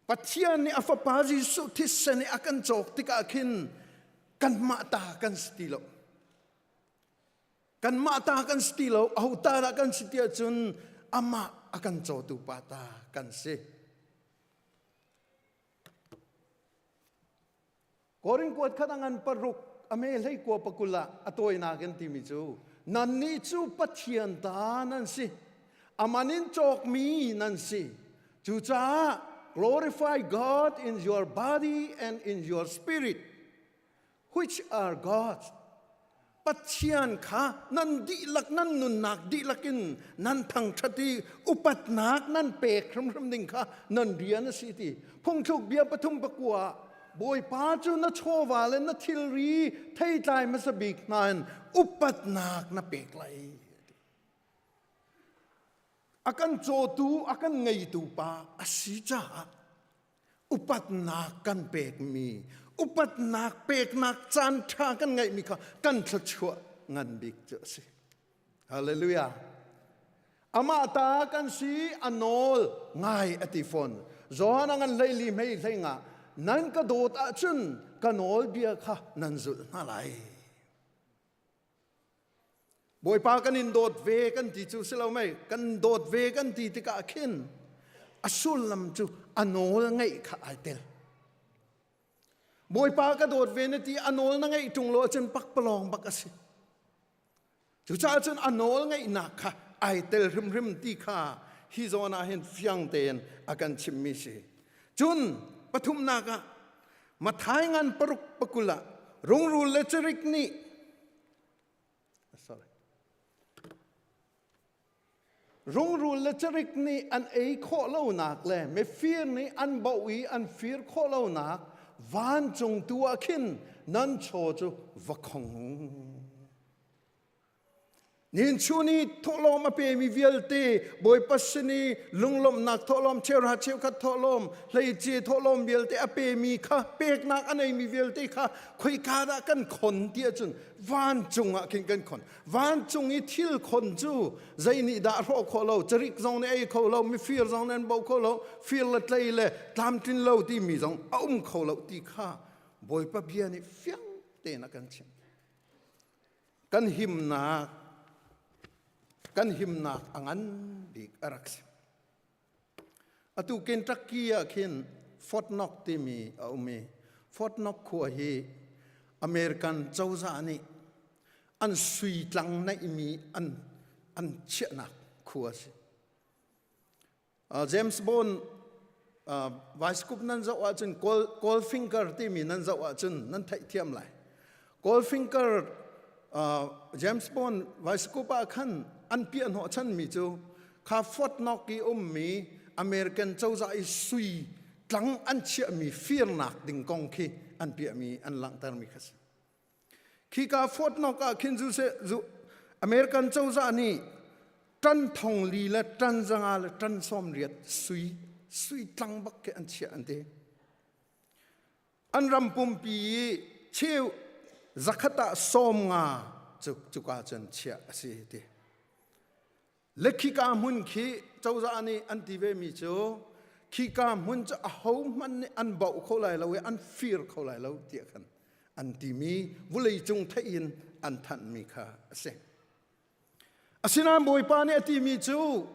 Pathian nih a fapa Jesuh thisen i a kan cawk tikah khin kanmah ta kan si ti lo. Kanmah ta kan si ti lo, aho ta dah kan si ti ahcun amah a kan cawtu pa ta kan si. Korin kuat khat a ngan paruk a me hlei kua pakul ah a tawinak in timi cu nannih cu Pathian ta nan si aman in cawkmi nan si cucaah glorify God in your body and in your spirit which are God's Pathian kha nan dihlak nan nunnak dihlak in nan thangṭhat i upatnak nan pek hrimhrim ding kha nan rian a si ti phungthluk bia pathum pakua ah Bawipa cu na chawva le na thilri theitlai hmasa bik hna in upatnak na pek lai a kan cawtu a kan ngeitu pa a si caah upatnak kan pekmi upatnak peknak caan ṭha kan ngeihmi kha kan thluachuah ngan bik cu a si hallelujah amah ta kan si a nawl ngai a ti fawn Johan a ngan hleili hmei hlei nga nan ka dawt ahcun ka nawl bia kha nan zulh hna lai Bawipa kan in dawt ve kan ti cu si lo mei kan dawt ve kan ti tikah khin a sullam cu a nawl ngeih kha ai tel. Bawipa ka dawt ve na ti a nawl na ngeih ṭung lo ahcun pakpalawng bak a si. Cucaah cun a nawl ngeihnak kha ai tel hrimhrim ti kha hi zawn ah hin fiang tein a kan chimmi si. Cun pathumnak ah Mathai ngan paruk pakul ah rungrul le cirik nih sorry rungrul le carik nih an ei khawh lonak le mifir nih an boh i an fir khawh lonak vancung tu ah khin nan chaw cu va khong u Nihin chun i thawhlawm a pemi vialte Bawipa sin i lunglawmhnak thawhlawm cheuhra cheukhat thawhlawm hleice thawhlawm vialte a pemi kha peknak a neimi vialte kha khoika dah kan khon ti ahcun vancung ah khin kan khon vancung i thil khon cu zei nih dah hrawh khawh lo carik zong nih ei kho lo mifir zong nih an bo kho lo fir le tlei le tlamtlin lo timi zong a um kho lo ti kha Bawipa bia nih fiang tein a kan chimh kan himnak kan himnak a ngan bik a rak si atu Kentucky ah khin Fort Knox timi a um i Fort Knox khua hi American cozah nih an sui tlang neihmi an an chiahnak khua a si James Bond Vice nan zoh ahcun Goldfinger timi nan zoh ahcun nan theihthiam lai. Goldfinger James Bond Vice ah khan an piah hnawh chanmi cu kha Fort Knox i ummi American cozah i sui tlang an chiahmi firnak ding kong khi an piahmi an langhtermi kha si. Khika Fort Knox ah khin zu American cozah nih ṭan thong li le ṭan zanga le ṭan sawm riat sui sui tlang bak khi an chiah an ti. An ram pumpi i cheu zakhat ah sawm nga cu cuka cun chiah a si ti. Le khika hmun khi cozah nih an ti vemi cu khika hmun cu ahohmanh nih an bauh kho lai lo i an fir kho lai lo tiah khan an timi vawleicung theih in an thanhmi kha a si. Asinain Bawipa nih a timi cu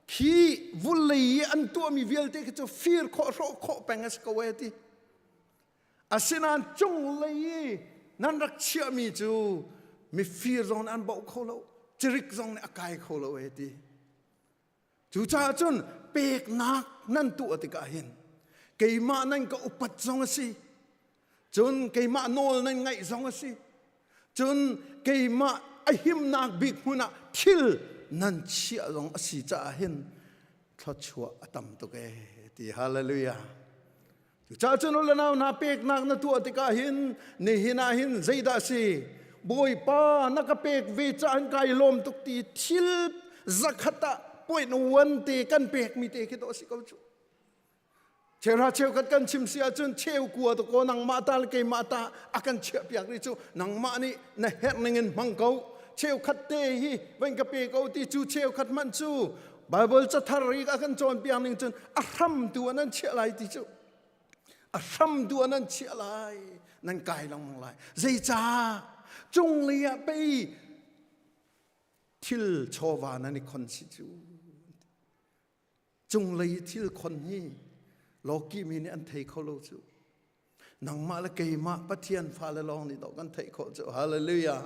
khi vulei i an tuahmi vialte khi cu fir khawh hrawh khawh peng a si ko e ti. Asinain cunglei i nan rak chiahmi cu mifir zong nih an bauh kho lo, cirik zong nih a kai kho lo e ti. Cucaah cun peknak nan tuah tikah hin keimah nan ka upat zong a si, cun keimah nawl nan ngaih zong a si, cun keimah a himnak bik hmun ah thil nan chiah zong a si caah hin thluachuah a tam tuk ee ti hallelujah. Cucaah cun u le nau hna peknak na tuah tikah hin nihin ah hin zeidah a si? Bawipa na ka pek ve caah hin kai lawm tuk ti thil zakhat ah point one te kan pekmi te khi dawh a si ko cu. Cheuhra cheukhat kan chim si ahcun cheu kua to ko nangmah ta le keimah ta a kan chiah piak rih cu nangmah nih na herh ning in hmang ko cheukhat te hi van ka pe ko ti cu cheukhat hmanh cu. Bible cathar i a kan cawnpiak ning cun a hram tu ah nan chiah lai ti cu. A hram tu ah nan chiah lai. Nan kai lengmang lai. Zeicah? Cunglei ah pei thil chawva nan i khon si cu. Cunglei thil khon hi lawki mi nih an thei kho lo cu. Nangmah le keimah Pathian fale lawng nih dawh kan theih khawh cu. Hallelujah.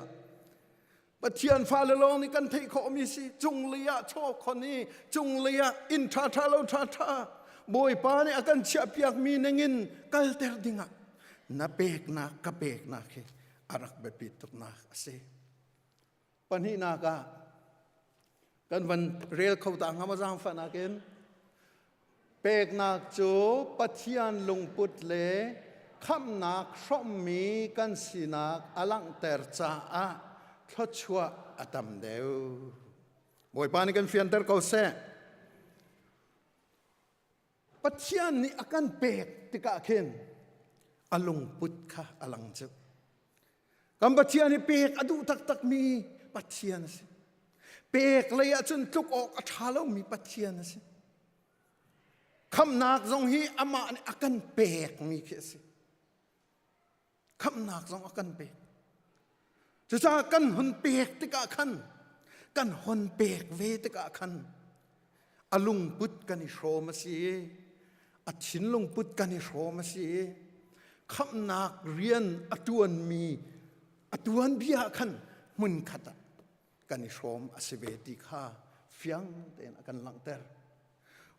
Pathian fale lawng nih kan theih khawhmi si. Cunglei ah chaw khon i cunglei ah inn ṭha ṭha lo ṭha ṭha Bawipa nih a kan chiahpiakmi ningin kalter dingah na peknak ka peknak hi a rak biapi tuknak a si. Pahnihnak ah kan van rel kho ta hnga ma zaangfahnak in peknak cu Pathian lungput le khamhnak hrawmmi kan sinak a langhter caah thluachuah a tam deuh. Bawipa nih kan fianter ko seh. Pathian nih a kan pek tikah khin a lungput kha a lang cu. Kan Pathian hi pek a duh taktakmi Pathian a si. Pek lei ahcun tluk awk a ṭha lomi Pathian a si. Khamhnak zong hi amah nih a kan pekmi khi a si. Khamhnak zong a kan pek. Cucaah kan hun pek tikah khan kan hun pek ve tikah khan a lungput kan i hrawm a si i a thinlungput kan i hrawm a si i khamhnak rian a ṭuanmi a tuan bia ah khan hmunkhat ah kan i hrawm a si ve ti kha fiang tein a kan langhter.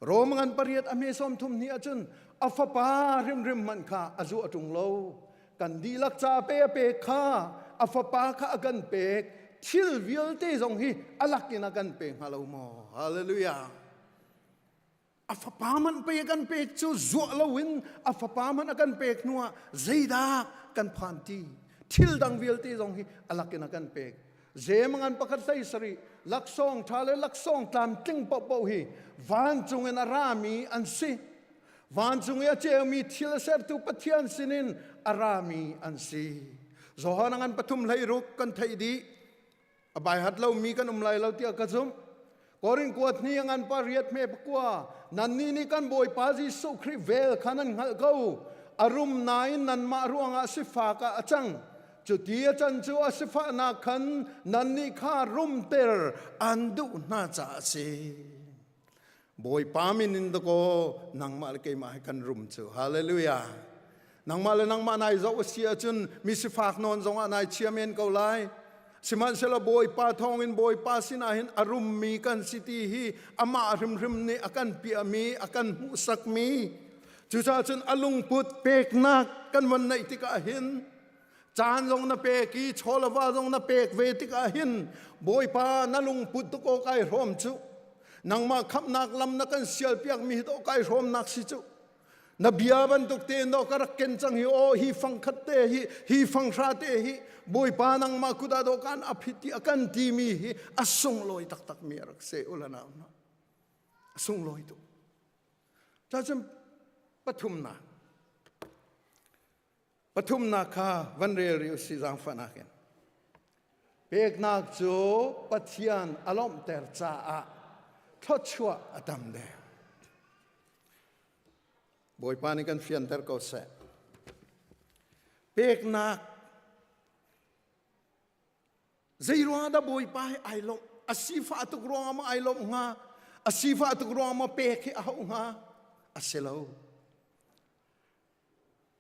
Rom ngan pariat a hme sawm thum ni ahcun a fapa hrimhrim hmanh kha a zuah ṭung lo. Kan dihlak ca pe a pek kha a fapa kha a kan pek thil vialte zong hi a lak in a kan pe hnga lo maw? Hallelujah. A fapa man pe kan pek cu zuah loin a fapa man a kan pek hnuah zeidah kan phan ti thil dang vialte zong hi a lakin a kan pek zemangan pakhat hlei sarih laksawng ṭha le laksawng tlamtling paohpaoh hi vancung in a rami an si vancung i a ceumi thil a sertu Pathian sinin a rami an si Johan ngan pathum hlei ruk kan theih dih A baihat lomi kan um lai lo tiah ka zumh. Korin kuat hni a ngan pa riat hme pakua nannih nih kan Bawipa Jesuh Khrih vel kha nan hngalh ko. A rum nain nanmah ruangah sifak ah a cang. Cuti a can cu a sifahnak khan nannih kha rumter an duh hna caah a si. Bawipa min in dakaw nangmah le keimah hi kan rum cu. Hallelujah. Nangmah le nangmah nai zoh a si ahcun mi sifak nawn zongah nai chia men ko lai. Sihmanhsehlaw Bawipa thawngin Bawipa sinah hin a rummi kan si ti hi amah hrimhrim nih a kan piahmi, a kan hmuhsakmi. Cucaah cun a lungput peknak kan van neih tikah hin caan zong na pek i chawlava zong na pek ve tikah hin Bawipa na lungput tuk aw kai hrawm cu nangmah khamhnak lam na kan sialpiakmi hi dawh kai hrawmnak si cu na bia bantuk tein dawh ka rak ken cang hi aw hi fang khat te hi hi fang hra te hi Bawipa nangmah kut ah dawh kan ap hi ti a kan timi hi a sunglawi taktak mi a rak se ula nau hna a sunglawi tuk cacun pathumnak Pathumnak kha van rel rih usih zaangfahnak in. Peknak cu Pathian a lawmhter caah thluachuah a tam deuh. Bawipa nih kan fianter ko seh. Peknak zei ruangah dah Bawipa hi ai lawmh? A sifah tuk ruangah maw ai lawmh hnga? A sifah tuk ruangah maw pek hi a hauh hnga? A si lo.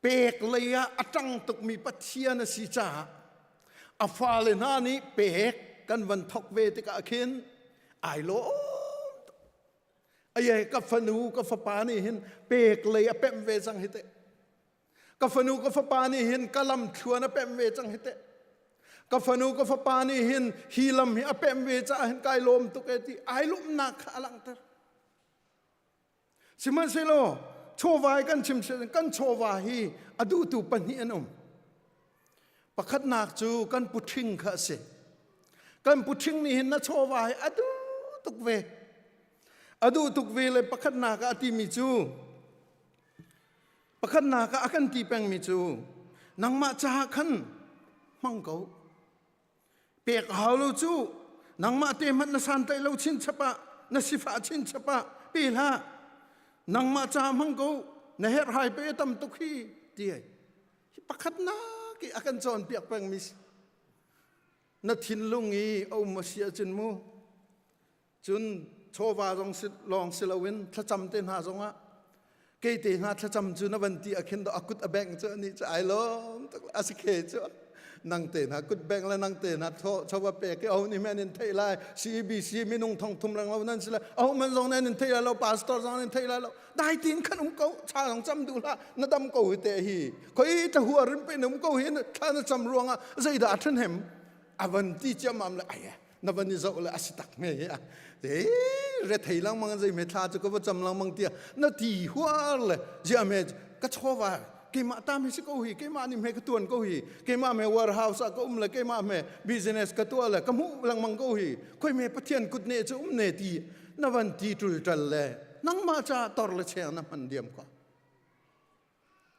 Pek lei ah a ṭang tukmi Pathian a si caah a fale hna nih pek kan van thok ve tikah khin ai lawm tuk. Aye ka fanu ka fapa nih hin pek lei a pemh ve cang hi teh. Ka fanu ka fapa nih hin ka lam thluan a pemh ve cang hi teh. Ka fanu ka fapa nih hin hi lam hi a pemh ve caah hin kai lawm tuk e ti ai lawmhnak kha a langhter. Sihmanhsehlaw chawva hi kan chim kan chawva hi a duhtu pahnih an um. Pakhatnak cu kan puṭhing kha a si. Kan puṭhing nih hin na chawva hi a duh tuk ve. A duh tuk ve le pakhatnak ah a timi cu pakhatnak ah a kan ti pengmi cu nangmah caah khan hmang ko. Pek a hau lo cu nangmah te hmanh na santlaih lo chinchap ah Na sifah chinchap ah pe hlah. Nangmah ca hmang ko. Na herhhai pe tam tuk hi ti ai. Hi pakhatnak i a kan cawnpiak pengmi si. Na thinlung i a um a si ahcun mu cun chawva zong si lawng si loin thlacam te hna zongah kei te hna thlacam cu na van ti a khin do a kut a bengh cu ani cu ai lawm tuk a si khe cu nang te hna kut bengh le nang te hna chawva pe ke aho nih men in theih lai CBC minung thong thum rang lo nan si lai aho man zong nan in theih lai lo pastor zong nan in theih lai lo dai tin khan um ko cha zong cam duh hlah na dam ko hi te hi khoi ta huar rin pe um ko hi thla na cam ruangah zeidah a ṭhen hem a van ti ciammam le ai na van i zoh le a si tak me hi a te re thei langmang zei me thla chu ka va cam langmang tia na ti huar le zia me ka chawva keimah ta me si ko hi keimah nih me ka tuan ko hi keimah me warehouse ah ka um le keimah me business ka tuah le ka hmuh lengmang ko hi khoi me pathian kut ne chu um ne ti na van ti tul tal le nangmah cha tor le cheng na hman diam ko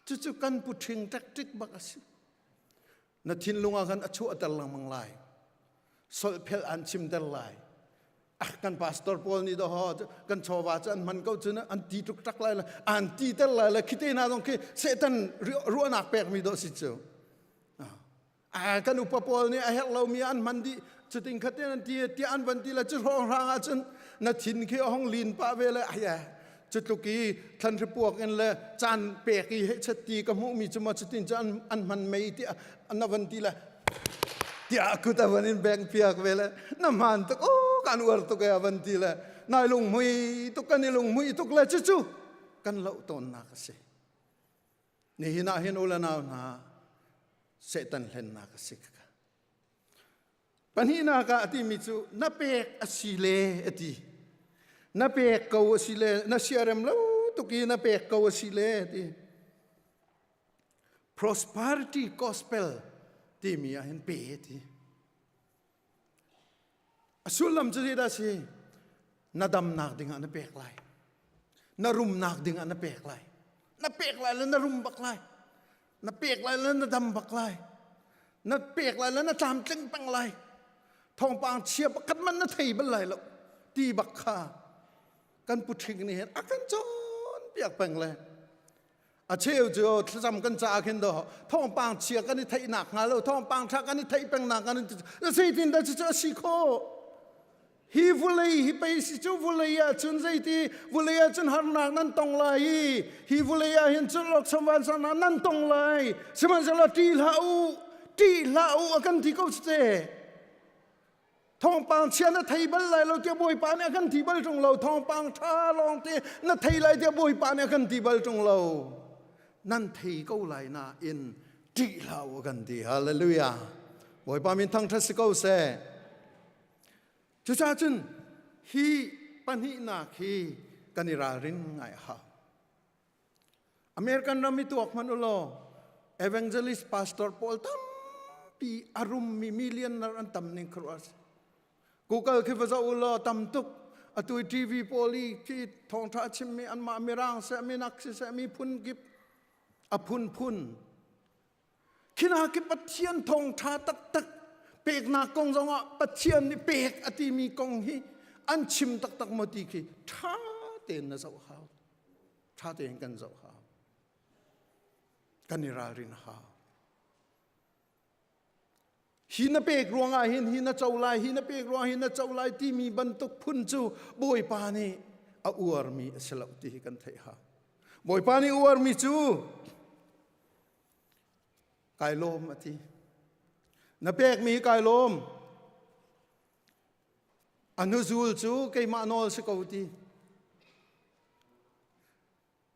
cucu kan pu ṭhing tactic bak a si na thinlung ah khan a chuahter lengmang lai solhphel an chimter lai ah kan pastor pawl nih doho kan chawva cu an hman ko cun an ti tuk tak lai le an ti ter lai le khite hna zong khi Satan ruahnak pekmi dawh si cu ah kan upa pawl nih a herh lomi an hman dih cutin khatin an ti tiah an van ti le cu hrawng hrang ah cun na thin khi a hong lin pah ve le ai Cutluk i thlanhri puak in le caan pek i hehchet ti ka hmuhmi cu maw cutin cu an hman mei tiah na van ti le tiah kut a van in beng piak ve le na hmaan tuk oh kan uar tuk e a van ti le nai lunghmui tuk kan i lunghmui tuk le cucu kan loh tawnnak a si. Nihin ah hin u le nau hna Satan hlennak a si. Pahnihnak ah a timi cu na pek a si le a ti. Na pek ko a si le na siarem lo tuk i na pek ko a si le a ti. Prosperity gospel timi ah hin pe a ti. A sullam cu zeidah a si? Na damnak dingah na pek lai. Na rumnak dingah na pek lai. Na pek lai le na rum bak lai. Na pek lai le na dam bak lai. Na pek lai le na tlamtling peng lai. Thawngpang chia pakhat man na thei bal lai lo. Ti bak kha kan pu ṭhing nih hin a kan cawnpiak peng le a cheu cu thlacam kan caah khin do thawngpang chia kan i theihnak hnga lo thawngpang ṭha kan i theih peng nak kan zeitin dah cucu a si khawh Hi vulei hi pei si cu vulei ah cun zeiti vulei ah cun harnak nan tong lai i hi vulei ah hin cun lawksam vansangnak nan tong lai sihmanhsehlaw ṭih hlah u ṭih hlah u a kan ti ko cu te thawngpang chia na thei bal lai lo tiah Bawipa nih a kan ti bal ṭung lo thawngpang ṭha lawng te na thei lai tiah Bawipa nih a kan ti bal ṭung lo nan thei ko lai nain ṭih hlah u a kan ti hallelujah Bawipa min thangṭhat si ko seh Cucaah cun hi pahnihnak hi kan i ralrin ngai a hau. American ram i tuak hmanh u law evangelist pastor pawl tampi a rummi millionaire an tam ning khuaruah a si. Google khi va zoh u law tam tuk atu i TV pawl i khi thawngṭha a chimmi anmah mirang seh minak siseh miphun kip a phunphun Khina khi Pathian thawngṭha taktak peknak kong zongah Pathian nih pek a timi kong hi an chim taktak maw ti khi ṭha tein na zoh hau. Ṭha tein kan zoh hau. Kan i ralrin hau. Hi na pek ruangah hin hi na co lai, hi na pek ruangah hi na co lai timi bantuk phun cu Bawipa nih a uarmi a si lo ti hi kan theih hau. Bawipa nih uarmi cu Kai lawm a ti. Na pekmi kai lawm. A hnuzul cu keimah nawl si ko ti.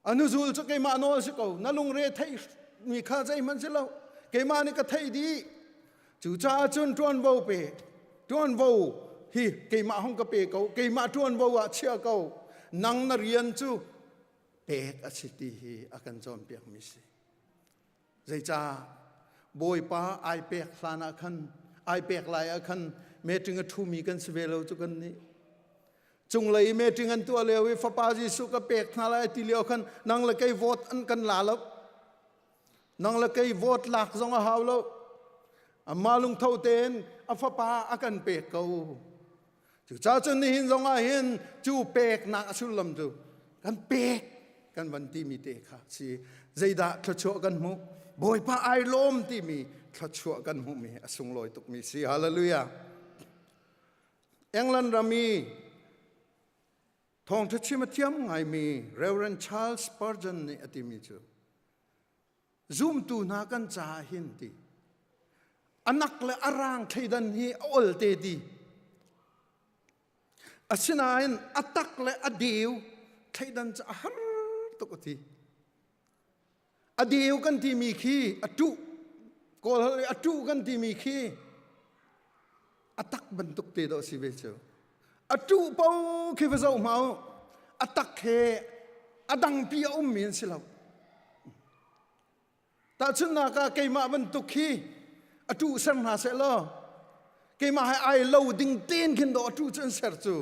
A hnuzul cu keimah nawl si ko. Na lungre theih mi kha zeihmanh si lo. Keimah nih ka theih dih. Cucaah cun ṭuanvo pe. Ṭuanvo hi keimah hong ka pe ko. Keimah ṭuanvo ah chia ko. Nang na rian cu pek a si ti hi a kan cawnpiakmi si. Zeicah Bawipa ai pek hlan ah khan ai pek lai ah khan meeting a ṭhumi kan si ve lo cu kan nih. Cunglei i meeting an tuah lio i fapa Jesuh ka pek hna lai ti lio khan nang le kei vote an kan la lo. Nang le kei vote lak zong a hau lo. Amah lungtho tein a fapa a kan pek ko. Cucaah cun nihin zong ah hin cu peknak a sullam cu kan pek kan van timi te kha si. Zeidah thluachuah kan hmuh? Bawipa ai lawm timi thluachuah kan hmuhmi a sunglawi tukmi si. Hallelujah. England ram i thawngṭha chim a thiam ngaimi Reverend Charles Spurgeon nih a timi cu zumtu hna kan caah hin ti anak le arang thleidan hi a ol te ti asinain a tak le a deu thleidan cu a har tuk a ti a deu kan timi khi a tuh kawl holh i a tuh kan timi khi a tak bantuk te dawh si ve cu a tuh po khi va zoh hma u a tak he a dangpi a ummi an si lo Tahchunhnak ah keimah bantuk hi a ṭuh ser hna seh law keimah he ai lo ding tein khin dawh a ṭuh cu an ser cu.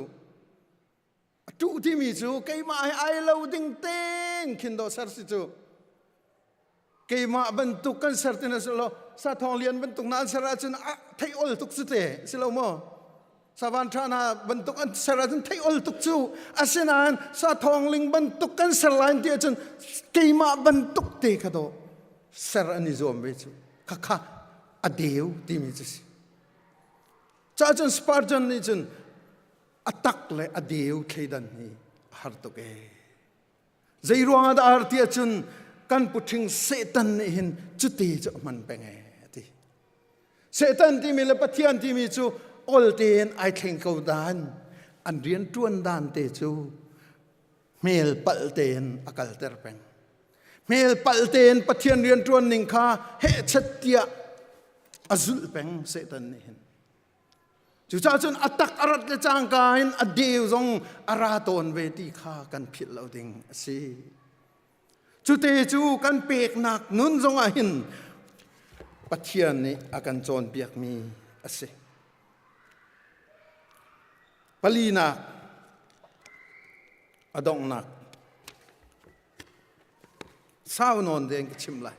A ṭuh timi cu keimah he ai lo ding tein khin dawh ser si cu. Keimah bantuk kan ser ti na si law sa thawng lian bantuk na an ser ahcun a theih ol tuk cu te si lo maw? Savan ṭha hna bantuk an ser ahcun theih ol tuk cu asinain sa thawngling bantuk kan ser lai ti ahcun keimah bantuk te kha dawh ser an i zuam ve cu khakha a deu timi cu si ca cun Spurgeon nih cun a tak le a deu thleidan hi a har tuk ee Zei ruangah dah har ti ahcun kan puṭhing Satan nih hin cuti cu a hman peng ee a ti. Satan timi le Pathian timi cu ol tein ai thleng ko dan an rian ṭuan dan te cu hmel palh tein a kalter peng. Hmel palh tein Pathian rian ṭuan ning kha hehchet tiah a zulh peng Satan nih hin. Cucaah cun a tak a rat le cangka in a deu zong a ra tawn ve ti kha kan philh lo ding a si. Cute cu kan peknak nun zongah hin Pathian nih a kan cawnpiakmi a si. Palinak a donghnak sau nawn deng ka chim lai.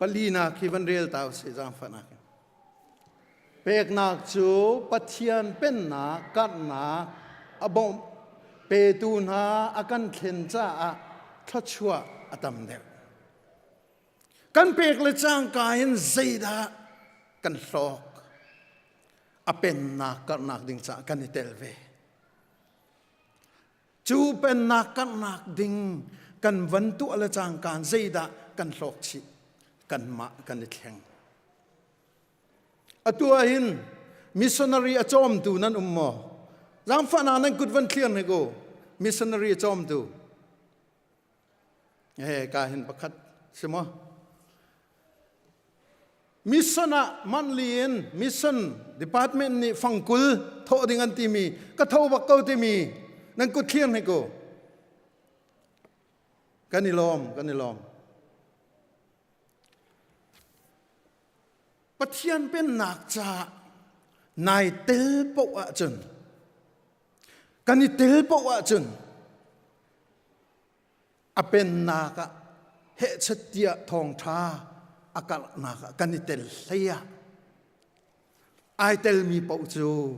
Palinak hi van rel ta usih zaangfahnak in. Peknak cu Pathian pennak karhnak a bawmh petu hna a kan thlen caah thluachuah a tam deuh. Kan pek le cangka in zeidah kan hlawk? A pennak karhnak ding caah kan i tel ve. Cu pennak karhnak ding kan van tuah le cangkaan zeidah kan hlawk chih? Kanmah kan i thleng. Atu ah hin missionary a cawmtu nan um maw? Zaangfahnak nan kut van thlir hnik u. Missionary a cawmtu. He ka hin pakhat si maw? Mission ah monthly in mission department nih fangkul thawh ding an timi ka tho bak ko timi nan kut thlir hnik u. Kan i lawm, kan i lawm. Pathian pennak caah nai tel poh ahcun kan i tel poh ahcun A pennak ah hehchet tiah thawngṭha a karhnak ah kan i tel hlei ah ai telmi paoh cu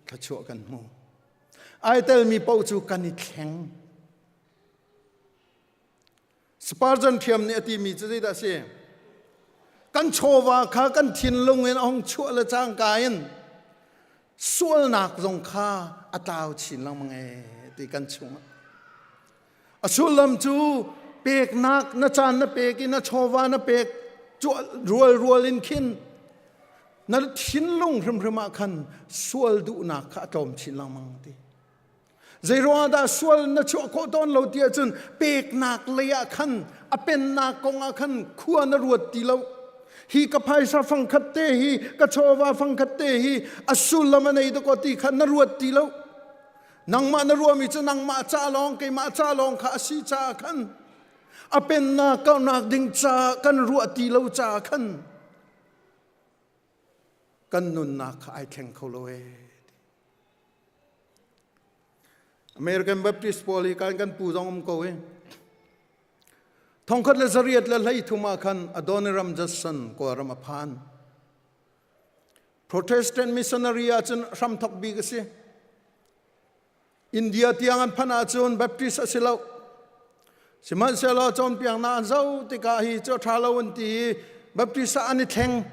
thluachuah kan hmu. Ai telmi paoh cu kan i thleng. Spurgeon ṭhiam nih a timi cu zeidah a si? Kan chawva kha kan thinlung in a hung chuah le cangka in sualnak zong kha a tlau chin lengmang ee ti kan chungah. A sullam cu peknak na caan na pek i na chawva na pek rual rual in khin na thinlung hrimhrim ah khan sual duhnak kha a tlawm chin lengmang ti. Zeiruangah dah sual na chuah khawh tawn lo ti ahcun peknak lei ah khan a pennak kong ah khan khua na ruat ti lo. Hi ka phaisa fangkhat te hi ka chawva fangkhat te hi a sullam a nei dakaw ti kha na ruat ti lo. Nangmah na ruahmi cu nangmah ca lawng keimah ca lawng kha a si caah khan a pennak kauhnak ding ca kan ruah ti lo caah khan kan nunnak kha ai thleng kho lo ee. American Baptist pawl hi kan kan pu zong um ko i. Thongkhat le zariat le 13 ah khan Adoniram Judson Kawlram a phan. Protestant missionary ahcun hramthok bik a si. India tiang an phanh ahcun Baptist a si lo. Sihmanhsehlaw cawnpiaknak an zoh tikah hi cu a ṭha lo an ti i Baptist ah an i thleng.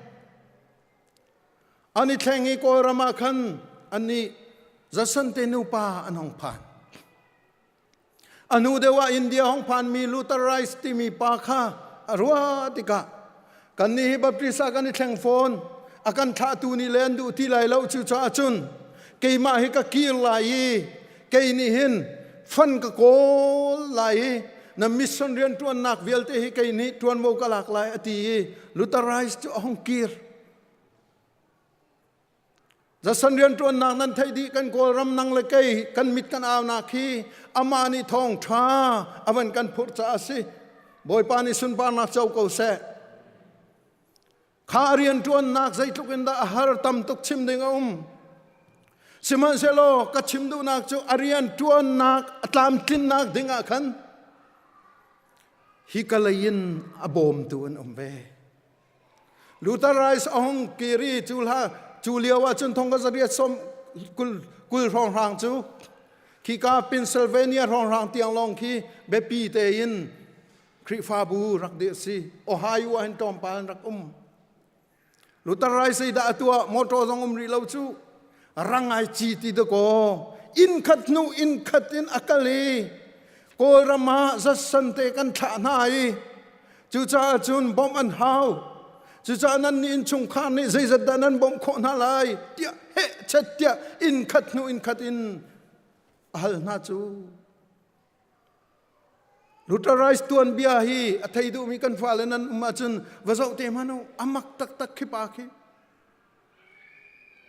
An i thleng i Kawlram ah khan annih Judson te nupa an hong phan. A hnu deuh ah India hong phanmi Luther Rice timi pa kha a ruah tikah kannih hi Baptist ah kan i thleng fawn. A kan thlahtu nih le an duh ti lai lo cucaah cun keimah hi ka kir lai i kei nih hin fan ka kawl lai i na mission rianṭuannak vialte hi kei nih ṭuanvo ka lak lai a ti i Luther Rice cu a hong kir. Zasan rianṭuannak nan theih dih kan Kawlram nang le kei kan mit kan aunak hi amah nih thawngṭha a van kan phurh caah a si. Bawipa nih sunparnak co ko seh. Kha rianṭuannak zeitluk in dah a har tam tuk chim ding a um. Sihmanhsehlaw ka chim duhnak cu a rianṭuannak a tlamtlinnak ding ah khan hi ka lei in a bawmtu an um ve. Luther Rice a hung kir i cu hla cu lio ah cun thong ka zariat som kul kul hrawnghrang cu khika Pennsylvania hrawnghrang tiang lawng khi biapi tein Khrihfabu rak dir si Ohio ah hin tlawmpal an rak um Luther Rice dah a tuah motor zong um rih lo cu rang ai ci ti dakaw inn khat hnu inn khat in a kal i Kawlram ah zatsan te kan thlah hna i Cucaah cun bawmh an hau. Cucaah nan nih innchungkhar nih zeizat dah nan bawmh khawh hna lai tiah heh chet tiah inn khat hnu inn khat in a hal hna cu. Luther Rice tuanbia hi a thei duhmi kan fale nan um ahcun va zoh te hmanh u a mak taktak khi pa khi.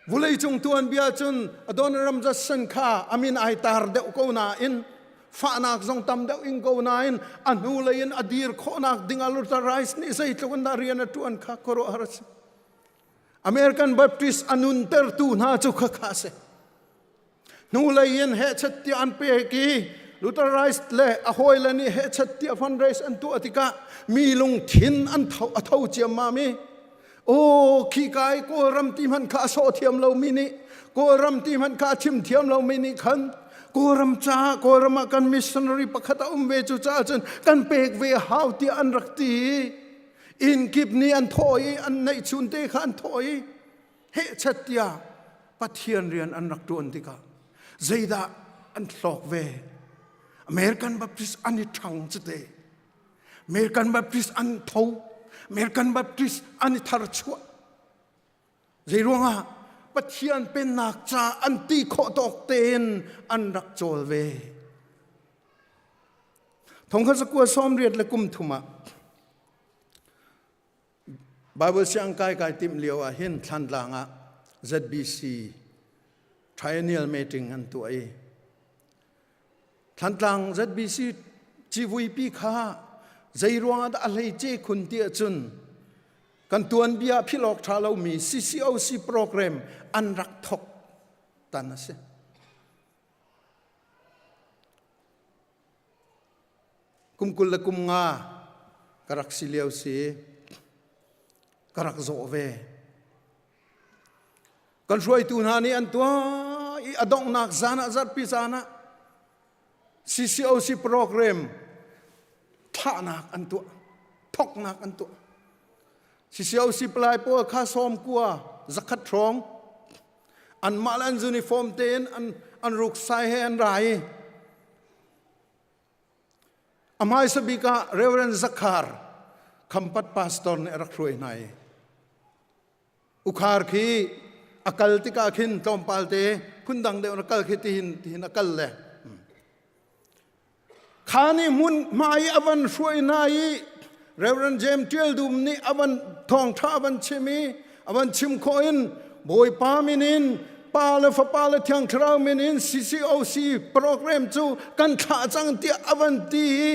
Vuleicung tuanbia cun Adoniram Judson kha a min ai tar deuh ko nain fahnak zong tam deuh in ko nain a hnulei in a dir khawhnak ding ah Luther Rice nih zeitluk in dah rian a ṭuan kha khuaruahhar a si. American Baptist a nuntertu hna cu khakha a si. Hnulei in hehchet tiah an pek i Luther Rice le a hawile nih hehchet tiah fundraise an tuah tikah mi lungthin an tho, a tho ciammam i aw khika i Kawlram ti hmanh kha a sawh thiam lomi nih Kawlram ti hmanh kha a chim thiam lomi nih khan Kawlram caah Kawlram ah kan missionary pakhat a um ve cu caah cun kan pek ve hau tiah an rak ti i inn kip nih an thawh i an neihchun te kha an thawh i hehchet tiah Pathian rian an rak ṭuan tikah zeidah an hlawk ve American Baptist an i ṭhang cite American Baptist an tho American Baptist an i tharchuah zei ruangah Pathian pennak ca an ti khawh tawk tein an rak cawl ve thongkhat zakua sawmriat le kum thum ah Bible siang kai kai timh lio ah hin Thlantlang ah ZBC Triennial meeting an tuah i Thlantlang ZBC civuipi kha zei ruangah dah a hleice khun ti ahcun kan tuanbia philh awk ṭha lomi CCOC program an rak thok tan a si. Kum 20 le kum nga ka rak si lio si ka rak zawh ve. Kan hruaitu hna nih an tuah i a donghnak zan ah zarhpi zan ah CCOC program thlahnak an tuah thoknak an tuah. CCOC palai pawl kha sawm kua zakhat hrawng anmah le an uniform tein an an ruksai he an ra i A hmaisa bik ah Reverend Zakhar Khampat pastor nih a rak hruai hna i Ukhar khi a kal tikah khin tlawmpal te phundang deuh na kal khi tihin tihin a kal le kha nih hmun hma i a van hruai hna i Reverend James Tial Dum nih a van thawngṭha a van chim i a van chim khawh in Bawipa min in Pa le Fapa le Thiang Thlarau min in CCOC program cu kan thlah cang tiah a van ti i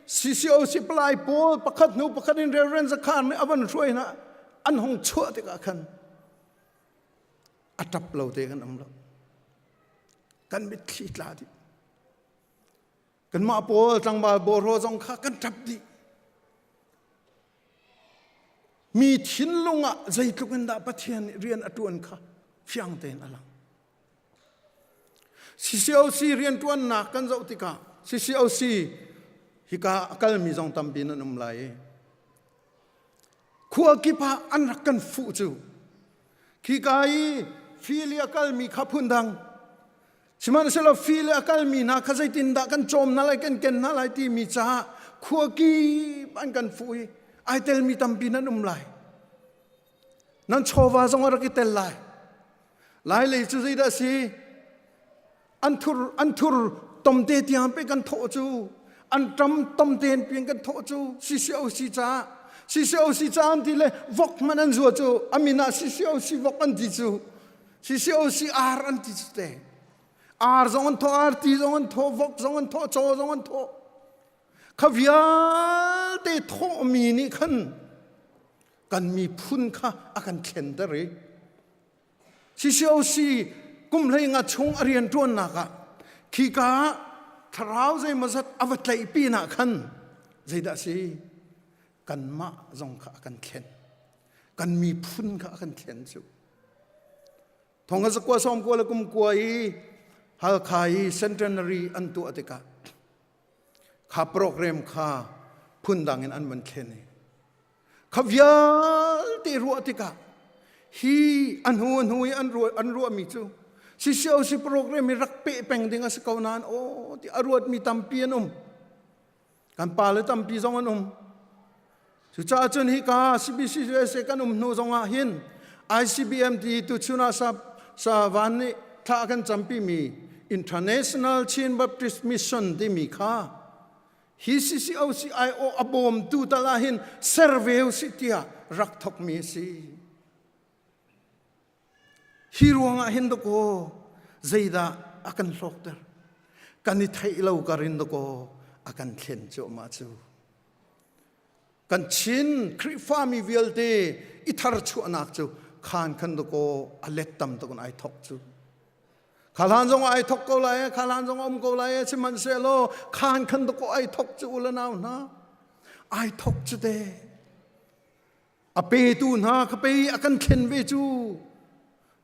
CCOC palai pawl pakhat hnu pakhat in Reverend Zakhar nih a van hruai hna an hung chuah tikah khan a ṭap lo te kan um lo kan mitthli tla dih kanmah pawl tlangval bawhraw zong kha kan ṭap dih. Mi thinlung ah zeitluk in dah Pathian nih rian a ṭuan kha fiang tein a lang. CCOC rianṭuannak kan zoh tikah CCOC hika a kalmi zong tampi nan um lai i khua kip ah an rak kan fuh cu khika i fili a kalmi kha phundang sihmanhsehlaw fili a kalmi hna kha zeitindah kan cawm hna lai kan ken hna lai timi caah khua kip an kan fuh i ai telmi tampi nan um lai nan chawva zong a rak i tel lai lai lei cu zeidah si an thur an thur tomte tiang pe kan thawh cu an ṭam tomte pian kan thawh cu CCOC caah CCOC ca an ti le vok hmanh an zua cu amin ah CCOC vok an ti cu CCOC ar an ti cu te ar zong an thawh arti zong an thawh vok zong an thawh caw zong an thawh kha vialte thawhmi nih khan kan miphun kha a kan thlenter i CCOC kum hlei nga chung a rian ṭuannak ah khika ah thlarau zeimawzat a va tlaih pinah khan zeidah a si kanmah zong kha a kan thlen kan miphun kha a kan thlen cu thong a zakua sawm kua le kum kua i Halkha i centenary an tuah tikah kha program kha phundang in an van thlen i Kha vialte ruah tikah hi a hnu a hnu i an ruah an ruahmi cu CCOC program hi rak peh peng ding a si ko nain aw ti a ruatmi tampi an um. Kan pale tampi zong an um. Cucaah cun hika CBC USA kan um hnu zong ah hin ICBM ti tuchun ah sa sa van nih thla kan campimi International Chin Baptist Mission timi kha Hi CCOCIO a bawmtu tal ah hin ser ve usih tiah rak thokmi a si. Hi ruangah hin dakaw zeidah a kan hlawkter? Kan i theih lo karin dakaw a kan thlen cuahmah cu. Kan Chin Khrihfami vialte i tharchuahnak cu khan khan dakaw a let tam tuk in ai thok cu. Khalan zong ai thok ko lai khalan zong um ko lai sihmanhsehlaw khan khan dako ai thok cu u le nau hna ai thok cu te a petu hna kha pei a kan thlen ve cu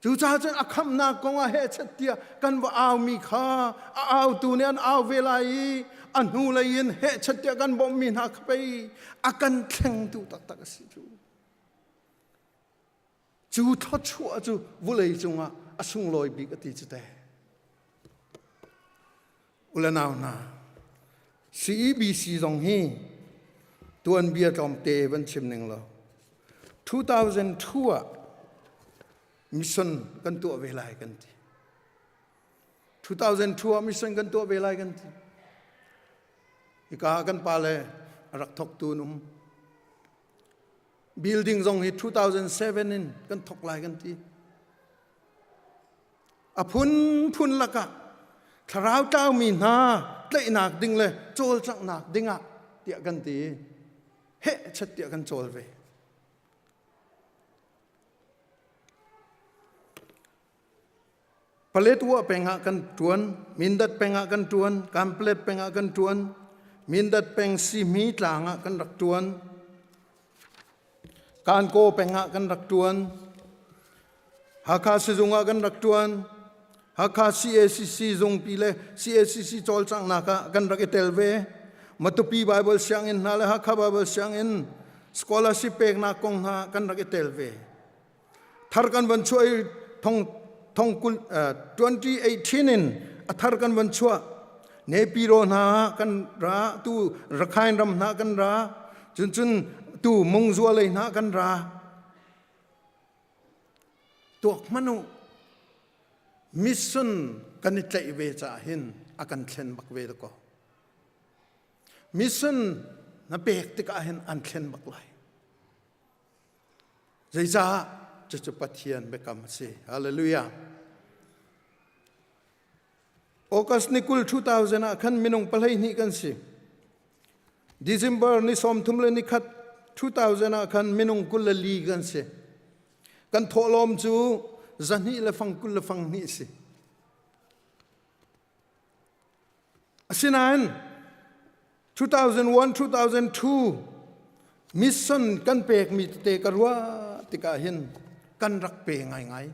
cucaah cun a khamnak kong ah heh chet tiah kan va au mi kha a autu nih an au ve lai i a hnu lei in heh chet tiah kan bawmh mi hna kha pei a kan thlengtu taktak a si cu Cu thluachuah cu vulei cungah a sunglawi bik a ti cu te. Ulanau hna, CEBC zong hi tuanbia tlawmte van chim ning law 2002 ah mission kan tuah ve lai kan ti. 2002 ah mission kan tuah ve lai kan ti. Hika kan pale a rak thawktu an um. Building zong hi 2007 in kan thok lai kan ti. A phunphun lakah thlarau tlaumi hna tlaihnak ding le cawlcanghnak dingah tiah kan ti. Heh chet tiah kan cawl ve. Paletwa peng ah kan ṭuan, Mindat peng ah kan ṭuan, Kanpetlet peng ah kan ṭuan, Mindat peng Sihmi tlang ah kan rak ṭuan, Kankaw peng ah kan rak ṭuan, Hakha sizung ah kan rak ṭuan, Hakha CACC zungpi le CACC cawlcanghnak ah kan rak i tel ve. Matupi Bible sianginn hna le Hakha Bible sianginn scholarship peknak kong hna kan rak i tel ve. Thar kan van chuah i thong thong kul 2018 in a thar kan van chuah Nepiro hna kan ra tu Rakhine ram hna kan ra cun cun tu Mungzua lei hna kan ra tuak hmanu mission kan i tlaih ve caah hin a kan thlen bak ve ko mission na pek tikah hin an thlen bak lai Zeicah? Cucu Pathian biakam a si. Hallelujah. August ni 20 2000 ah khan minung 12 kan si. December ni 31 2000 ah khan minung 24 kan si. Kan thawhlawm cu zahnih le fang kul le fang hnih si. Asinain 2001 2002. Mission kan pekmi tete ka ruah tikah hin kan rak pe ngaingai.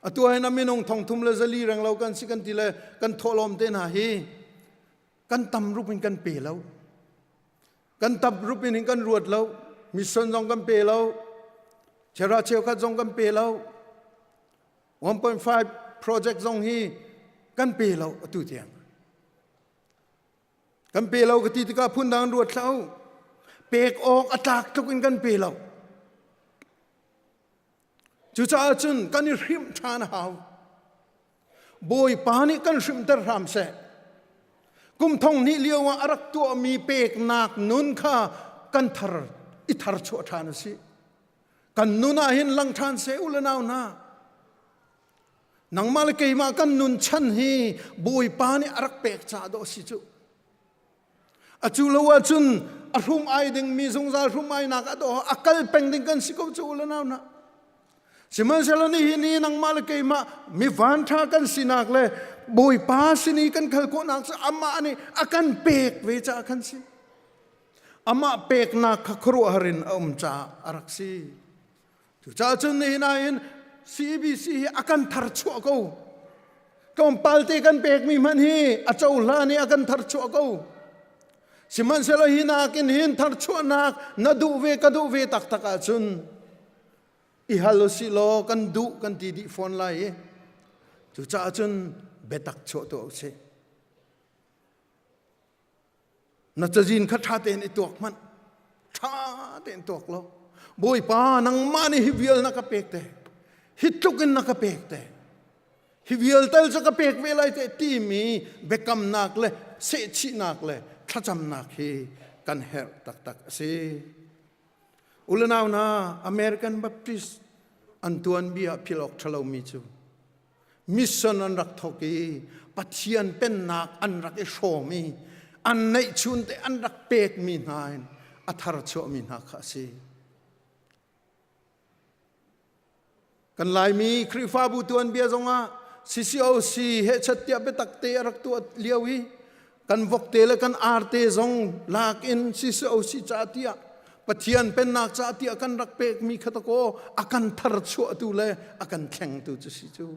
Atu ah hin a minung thongthum le zali reng lo kan si kan ti le kan thawhlawm te hna hi kan tam rup in kan pe lo. Kan tap rup in hin kan ruat lo. Mission zong kan pe lo. Chera cheukhat zong kan pe lo. 1.5 project zong hi kan pe lo atu tiang. Kan pe lo ka ti tikah phundang ruat hlah u. Pek awk a tlak tluk in kan pe lo. Cucaah cun kan i hrimh ṭhan a hau. Bawipa nih kan hrimhter hram seh. Kum thong hnih lio ah a rak tuahmi peknak nun kha kan thar i thar chuah ṭhan a si. Kan nun ah hin lang ṭhan seh u le nau hna. Nangmah le keimah kan nun chan hi Bawipa nih a rak pek caah dawh a si cu. A cu lo ahcun a hrum ai dingmi zungzal hrum ainak a dawh a kal peng ding kan si ko cu u le nau hna. Sihmanhsehlaw nihin i nangmah le keimah mi vanṭha kan sinak le Bawipa sin i kan khal khawhnak cu amah nih a kan pek ve caah khan si. Amah peknak kha khuaruahhar in a um caah a rak si. Cucaah cun nihin ah hin CBC hi a kan tharchuah ko. Tlawmpal te kan pekmi hmanh hi a cohlan i a kan tharchuah ko. Sihmanhsehlaw hi nakin hin tharchuahnak na duh ve ka duh ve taktak ahcun i hal usih law kan duh kan ti dih fawn lai i cucaah cun biatak chuah tuah usih. Na cazin kha ṭha tein i tuak hmanh. Ṭha tein tuak law, Bawipa nangmah nih hi vial na ka pek te, hi tluk in na ka pek te, hi vial tal cu ka pek ve lai te timi biakamnak le sehchihnak le thlacamnak hi kan herh taktak a si. Ulenau hna, American Baptist an tuanbia philh awk ṭhalomi cu mission an rak thawk i Pathian pennak an rak i hrawm i an neihchun te an rak pekmi hna in a thar chuahmi hna kha a si. Kan Laimi Khrihfabu tuanbia zongah CCOC hechat tiah biatak te a rak tuah lio i kan vokte le kan arte zong lak in CCOC ca tiah Pathian pennak ca tiah kan rak pekmi kha takaw a kan thar chuahtu le a kan thlengtu cu si cu.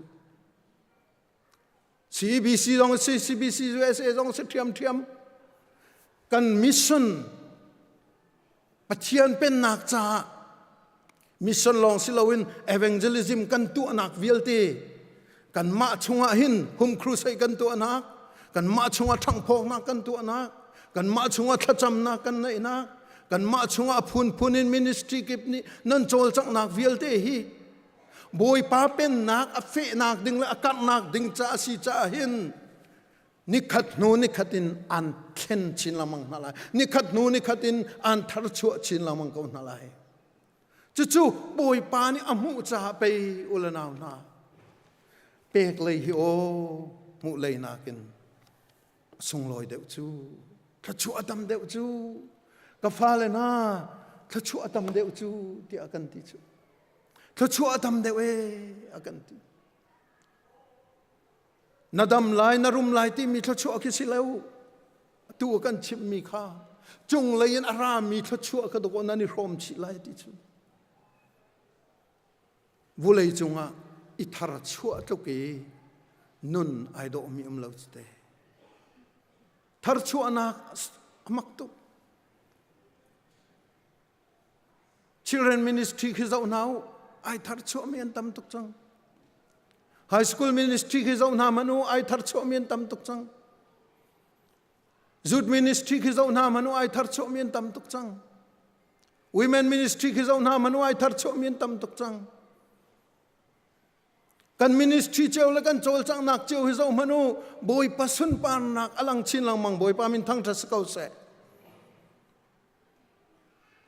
CBC zong si CBC USA zong si ṭhiamṭhiam kan mission Pathian pennak caah mission lawng si loin evangelism kan tuahnak vialte kanmah chungah hin home crusade kan tuahnak kanmah chungah ṭhanghphawknak kan tuahnak kanmah chungah thlacamnak kan neihnak kanmah chungah phunphun in ministry kip nih nan cawlcanghnak vialte hi Bawipa pennak a fehnak ding le a karhnak ding ca a si caah hin nikhat hnu nikhat in an thlen chin lengmang hna lai nikhat hnu nikhat in an tharchuah chin lengmang ko hna lai cucu bawipa nih a hmuh caah pei u le nau hna pek lei hi aw hmuh lei nakin sunglawi deuh cu thluachuah a tam deuh cu ka fale hna thluachuah a tam deuh cu tiah kan ti cu thluachuah a tam deuh ee a kan ti Na dam lai, na rum lai timi thluachuah khi si lo. Tu a kan chimhmi kha cunglei in a rami thluachuah kha dawh nan i hrawm chih lai ti cu. Vulei cungah i thar chuah tluk i nun ai dawhmi um lo cu te. Tharchuahnak a mak tuk. Children ministry khi zoh hna u ai thar chuahmi an tam tuk cang high school ministry khi zoh hna hmanh u ai thar chuahmi an tam tuk cang youth ministry khi zoh hna hmanh u ai thar chuahmi an tam tuk cang women ministry khi zoh hna hmanh u ai thar chuahmi an tam tuk cang kan ministry cio le kan cawlcanghnak cio hi zoh hmanh u bawipa sunparnak a lang chin lengmang bawipa min thangṭhat si ko seh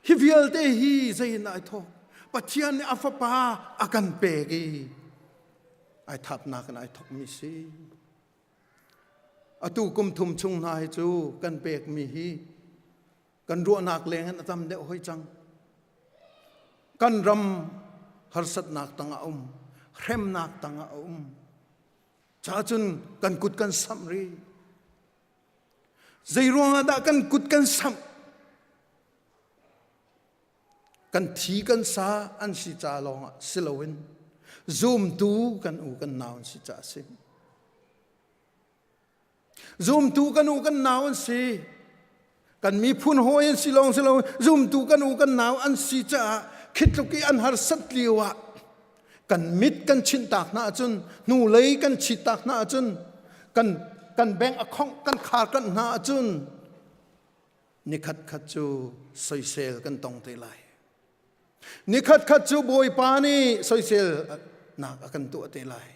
Hi vialte hi zei in ai thawk? Pathian nih a fapa a kan pek i ai thapnak in ai thawkmi si. Atu kum thum chung hna hi cu kan pekmi hi kan ruahnak leng in a tam deuh hoi cang. Kan ram harsatnak tangah a um, hremnak tangah a um. Ca cun kan kut kan samh rih. Zei ruangah dah kan kut kan samh? Kan thi kan sa an si ca lawngah si loin zumtu kan u kan nau an si ca a si. Zumtu kan u kan nau an si. Kan miphun hawi an si lawng si lo zumtu kan u kan nau an si caah khitluk i an harsat lio ah kan mit kan chinh tak hna ahcun hnulei kan chit tak hna ahcun kan kan beng a khongh kan khar kanh hna ahcun nikhat khat cu soisel kan tong te lai. Nikhat khat cu Bawipa nih soisel nak a kan tuah te lai.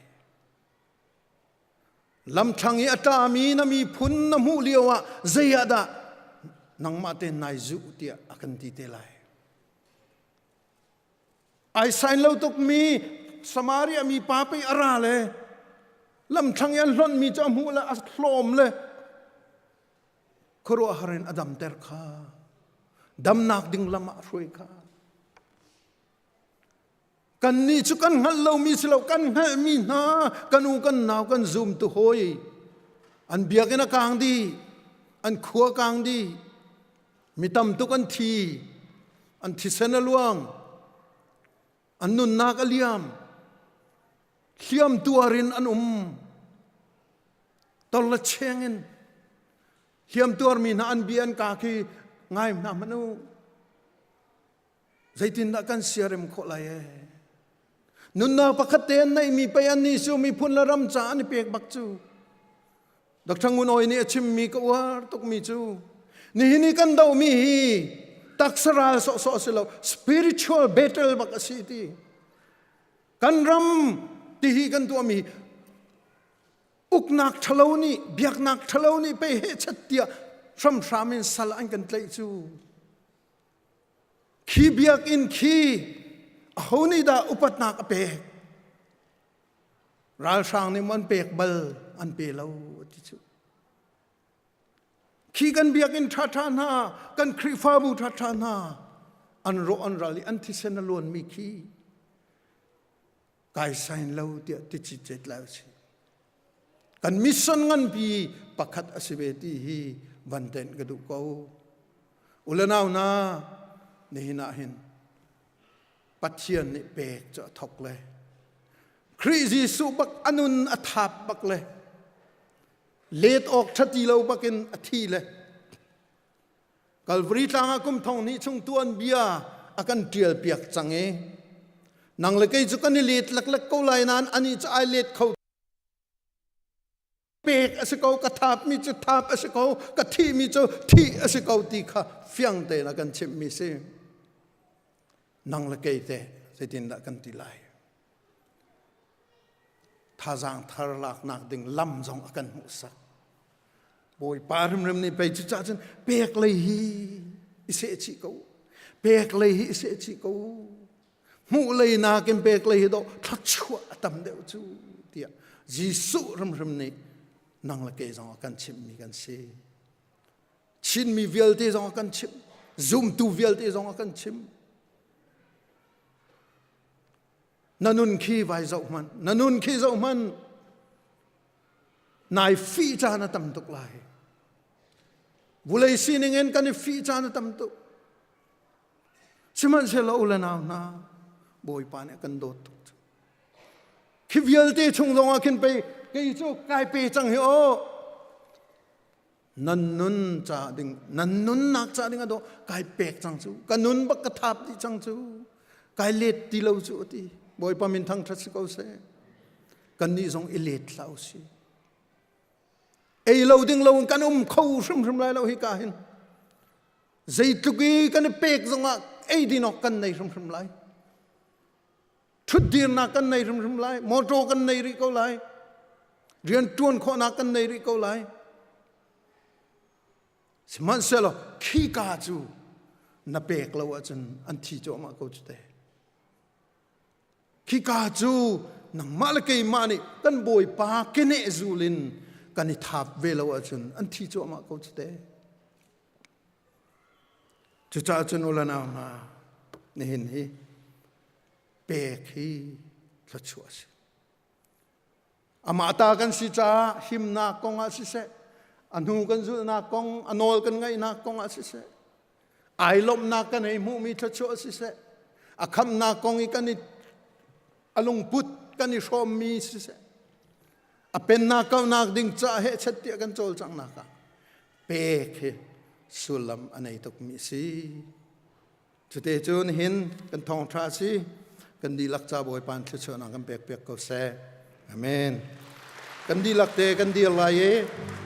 Lamthlang i a ṭami na miphun na hmuh lio ah zei ah dah nangmah tein nai zuh tiah a kan ti te lai. Ai sain lo tukmi Samaria mi pa pei a ra le lamthlang i an hlonhmi cu a hmuh le a hlawm le khuaruahhar in a damter kha damnak ding lam ah a hruai kha. Kannih cu kan hngalh lomi si lo kan hngalhmi hna kan u kan nau kan zum tu hawi an biakinn a kang dih an khua kang dih mi tam tuk an thi an thisen a luang an nunnak a liam hliam tuar in an um tol le cheng in hliam tuarmi hna an bia an ka khi ngai hna hmanh u Zeitindah kan siarem khawh lai ee? Nunnak pakhat te an neihmi pei an nih cu miphun le ram ca an i pek bak cu. Dr. Ngun Awi nih a chimmi ka uar tukmi cu nihin i kan dohmi hi taksa ral sawhsawh a si lo spiritual battle bak a si ti. Kan ram tihi kan tuahmi uknak ṭhalo nih biaknak ṭhalo nih pei hehchet tiah hramhram in sal an kan tlaih cu. Khi biakinn khi aho nih dah upatnak a pek? Ralhrang nih maw an pek bal? An pe lo ti cu. Khi kan biakinn ṭhaṭha hna, kan Khrihfabu ṭhaṭha hna, an rawh an ral i an thisen a luanmi khi kai sain lo tiah ti citcet lai usih. Kan mission nganpi pakhat a si ve ti hi van tenh ka duh ko. Ule nau na nihin ah hin Pathian nih pek cu a thok le Khrih Jesuh bak a nun a thap bak le let awk ṭhati lo bakin a thi le Kalvari tlang ah kum thong hnih chung tuanbia a kan ṭial piak cang i nang le kei cu kan i let leklek ko lai nain anih cu ai let kho pek a si ko ka thapmi cu thap a si ko ka thihmi cu thih a si ko ti kha fiang tein a kan chimhmi si nang le kei te zeitindah kan ti lai Thazaang thar laknak ding lam zong a kan hmuhsak. Bawipa hrimhrim nih pei cucaah cun pek lei hi i sehchih ko. Pek lei hi i sehchih ko. Hmuh lei nakin pek lei hi dawh thluachuah a tam deuh cu tiah Jesuh hrimhrim nih nang le kei zong a kan chimhmi kan si. Chinmi vialte zong a kan chimh. Zumtu vialte zong a kan chimh. Na nun khi vai zoh hmanh. Na nun khi zoh hmanh. Nai fih caan a tam tuk lai. Vulei sining in kan i fih caan a tam tuk. Sihmanhsehlaw u le nau hna, Bawipa nih a kan dawt tuk. Khi vialte chung zongah khin pei kei cu kai pe cang hi aw. Nan nun ca ding nan nunnak ca ding a dawh kai pek cang cu ka nun bak ka thap dih cang cu kai let ti lo cu a ti Bawipa min thangṭhat si ko seh kannih zong i let hlah u si ei lo ding lo in kan um kho hrimhrim lai lo hi ka hin zeitluk i kan i pek zongah ei din awk kan nei hrimhrim lai ṭhutdirnak kan nei hrimhrim lai motor kan nei rih ko lai rian ṭuan khawhnak kan nei rih ko lai sihmanhsehlaw khika cu na pek lo ahcun an thi cuahmah ko cu te khika cu nangmah le keimah nih kan bawipa keneh zul in kan i thap ve lo ahcun an thi cuahmah ko cu te Cucaah cun u le nau hna, nihin hi pek hi thluachuah a si. Amah ta kan si caah himnak kong ah siseh, a hnu kan zulhnak kong, a nawl kan ngaihnak kong ah siseh, ai lawmhnak kan hei hmuhmi thluachuah siseh, A khamnak kong i kan i a lungput kan i hrawmmi siseh a pennak kaunak ding ca he chet tiah kan cawlcanghnak ah pek hi sullam a nei tukmi a si. Cute cun hin kan thawngṭha a si. Kan dihlak ca Bawipa thluachuahnak kan pek piak ko seh. Amen. Kan dihlak te kan dir lai i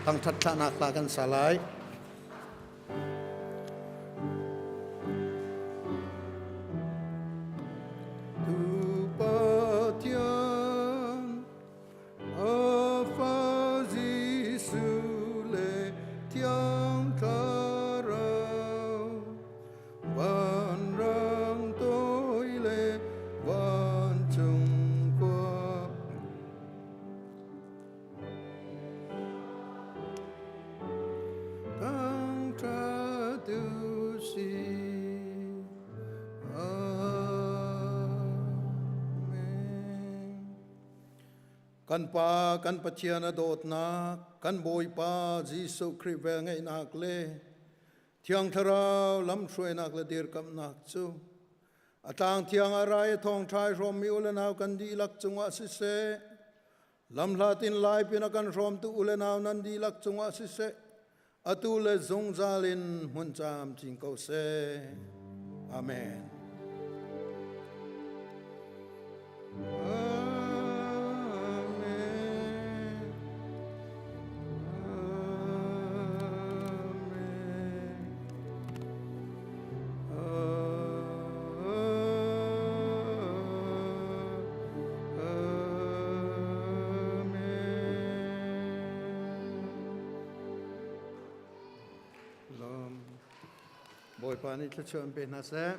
thangṭhat thlahnak hla kan sa lai. Tu Pathian a fa Jesuh le Thiang Thlarau vanrang toi le vancung khua Thangṭhat u sih. Amen. Kan Pa, kan Pathian a dawtnak, kan Bawipa Jesuh Khrih velngeihnak le Thiang Thlarau lamhruainak le dirkamhnak cu a tlang thiang a rai a thawngṭha i hrawmmi u le nau kan dihlak cungah siseh, Lamhlat in lai pin a kan hrawmtu u le nau nan dihlak cungah siseh, atu le zungzal in hmun camcin ko seh. Amen. Amen. Amen. Bawipa nih thluachuah in pe hna seh.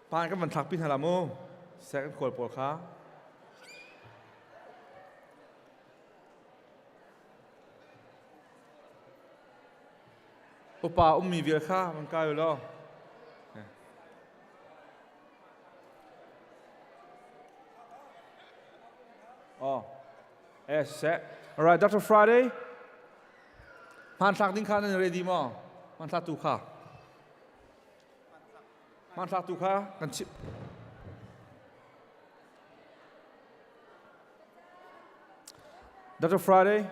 Pan kan van thlak pi hna la mu. Sek an khawl pawl kha. Upa ummi vial kha van kai u law. Oh. Yes, set. All right, Dr. Friday. Hmanthlak ding kha nan ready maw? Hmanthlak tu kha. Hmanthlak tu kha kan chip. Dr. Friday.